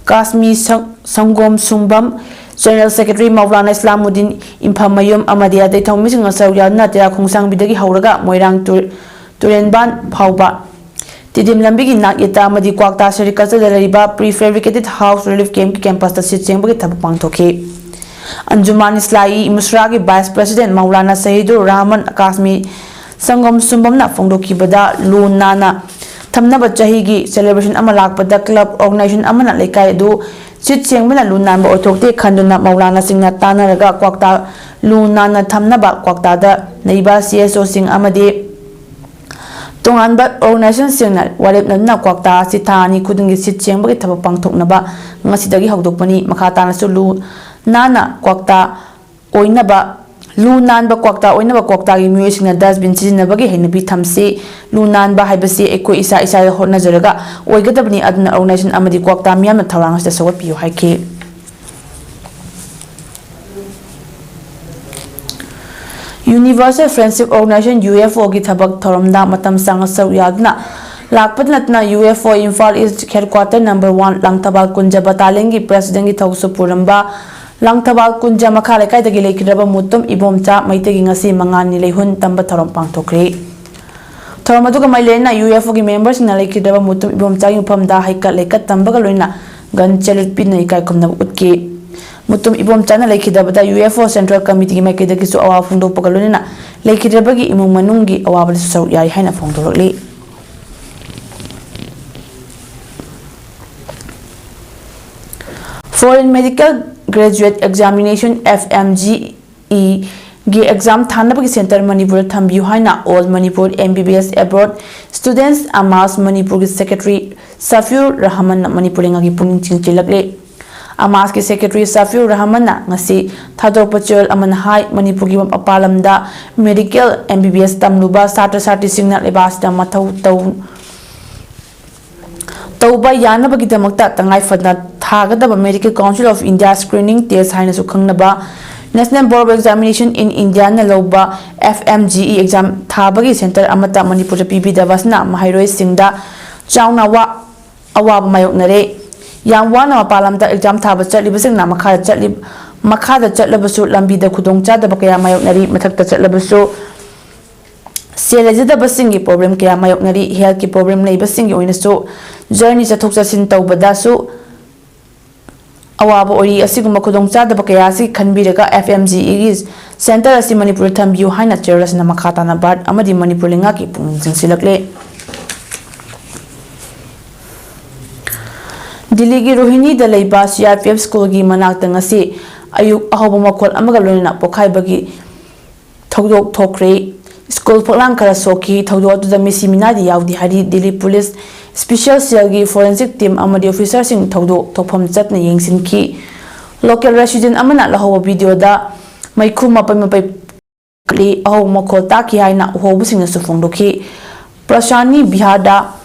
Kasmi ꯁꯪ-, ꯁꯪꯒꯣꯝ ꯁꯨꯡꯕꯝ, ꯖꯦꯅꯔꯦꯜ ꯁꯦꯀ꯭ꯔꯦꯇꯔꯤ ꯃꯧꯂꯥꯅꯥ ꯏꯁꯂꯥꯃꯨꯗꯤꯟ ꯏꯝꯐꯝꯃꯌꯨꯝ ꯑꯃꯗꯤ ꯑꯇꯩ ꯊꯧꯃꯤꯁꯤꯡꯅ ꯁꯔꯨꯛ ꯌꯥꯗꯨꯅ ꯇꯦꯔꯥ ꯈꯣꯡꯁꯥꯡꯕꯤꯗꯒꯤ ꯍꯧꯔꯒ ꯃꯣꯏꯔꯥꯡ ꯇꯨ-, ꯇꯨꯔꯦꯟꯕꯥꯟ ꯐꯥꯎꯕ ꯇꯤꯗꯤꯝ ꯂꯝꯕꯤꯒꯤ ꯅꯥꯛꯌꯦꯠꯇ ꯑꯃꯗꯤ ꯀ꯭ꯋꯥꯛꯇꯥ ꯁꯦꯔꯤꯀꯜꯆꯔꯗ ꯂꯩꯔꯤꯕ ꯄ꯭ꯔꯤ ꯐꯦꯕ꯭ꯔꯤꯀꯦꯇꯦꯗ ꯍꯥꯎꯁ ꯔꯤꯂꯤꯐ ꯀꯦꯝꯞꯀꯤ ꯀꯦꯝꯄꯁꯇ ꯁꯤꯠ ꯁꯦꯡꯕꯒꯤ ꯊꯕꯛ ꯄꯥꯡꯊꯣꯛꯈꯤ꯫ ꯑꯟꯖꯨꯃꯥꯟ ꯏꯁꯂꯥꯏ E ꯃꯨꯁꯔꯥꯒꯤ vice president Maulana Sahidur Rahman ꯀꯥꯁꯃꯤ ꯁꯪꯒꯣꯝ ꯁꯨꯝꯕꯝꯅ ꯐꯣꯡꯗꯣꯛꯈꯤꯕꯗ, ꯂꯨ ꯅꯥꯟꯅ ꯊꯝꯅꯕ ꯆꯍꯤꯒꯤ ꯁꯦꯂꯦꯕ꯭ꯔꯦꯁꯟ ꯑꯃ ꯂꯥꯛꯄꯗ ꯀ꯭ꯂꯕ ꯑꯣꯔꯒꯅꯥꯏꯖꯦꯁꯟ ꯑꯃꯅ ꯂꯩꯀꯥꯏ ꯑꯗꯨ ꯁꯤꯠ ꯁꯦꯡꯕꯅ ꯂꯨ ꯅꯥꯟꯕ ꯑꯣꯏꯊꯣꯛꯇꯦ ꯈꯟꯗꯨꯅ ꯃꯧꯂꯥꯅꯥꯁꯤꯡꯅ ꯇꯥꯟꯅꯔꯒ ꯀ꯭ꯋꯥꯛꯇꯥ ꯂꯨ ꯅꯥꯟꯅ ꯊꯝꯅꯕ ꯀ꯭ꯋꯥꯛꯇꯥꯗ ꯂꯩꯕ ꯁꯤ ꯑꯦꯁ ꯑꯣꯁꯤꯡ ꯑꯃꯗꯤ ꯇꯣꯉꯥꯟꯕ ꯑꯣꯔꯒꯅꯥꯏꯖꯦꯁꯟꯁꯤꯡꯅ ꯋꯥꯔꯦꯞꯅꯗꯨꯅ ꯀ꯭ꯋꯥꯛꯇꯥ ꯑꯁꯤ ꯊꯥ ꯑꯅꯤ ꯈꯨꯗꯤꯡꯒꯤ ꯁꯤꯠ ꯁꯦꯡꯕꯒꯤ ꯊꯕꯛ ꯄꯥꯡꯊꯣꯛꯅꯕ ꯉꯁꯤꯗꯒꯤ ꯍꯧꯗꯣꯛꯄꯅꯤ꯫ ꯃꯈꯥ ꯇꯥꯅꯁꯨ ꯂꯨ ꯅꯥꯟꯅ ꯀ꯭ꯋꯥꯛꯇꯥ ꯑꯣꯏꯅꯕ, ꯂꯨ ꯅꯥꯟꯕ ꯀ꯭ꯋꯥꯛꯇꯥ ꯑꯣꯏꯅꯕ ꯀ꯭ꯋꯥꯛꯇꯥꯒꯤ ꯃꯤꯑꯣꯏꯁꯤꯡꯅ dustbin ꯁꯤꯖꯤꯟꯅꯕꯒꯤ ꯍꯩꯅꯕꯤ ꯊꯝꯁꯤ꯫ ꯂꯨ ꯅꯥꯟꯕ ꯍꯥꯏꯕꯁꯤ ꯑꯩꯈꯣꯏ ꯏꯁꯥ ꯏꯁꯥꯗ ꯍꯣꯠꯅꯖꯔꯒ ꯑꯣꯏꯒꯗꯕꯅꯤ, ꯑꯗꯨꯅ organization ꯑꯃꯗꯤ ꯀ꯭ꯋꯥꯛꯇꯥ ꯃꯤꯌꯥꯝꯅ ꯊꯧꯔꯥꯡ ꯑꯁꯤꯗ ꯁꯧꯒꯠꯄꯤꯌꯨ ꯍꯥꯏꯈꯤ꯫ Universal Friendship Organization, UFO ꯒꯤ ꯊꯕꯛ ꯊꯧꯔꯝꯗ ꯃꯇꯝ ꯁꯥꯡꯅ ꯁꯔꯨꯛ ꯌꯥꯗꯨꯅ ꯂꯥꯛꯄꯗ ꯅꯠꯇꯅ UFO Imphal East Headquarter number one Langthabal ꯀꯨꯟꯖ battalionꯒꯤ presidentꯒꯤ ꯊꯧꯁꯨ ꯄꯨꯔꯝꯕ Langthabal ꯀꯨꯟꯖ ꯃꯈꯥ ꯂꯩꯀꯥꯏꯗꯒꯤ ꯂꯩꯈꯤꯗ꯭ꯔꯕ ꯃꯨꯇꯨꯝ ꯏꯕꯣꯝꯆꯥ ꯃꯩꯇꯩꯒꯤ ꯉꯁꯤ ꯃꯉꯥꯅꯤ ꯂꯩꯍꯨꯟ ꯇꯝꯕ ꯊꯧꯔꯝ ꯄꯥꯡꯊꯣꯛꯈ꯭ꯔꯦ꯫ ꯊꯧꯔꯝ ꯑꯗꯨꯒ ꯃꯔꯤ ꯂꯩꯅꯅ UFOꯒꯤ memberꯁꯤꯡꯅ ꯂꯩꯈꯤꯗ꯭ꯔꯕ ꯃꯨꯇꯨꯝ ꯏꯕꯣꯝꯆꯥꯒꯤ ꯃꯐꯝꯗ ꯍꯩꯀꯠ ꯂꯩꯀꯠ ꯇꯝꯕꯒ ꯂꯣꯏꯅꯅ gun salute ꯄꯤꯗꯨꯅ ꯏꯀꯥꯏ ꯈꯨꯝꯅꯕ ꯎꯠꯈꯤ꯫ ꯃꯨꯇꯨꯝ ꯏꯕꯣꯝꯆꯥꯅ ꯂꯩꯈꯤꯗꯕꯗ UFO Central Committeeꯒꯤ ꯃꯥꯏꯀꯩꯗꯒꯤꯁꯨ ꯑꯋꯥꯕ ꯐꯣꯡꯗꯣꯛꯄꯒ ꯂꯣꯏꯅꯅ ꯂꯩꯈꯤꯗ꯭ꯔꯕꯒꯤ ꯏꯃꯨꯡ ꯃꯅꯨꯡꯒꯤ ꯑꯋꯥꯕꯗꯁꯨ ꯁꯔꯨꯛ ꯌꯥꯔꯤ ꯍꯥꯏꯅ ꯐꯣꯡꯗꯣꯔꯛꯂꯤ꯫ Foreign Medical Graduate Examination, FMGE ꯒꯤ exam ꯊꯥꯅꯕꯒꯤ centre ꯃꯅꯤꯄꯨꯔꯗ ꯊꯝꯕꯤꯌꯨ ꯍꯥꯏꯅ All Manipur MBBS Abroad Students, ꯑꯃꯥꯁ, ꯃꯅꯤꯄꯨꯔꯒꯤ secretary ꯁꯐꯤꯌꯨꯔ ꯔꯍꯃꯟꯅ ꯃꯅꯤꯄꯨꯔ ꯂꯩꯉꯥꯛꯀꯤ ꯄꯨꯛꯅꯤꯡ ꯆꯤꯡꯁꯤꯜꯂꯛꯂꯤ꯫ ꯑꯃꯥꯁꯀꯤ secretary ꯁꯐꯤꯌꯨꯔ ꯔꯍꯃꯟꯅ ꯉꯁꯤ ꯊꯥꯗꯣꯔꯛꯄ ꯆꯦꯔꯣꯜ ꯑꯃꯅ ꯍꯥꯏ, ꯃꯅꯤꯄꯨꯔꯒꯤ ꯃꯄꯥꯟ ꯂꯝꯗ medical MBBS ꯇꯝꯂꯨꯕ ꯁꯥꯇ꯭ꯔ ꯁꯥꯇ꯭ꯔꯤꯁꯤꯡꯅ ꯂꯩꯕꯥꯛ ꯑꯁꯤꯗ ꯃꯊꯧ ꯇꯧ-, ꯇꯧꯕ ꯌꯥꯅꯕꯒꯤꯗꯃꯛꯇ ꯇꯉꯥꯏ ꯐꯗꯅ ꯊꯥꯒꯗꯕ Medical Council of India Screening Test ꯍꯥꯏꯅꯁꯨ ꯈꯪꯅꯕ National Board of Examination in Indiaꯅ ꯂꯧꯕ FMGE exam ꯊꯥꯕꯒꯤ centre ꯑꯃꯠꯇ ꯃꯅꯤꯄꯨꯔꯗ ꯄꯤꯕꯤꯗꯕ ꯑꯁꯤꯅ ꯃꯍꯩꯔꯣꯏꯁꯤꯡꯗ ꯆꯥꯎꯅ ꯑꯋꯥ-, ꯑꯋꯥꯕ ꯃꯥꯌꯣꯛꯅꯔꯦ꯫ ꯌꯥꯝ ꯋꯥꯅ ꯃꯄꯥꯟ ꯂꯝꯗ exam ꯊꯥꯕ ꯆꯠꯂꯤꯕꯁꯤꯡꯅ ꯃꯈꯥꯗ ꯆꯠꯂꯤ-, ꯃꯈꯥꯗ ꯆꯠꯂꯕꯁꯨ ꯂꯝꯕꯤꯗ ꯈꯨꯗꯣꯡꯆꯥꯗꯕ ꯀꯌꯥ ꯃꯥꯌꯣꯛꯅꯔꯤ꯫ ꯃꯊꯛꯇ ꯆꯠꯂꯕꯁꯨ ꯁꯦꯜ ꯂꯩꯖꯗꯕꯁꯤꯡꯒꯤ problem ꯀꯌꯥ ꯃꯥꯌꯣꯛꯅꯔꯤ꯫ Healthꯀꯤ problem ꯂꯩꯕꯁꯤꯡꯒꯤ ꯑꯣꯏꯅꯁꯨ journey ꯆꯠꯊꯣꯛ ꯆꯠꯁꯤꯟ ꯇꯧꯕꯗꯁꯨ ꯑꯋꯥꯕ ꯑꯣꯏꯔꯤ꯫ ꯑꯁꯤꯒꯨꯝꯕ ꯈꯨꯗꯣꯡꯆꯥꯗꯕ ꯀꯌꯥ ꯑꯁꯤ ꯈꯟꯕꯤꯔꯒ FMGEꯒꯤ centre ꯑꯁꯤ ꯃꯅꯤꯄꯨꯔꯗ ꯊꯝꯕꯤꯌꯨ ꯍꯥꯏꯅ ꯆꯦꯔꯣꯜ ꯑꯁꯤꯅ ꯃꯈꯥ ꯇꯥꯅ ꯚꯥꯔꯠ ꯑꯃꯗꯤ ꯃꯅꯤꯄꯨꯔ ꯂꯩꯉꯥꯛꯀꯤ ꯄꯨꯛꯅꯤꯡ ꯆꯤꯡꯁꯤꯜꯂꯛꯂꯦ꯫ ꯗꯤꯜꯂꯤꯒꯤ ꯔꯣꯍꯤꯅꯤꯗ ꯂꯩꯕ CRPF schoolꯒꯤ ꯃꯅꯥꯛꯇ ꯉꯁꯤ ꯑꯌꯨꯛ ꯑꯍꯧꯕ ꯃꯈꯣꯜ ꯑꯃꯒ ꯂꯣꯏꯅꯅ ꯄꯣꯈꯥꯏꯕꯒꯤ ꯊꯧꯗꯣꯛ ꯊꯣꯛꯈ꯭ꯔꯦ꯫ School ꯐꯛꯂꯥꯡ ꯈꯔ ꯁꯣꯛꯈꯤ꯫ ꯊꯧꯗꯣꯛ ꯑꯗꯨꯗ ꯃꯤꯁꯤ ꯃꯤꯅꯥꯗꯤ ꯌꯥꯎꯗꯦ ꯍꯥꯏꯔꯤ꯫ Delhi police special cellꯒꯤ forensic team ꯑꯃꯗꯤ officerꯁꯤꯡ ꯊꯧꯗꯣꯛ ꯊꯣꯛꯐꯝ ꯆꯠꯇꯨꯅ ꯌꯦꯡꯁꯤꯟꯈꯤ꯫ Local resident ꯑꯃꯅ ꯂꯧꯍꯧꯕ videoꯗ ꯃꯩꯈꯨ ꯃꯄꯩ ꯃꯄꯩ ꯀꯜꯂꯤ, ꯑꯍꯧꯕ ꯃꯈꯣꯜ ꯇꯥꯈꯤ ꯍꯥꯏꯅ ꯎꯍꯧꯕꯁꯤꯡꯅꯁꯨ ꯐꯣꯡꯗꯣꯛꯈꯤ꯫ ꯄ꯭ꯔꯁꯥꯅꯤ ꯕꯤꯍꯥꯔꯗ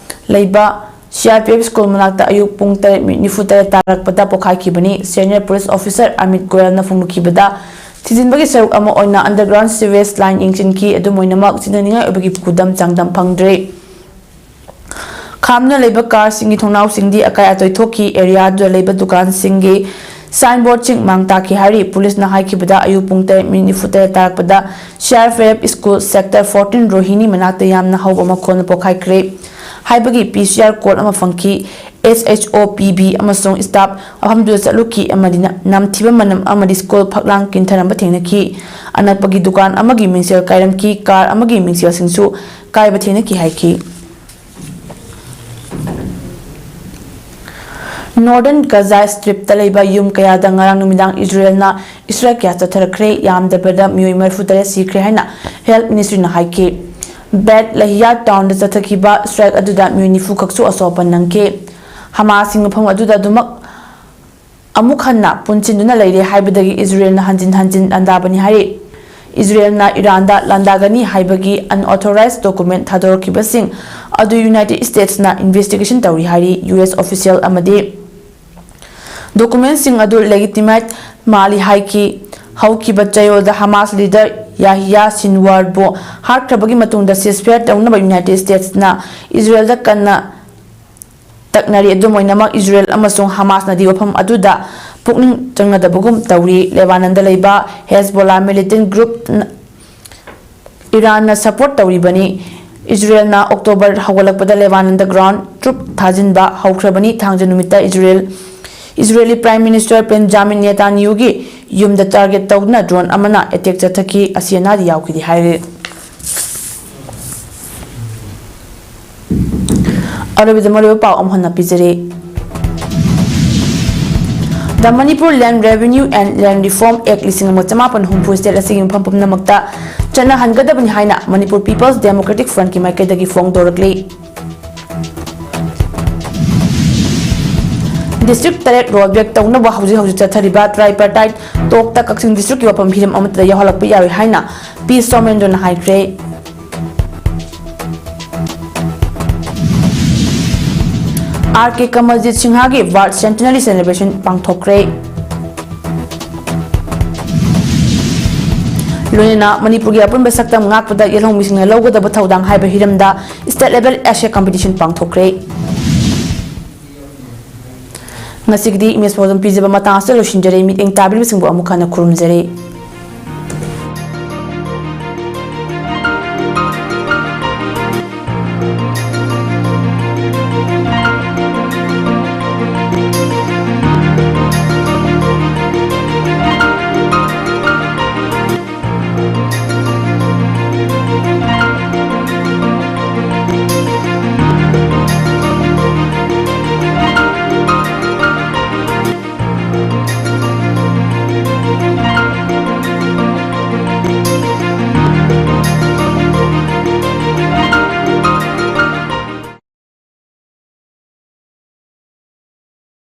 ꯂꯩꯕ ꯁꯤ ꯑꯥꯔ ꯄꯤ ꯑꯦꯐ ꯁ꯭ꯀꯨꯜ ꯃꯅꯥꯛꯇ ꯑꯌꯨꯛ ꯄꯨꯡ ꯇꯔꯦꯠ ꯃꯤꯅꯤꯠ ꯅꯤꯐꯨ ꯇꯔꯦꯠ ꯇꯥꯔꯛꯄꯗ ꯄꯣꯈꯥꯏꯈꯤꯕꯅꯤ꯫ ꯁꯦꯅꯤꯌꯔ ꯄꯨꯂꯤꯁ ꯑꯣꯐꯤꯁꯔ ꯑꯃꯤꯠ ꯒꯣꯌꯜꯅ ꯐꯣꯡꯗꯣꯛꯈꯤꯕꯗ, ꯊꯤꯖꯤꯟꯕꯒꯤ ꯁꯔꯨꯛ ꯑꯃ ꯑꯣꯏꯅ ꯑꯟꯗꯔꯒ꯭ꯔꯥꯎꯟ ꯁꯤꯋꯦꯖ ꯂꯥꯏꯟ ꯌꯦꯡꯁꯤꯟꯈꯤ꯫ ꯑꯗꯨꯝ ꯑꯣꯏꯅꯃꯛ, ꯆꯤꯡꯅꯅꯤꯡꯉꯥꯏ ꯑꯣꯏꯕꯒꯤ ꯈꯨꯗꯝ ꯆꯥꯡꯗꯝ ꯐꯪꯗ꯭ꯔꯤ꯫ ꯈꯥꯝꯗꯨꯅ ꯂꯩꯕ ꯀꯥꯔꯁꯤꯡꯒꯤ ꯊꯣꯡꯅꯥꯎꯁꯤꯡꯗꯤ ꯑꯀꯥꯏ ꯑꯇꯣꯏ ꯊꯣꯛꯈꯤ꯫ ꯑꯦꯔꯤꯌꯥ ꯑꯗꯨꯗ ꯂꯩꯕ ꯗꯨꯀꯥꯟꯁꯤꯡꯒꯤ ꯁꯥꯏꯟꯕꯣꯔꯗꯁꯤꯡ ꯃꯥꯡ ꯇꯥꯛꯈꯤ ꯍꯥꯏꯔꯤ꯫ ꯄꯨꯂꯤꯁꯅ ꯍꯥꯏꯈꯤꯕꯗ, ꯑꯌꯨꯛ ꯄꯨꯡ ꯇꯔꯦꯠ ꯃꯤꯅꯤꯠ ꯅꯤꯐꯨ ꯇꯔꯦꯠ ꯇꯥꯔꯛꯄꯗ C R P F school sector fourteen ꯔꯣꯍꯤꯅꯤ ꯃꯅꯥꯛꯇ ꯌꯥꯝꯅ ꯍꯧꯕ ꯃꯈꯣꯟ ꯄꯣꯛꯈꯥꯏꯈ꯭ꯔꯦ ꯍꯥꯏꯕꯒꯤ ꯄꯤ ꯁꯤ ꯑꯥꯔ ꯀꯣꯜ ꯑꯃ ꯐꯪꯈꯤ꯫ ꯑꯦꯁ ꯑꯩꯆ ꯑꯣ ꯄꯤ ꯕꯤ ꯑꯃꯁꯨꯡ ꯁ꯭ꯇꯥꯐ ꯃꯐꯝꯗꯨꯗ ꯆꯠꯂꯨꯈꯤ ꯑꯃꯗꯤ ꯅ-, ꯅꯝꯊꯤꯕ ꯃꯅꯝ ꯑꯃꯗꯤ ꯁ꯭ꯀꯨꯜ ꯐꯛꯂꯥꯡ ꯀꯤꯟꯊꯔꯝꯕ ꯊꯦꯡꯅꯈꯤ꯫ ꯑꯅꯛꯄꯒꯤ ꯗꯨꯀꯥꯟ ꯑꯃꯒꯤ ꯃꯤꯡꯁꯦꯜ ꯀꯥꯏꯔꯝꯈꯤ꯫ ꯀꯥꯔ ꯑꯃꯒꯤ ꯃꯤꯡꯁꯦꯜꯁꯤꯡꯁꯨ ꯀꯥꯏꯕ ꯊꯦꯡꯅꯈꯤ ꯍꯥꯏꯈꯤ꯫ ꯅꯣꯔꯗꯔꯟ ꯒꯖꯥ ꯁ꯭ꯇ꯭ꯔꯤꯞꯇ ꯂꯩꯕ ꯌꯨꯝ ꯀꯌꯥꯗ ꯉꯔꯥꯡ ꯅꯨꯃꯤꯗꯥꯡ ꯏꯖꯔꯦꯜꯅ ꯏꯁꯇ꯭ꯔꯥꯏꯛ ꯀꯌꯥ ꯆꯠꯊꯔꯛꯈ꯭ꯔꯦ꯫ ꯌꯥꯝꯗꯕꯗ ꯃꯤꯑꯣꯏ ꯃꯔꯤꯐꯨ ꯇꯔꯦꯠ ꯁꯤꯈ꯭ꯔꯦ ꯍꯥꯏꯅ ꯍꯦꯜꯊ ꯃꯤꯅꯤꯁꯇ꯭ꯔꯤꯅ ꯍꯥꯏꯈꯤ꯫ ꯕꯦꯠ ꯂꯍꯤꯌꯥ ꯇꯥꯎꯟꯗ ꯆꯠꯊꯈꯤꯕ ꯏꯁꯇ꯭ꯔꯥꯏꯛ ꯑꯗꯨꯗ ꯃꯤꯑꯣꯏ ꯅꯤꯐꯨ ꯈꯛꯁꯨ ꯑꯁꯣꯛ ꯑꯄꯟ ꯅꯪꯈꯤ꯫ ꯍꯃꯥꯁꯁꯤꯡ ꯃꯐꯝ ꯑꯗꯨꯗ ꯑꯗꯨꯃꯛ ꯑꯃꯨꯛ ꯍꯟꯅ ꯄꯨꯟꯁꯤꯟꯗꯨꯅ ꯂꯩꯔꯦ ꯍꯥꯏꯕꯗꯒꯤ ꯏꯖꯔꯦꯜꯅ ꯍꯟꯖꯤꯟ ꯍꯟꯖꯤꯟ ꯂꯥꯟꯗꯥꯕꯅꯤ ꯍꯥꯏꯔꯤ꯫ ꯏꯖꯔꯦꯜꯅ ꯏꯔꯥꯟꯗ ꯂꯥꯟꯗꯥꯒꯅꯤ ꯍꯥꯏꯕꯒꯤ unauthorized document ꯊꯥꯗꯣꯔꯛꯈꯤꯕꯁꯤꯡ ꯑꯗꯨ ꯌꯨꯅꯥꯏꯇꯦꯗ ꯁ꯭ꯇꯦꯠꯁꯅ ꯏꯟꯚꯦꯁꯇꯤꯒꯦꯁꯟ ꯇꯧꯔꯤ ꯍꯥꯏꯔꯤ꯫ ꯌꯨ ꯑꯦꯁ ꯑꯣꯐꯤꯁꯤꯌꯦꯜ ꯑꯃꯗꯤ ꯗꯣꯀꯨꯃꯦꯟꯠꯁꯤꯡ ꯑꯗꯨ ꯂꯦꯒꯤꯇꯤꯃꯦꯠ ꯃꯥꯜꯂꯤ ꯍꯥꯏꯈꯤ꯫ ꯍꯧꯈꯤꯕ ꯆꯌꯣꯜꯗ ꯍꯃꯥꯁ ꯂꯤꯗꯔ ꯌꯥꯍꯤꯌꯥ ꯁꯤꯟꯋꯥꯔꯕꯨ ꯍꯥꯠꯈ꯭ꯔꯕꯒꯤ ꯃꯇꯨꯡꯗ ceasefire ꯇꯧꯅꯕ ꯌꯨꯅꯥꯏꯇꯦꯗ ꯁ꯭ꯇꯦꯠꯁꯅ ꯏꯖꯔꯦꯜꯗ ꯀꯟꯅ ꯇꯛꯅꯔꯤ꯫ ꯑꯗꯨꯝ ꯑꯣꯏꯅꯃꯛ, ꯏꯖꯔꯦꯜ ꯑꯃꯁꯨꯡ ꯍꯃꯥꯁꯅꯗꯤ ꯋꯥꯐꯝ ꯑꯗꯨꯗ ꯄꯨꯛꯅꯤꯡ ꯆꯪꯅꯗꯕꯒꯨꯝ ꯇꯧꯔꯤ꯫ ꯂꯦꯕꯥꯅꯟꯗ ꯂꯩꯕ ꯍꯦꯖꯕꯣꯂꯥ ꯃꯤꯂꯤꯇꯦꯟꯠ ꯒ꯭ꯔꯨꯞ ꯏꯔꯥꯟꯅ ꯁꯄꯣꯔꯠ ꯇꯧꯔꯤꯕꯅꯤ꯫ ꯏꯖꯔꯦꯜꯅ ꯑꯣꯛꯇꯣꯕꯔ ꯍꯧꯒꯠꯂꯛꯄꯗ ꯂꯦꯕꯥꯅꯟꯗ ꯒ꯭ꯔꯥꯎꯟ ꯇ꯭ꯔꯨꯞ ꯊꯥꯖꯤꯟꯕ ꯍꯧꯈ꯭ꯔꯕꯅꯤ꯫ ꯊꯥꯡꯖ ꯅꯨꯃꯤꯠꯇ Israel, Israeli prime minister Benjamin ꯅꯦꯇꯥꯟꯌꯨꯒꯤ ꯌꯨꯝꯗ ꯇꯥꯔꯒꯦꯠ ꯇꯧꯗꯨꯅ ꯗ꯭ꯔꯣꯟ ꯑꯃꯅ ꯑꯦꯇꯦꯛ ꯆꯠꯊꯈꯤ꯫ ꯑꯁꯤ ꯑꯅꯥꯗꯤ ꯌꯥꯎꯈꯤꯗꯦ ꯍꯥꯏꯔꯤ꯫ ꯑꯔꯣꯏꯕꯗ ꯃꯔꯨꯑꯣꯏꯕ ꯄꯥꯎ ꯑꯃꯨꯛ ꯍꯟꯅ ꯄꯤꯖꯔꯤ꯫ The Manipur Land Revenue and Land Reform Act ꯂꯤꯁꯤꯡ ꯑꯃ ꯆꯃꯥꯄꯟ ꯍꯨꯝꯐꯨ state ꯑꯁꯤꯒꯤ ꯃꯐꯝ ꯄꯨꯝꯅꯃꯛꯇ ꯆꯠꯅꯍꯟꯒꯗꯕꯅꯤ ꯍꯥꯏꯅ Manipur People's Democratic Front ꯀꯤ ꯃꯥꯏꯀꯩꯗꯒꯤ ꯐꯣꯡꯗꯣꯔꯛꯂꯤ꯫ ꯗꯤꯁꯇ꯭ꯔꯤꯛ ꯇꯔꯦꯠ ꯔꯣꯜ ꯕꯦꯛ ꯇꯧꯅꯕ ꯍꯧꯖꯤꯛ ꯍꯧꯖꯤꯛ ꯆꯠꯊꯔꯤꯕ ꯇ꯭ꯔꯥꯏꯄꯥꯔꯇꯥꯏꯠ ꯇꯣꯛꯇ ꯀꯛꯆꯤꯡ ꯗꯤꯁꯇ꯭ꯔꯤꯛꯀꯤ ꯋꯥꯐꯝ ꯍꯤꯔꯝ ꯑꯃꯠꯇꯗ ꯌꯥꯎꯍꯜꯂꯛꯄ ꯌꯥꯔꯣꯏ ꯍꯥꯏꯅ ꯄꯤ ꯁꯣꯃꯦꯟꯗ꯭ꯔꯅ ꯍꯥꯏꯈ꯭ꯔꯦ꯫ R K ꯀꯃꯜꯖꯤꯠ ꯁꯤꯡꯍꯒꯤ birth centenary celebration ꯄꯥꯡꯊꯣꯛꯈ꯭ꯔꯦ꯫ ꯂꯣꯏꯅꯅ ꯃꯅꯤꯄꯨꯔꯒꯤ ꯑꯄꯨꯟꯕ ꯁꯛꯇꯝ ꯉꯥꯛꯄꯗ ꯌꯦꯜꯍꯧꯃꯤꯁꯤꯡꯅ ꯂꯧꯒꯗꯕ ꯊꯧꯗꯥꯡ ꯍꯥꯏꯕ ꯍꯤꯔꯝꯗ ꯁ꯭ꯇꯦꯠ ꯂꯦꯚꯦꯜ ꯑꯦꯁꯦ ꯀꯝꯄꯤꯇꯤꯁꯟ ꯄꯥꯡꯊꯣꯛꯈ꯭ꯔꯦ꯫ ꯉꯁꯤꯒꯤꯗꯤ ꯏꯃꯦꯖ ꯄꯥꯎꯗꯝ ꯄꯤꯖꯕ ꯃꯇꯥꯡ ꯑꯁꯤꯗ ꯂꯣꯏꯁꯤꯟꯖꯔꯦ꯫ ꯃꯤꯠꯌꯦꯡ ꯇꯥꯕꯤꯔꯤꯕꯁꯤꯡꯕꯨ ꯑꯃꯨꯛ ꯍꯟꯅ ꯈꯨꯔꯨꯝꯖꯔꯤ꯫